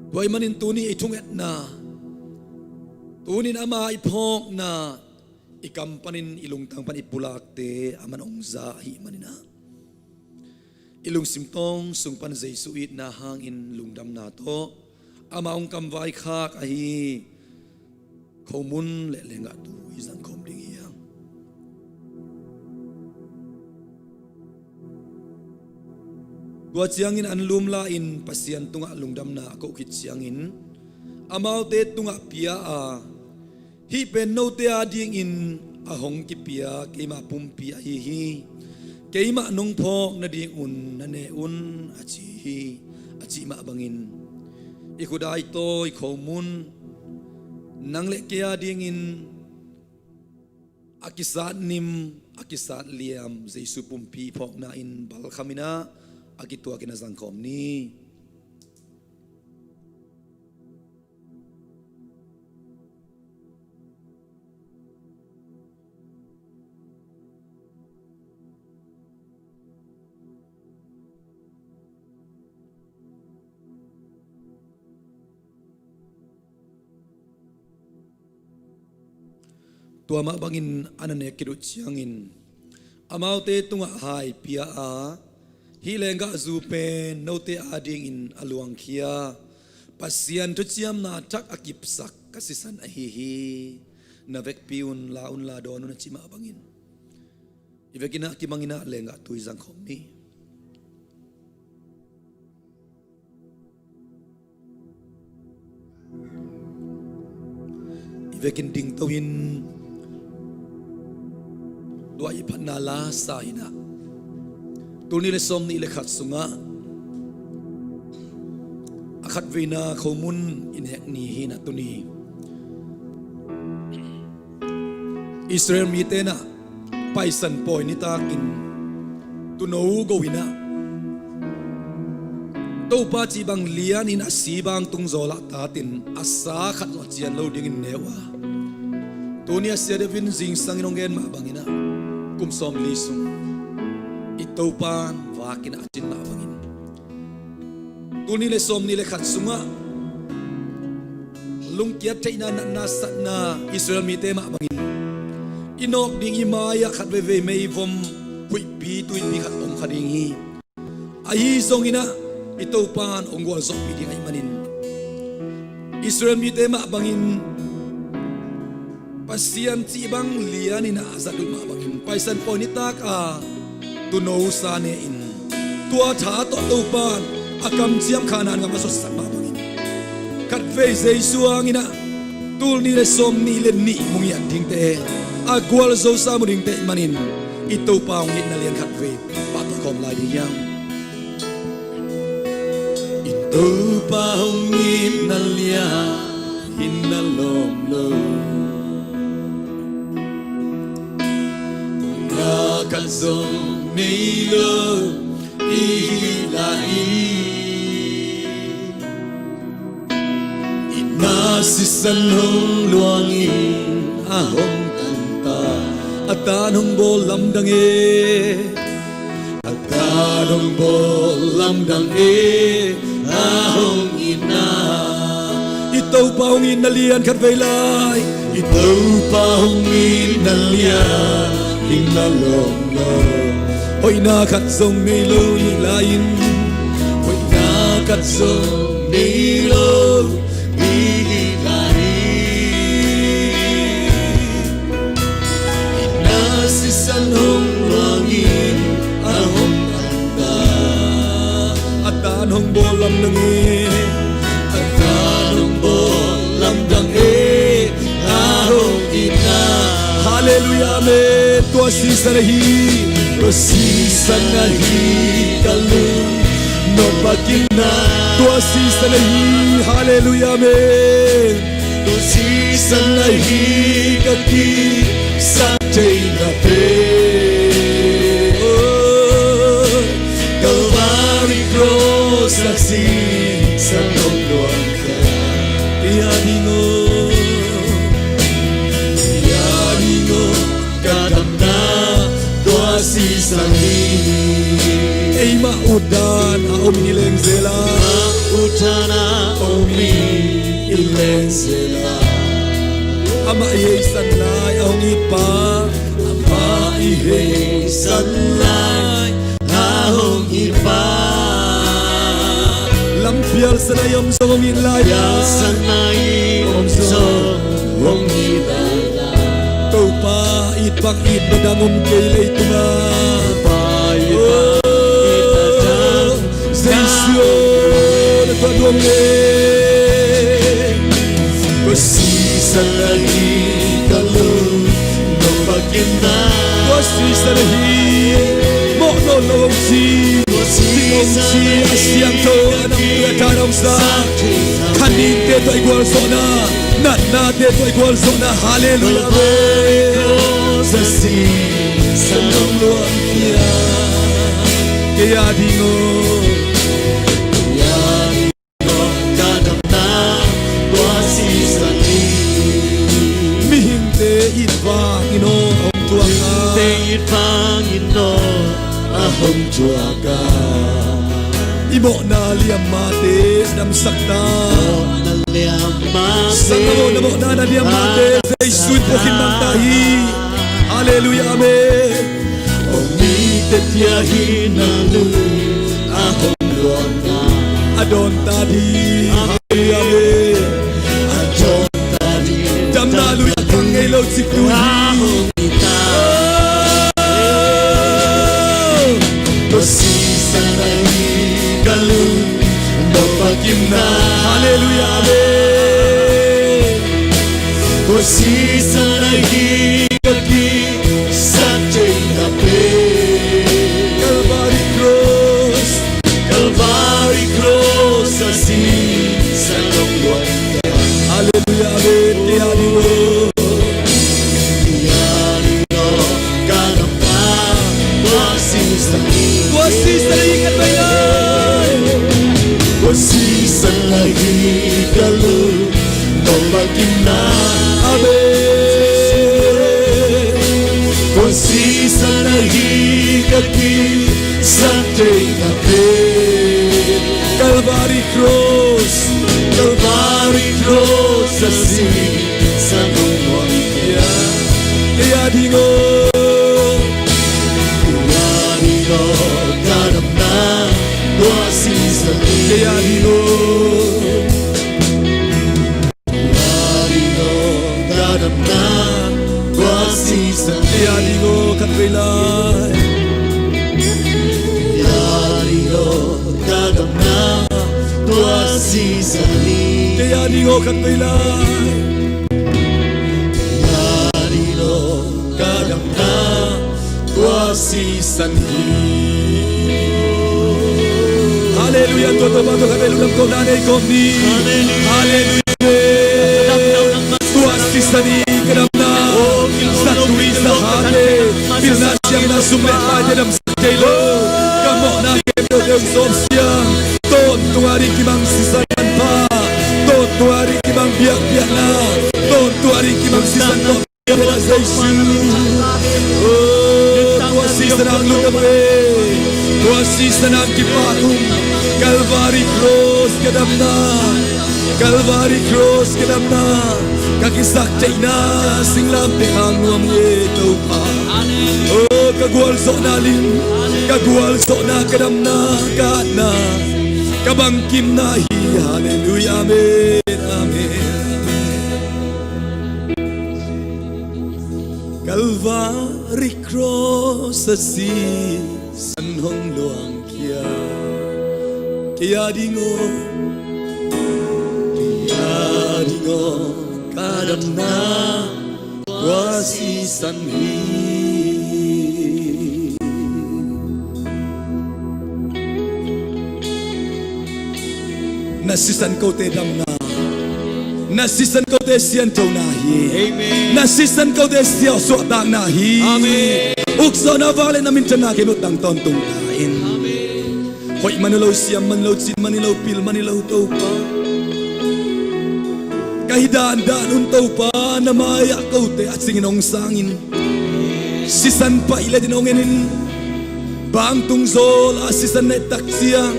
Tua ahih manin tuni i thungetna, tunin ama i phawkna i kam panin i lungtang pan i pulakte aman hong za ahih manin ah, i lungsim tawng sung pan Jesu itna hangin lungdamna tawh ama hong kamvaikhak ahi khomun le lenggahtu i zangkhawm ding hi hang. Tua ciangin an lumla-in Pasian tungah lungdamna a koh khit ciangin amaute tungah pia a, hih pen note adingin a hong kipia keima pumpi ahi hi. Keimah nong phawk nadingun na ne un, a ci hi. A cih mah bangin i khut a i tawi khomun nang le kei adingin a kisat nim, a kisat liam Jesu pumpi phawkna in balkham in ah a kituakin a zangkhawm ni. Tua mah bangin a na nek khit uh ciangin amaute tungah hai pia a, hih lenggahzu pen note adingin a luangkhia Pasian thuciamna thak a kipsak ka sisan ahi hi. Na vekpi un, la un la dawn un a cih mah bangin i vekin ah kimangin ah lenggahtu i zangkhawm ni. I vekin dingto in tua i phatna la sa in ah, tul nih le sawm nih le khat sungah a khatveina khomun i nek ni hi in ah, tuni Israel mite in ah Paisan pawi nitakin tuuno go in ah Topa cih bang lianin a si bang tungzawl ah tatin a sa khat zong a cian lo dingin ne uh a, tuni a sia deuhin zingsangin hong gen mah bangin ah kum sawmli sung i Topa in vakin a cin mah bangin Tul nih le sawm nih le khat sungah lungkiat theihna, natna, satna Israel mite mah bangin i nawk ding i mai-ah khat veivei meivom huihpi tuipi khat om kha ding hi. Ahi zongin ah i Topa in hong gualzawhpih ding ahih manin Israel mite mah bangin Pasian cih bang lianin a zat uh mah bangin Paisan pawi nitak a tuuno sa ne-in tua tha tawh Topa in a kamciam Kanaan gam a zawhsak mah bangin khatvei Jesu hangin ah tul nih le sawm nih le nih mu ngiat dingte, a gualzo sa mu dingte ahih manin i Topa hong itna lian khatvei pahtawi khawm lai ding hiam? I Topa hong itna lian in na lawm lo, na khat zong nei lo i hih lai-in, itna sisan hong luangin a hong tanta, a tan hong bawl lamdang e. A tan hong bawl lamdang e, a hong itna. I Topa hong itna lian khatvei lai. I Topa hong itna lian in na lawm lo, hoihna khat zong nei lo i hih lai-in, hoihna khat zong nei lo i hih lai-in, itna sisan hong luangin a hong tanta, a tan hong bawl lamdang e, a tan hong bawl lamdang e, a hong itna. Halleluiah, amen. Tua sisan ahi, tua sisan ahi ka lung, no pakinna. Tua sisan ahi, halleluiah, amen. Tua sisan ahi ka kisap theihna pen. Oh, Calvary Cross a sisan hong luang kei a ding aw, kei a ding aw, ka damna tua sisan hi. Eimah utdan a om in i leng zel a, eimah utdan a om in i leng zel a, amah i heisan lai a hong it pa, amah i heisan lai a hong it pa. Lampial sana i om zong hong it lai a, lampial sana i om zong hong it lai a. Topa it bang itna dang om kei leitungah. Topa it bang itna dang. Jesu aw, na tua dong e. Tua sisan ahi ka lung, no pakinna. Tua sisan ahi, mawh nawn lo hong ci. Tua sisan ahi, a siangtho a nam tua tha hong sa. Khaningte tua i gualzawhna, natnate tua i gualzawhna. Halleluiah, amen. Tua sisan hong luang kei a, kei a ding aw, kei a ding aw, ka damna tua sisan hi. Mihingte it vangin aw hong tuak a, mihingte it vangin aw a hong tuak a. I mawhna liammate a damsak ta. Mawhna liammate. Sang a mawhna, mawhna na liammate. Jesu in phuak khin mang ta hi. Halleluiah, amen. Aw mite pia hi na lung a hong luanna. A dawn ta ding. Halleluiah, amen. A dawn ta ding. Damna lui a kang ngei lo cik tu hi. A hong hi ta. Tua sisan ahi ka lung, no pakinna. Halleluiah, amen. Tua sisan ahi ka kisap theihna pen. Calvary Cross. Calvary Cross a sisan hong luang. Halleluiah, amen. Kei a ding aw, kei a ding aw, ka damna tua sisan hi. Tua sisan ahi ka lung, no pakinna. Amen. Tua sisan ahi ka kisap theihna pen. Calvary Cross, Calvary Cross a sisan hong luangkhia. Kei a ding aw, kei a ding aw, ka damna tua sisan hi. Kei a ding aw, kei a ding aw, ka damna tua sisan hi. Kei a ding aw, khatvei lai. Kei a ding aw, ka damna tua sisan hi. Kei a ding aw, khatvei lai. Kei a ding aw, ka damna tua sisan hi. Halleluiah. Tua Topa tawh khatvei lungdam kohna nei kawm ni. Halleluiah. Tua sisan hi ka damna. Zatui zahate, pilna siamna, sum le paite damsak thei lo. Ka mawhna khempeuh teng sawm siang. Tawntung a ding kimang sisan manpha, tawntung a ding kimang biakpiakna, tawntung a ding kimang sisan tawh biakpiakna Jesu. Oh, tua sisan hang lungdam e. Tua sisan hang kipahthu. Calvary Cross ka damna. Calvary Cross ka damna, ka kisaktheihna singlamteh hang nuam hi e Topa. Oh, ka gualzawhna lim, ka gualzawhna, ka damna, ka hatna, ka bangkimna hi. Halleluiah, amen, amen, amen. Calvary Cross a si san hong luangkhia. Kei a ding aw, kei a ding aw, ka damna tua sisan hi. Na sisan kote damna, na sisan kote sianthona hi. Amen. Na sisan kote siausuahtakna hi. Amen. Ukzawhna vale na minthanna kei mawh tang tawntung ta in. Amen. Hoih man hi lo, siam man hi lo, cin man hi lo, pil man hi lo Topa. Ka hi dandan un Topa, na mai-ah kote a cingin hong sangin, sisan paih letin hong enin, bangtung zawl a sisan na et tak ciang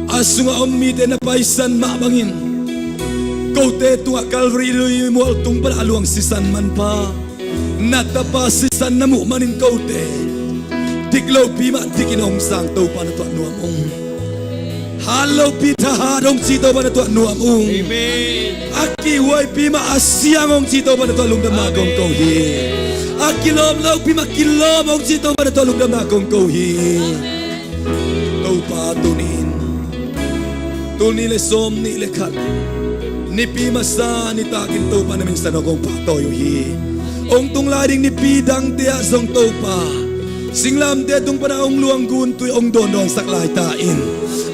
a sungah om mite na paisan mah bangin, kote tungah Calvary lui mual tung panah a luang sisan manpha, na tapa sisan na muh manin kote dik lopi mah dikin hong sang Topa na tuah nuam ung. Hat lopi thahat hong ci Topa na tuah nuam ung. Amen. A kihhuaipi mah a siang hong ci Topa na tuah lungdamna kong ko hi. A kilawm lopi mah kilawm hong ci Topa na tuah lungdamna kong ko hi. Topa tuni in, tul nih le sawm nih le khat nipi masa nitakin Topa na min san hong pahtawi uh hi. Hong tung lai ding nipi dangte ah zong Topa, singlamte tung pana hong luang guntui hong dawndawnsak lai ta in.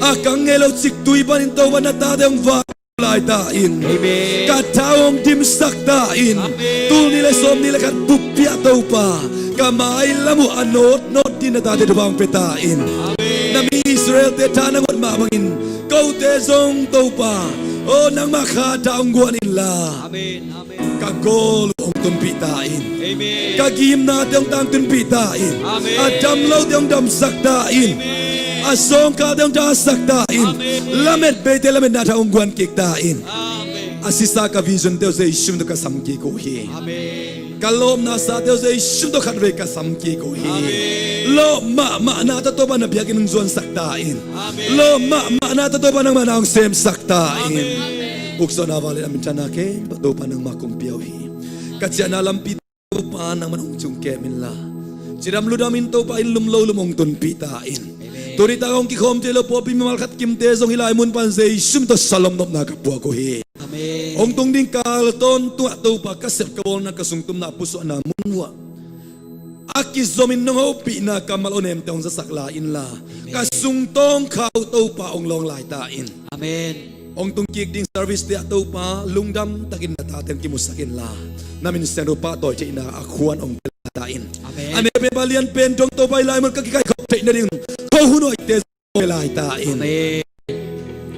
A kang ngei lo ciktui panin Topa na tate hong va lai ta in. Amen. Ka tha hong dimsak ta in. Amen. Tul nih le sawm nih le khat buppi ah Topa, ka mailam uh a nawtnawt ding na tate thupha hong pia ta in. Amen. Na mi Israel-te tha na ngot mah bangin kote zong Topa, oh, nangmah kha tha hong guan inla. Amen. Amen. Ka gawl uh hong tunpih ta in. Amen. Ka gimnate hong tangtunpih ta in. Amen. A dam lote hong damsak ta in. Amen. A sawngkalte hong thahatsak ta in. Amen. Lamet beite lametna tha hong guan kik ta in. Amen. A sisa ka vision-te uh Jesu min tawh ka sam kik uh hi. Amen. Ka lawpna sate uh Jesu min tawh khatvei ka sam kik uh hi. Amen. Lawp mahmahna tawh Topa na biakinn hong zuansak ta in. Amen. Lawp mahmahna tawh Topa nangmah na hong semsak ta in. Amen. Ukzawhna vale na minthanna kei Topa nangmah kong pia uh hi. Ka ciahna lampi Topa nangmah hong cium kem inla, cidam ludamin Topa inn lum lo lum hong tunpih ta in. Amen. Tuni tak hong kikhawm thei lo pawlpi mimal khat kimte zong hih lai mun pan Jesu min tawh salom nopna ka puak uh hi. Amen. Hong tung ding kal tawntungah Topa ka sep ka bawlna ka sungtumna pusuahna mun uh ah a kizomin nong hopihna kammal awnemte hong zasak lai inla, amen, ka sungtawng kha uh Topa hong lawng lai ta in. Amen. Hong tung kik ding service-te ah Topa lungdam takin na tate hong kimusak inla, na min siangtho pahtawi theihna a khuan hong pia lai ta in. Amen. A nepen a lianpen dong Topa hih lai mun ka kikaikhop theih nading khuahun huaite pia lai ta in. Amen.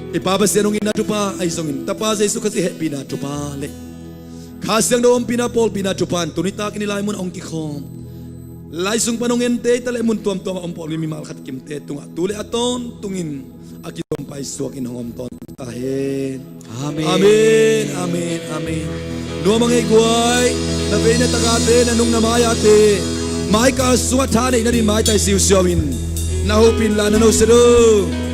I Pa Pasian hong itna thupha ahi zongin Tapa Jesu Khazih hehpihna thupha le Kha Siangtho ompihna pawlpihna thupha in tuni takin hih lai mun hong kikhawm Lai sung pan hong en teita le mun tuamtuam a om pawl mi mimal khat kimte tungah tu le a tawntungin a kizom paisuakin hong om tawntung ta hen. Amen. Amen, amen, amen. Nuam a ngei guai, na vei na tagate, na nung na mai-ate, maikal sungah tha neih nadin maitai siusiau in na hopih inla na noset uh.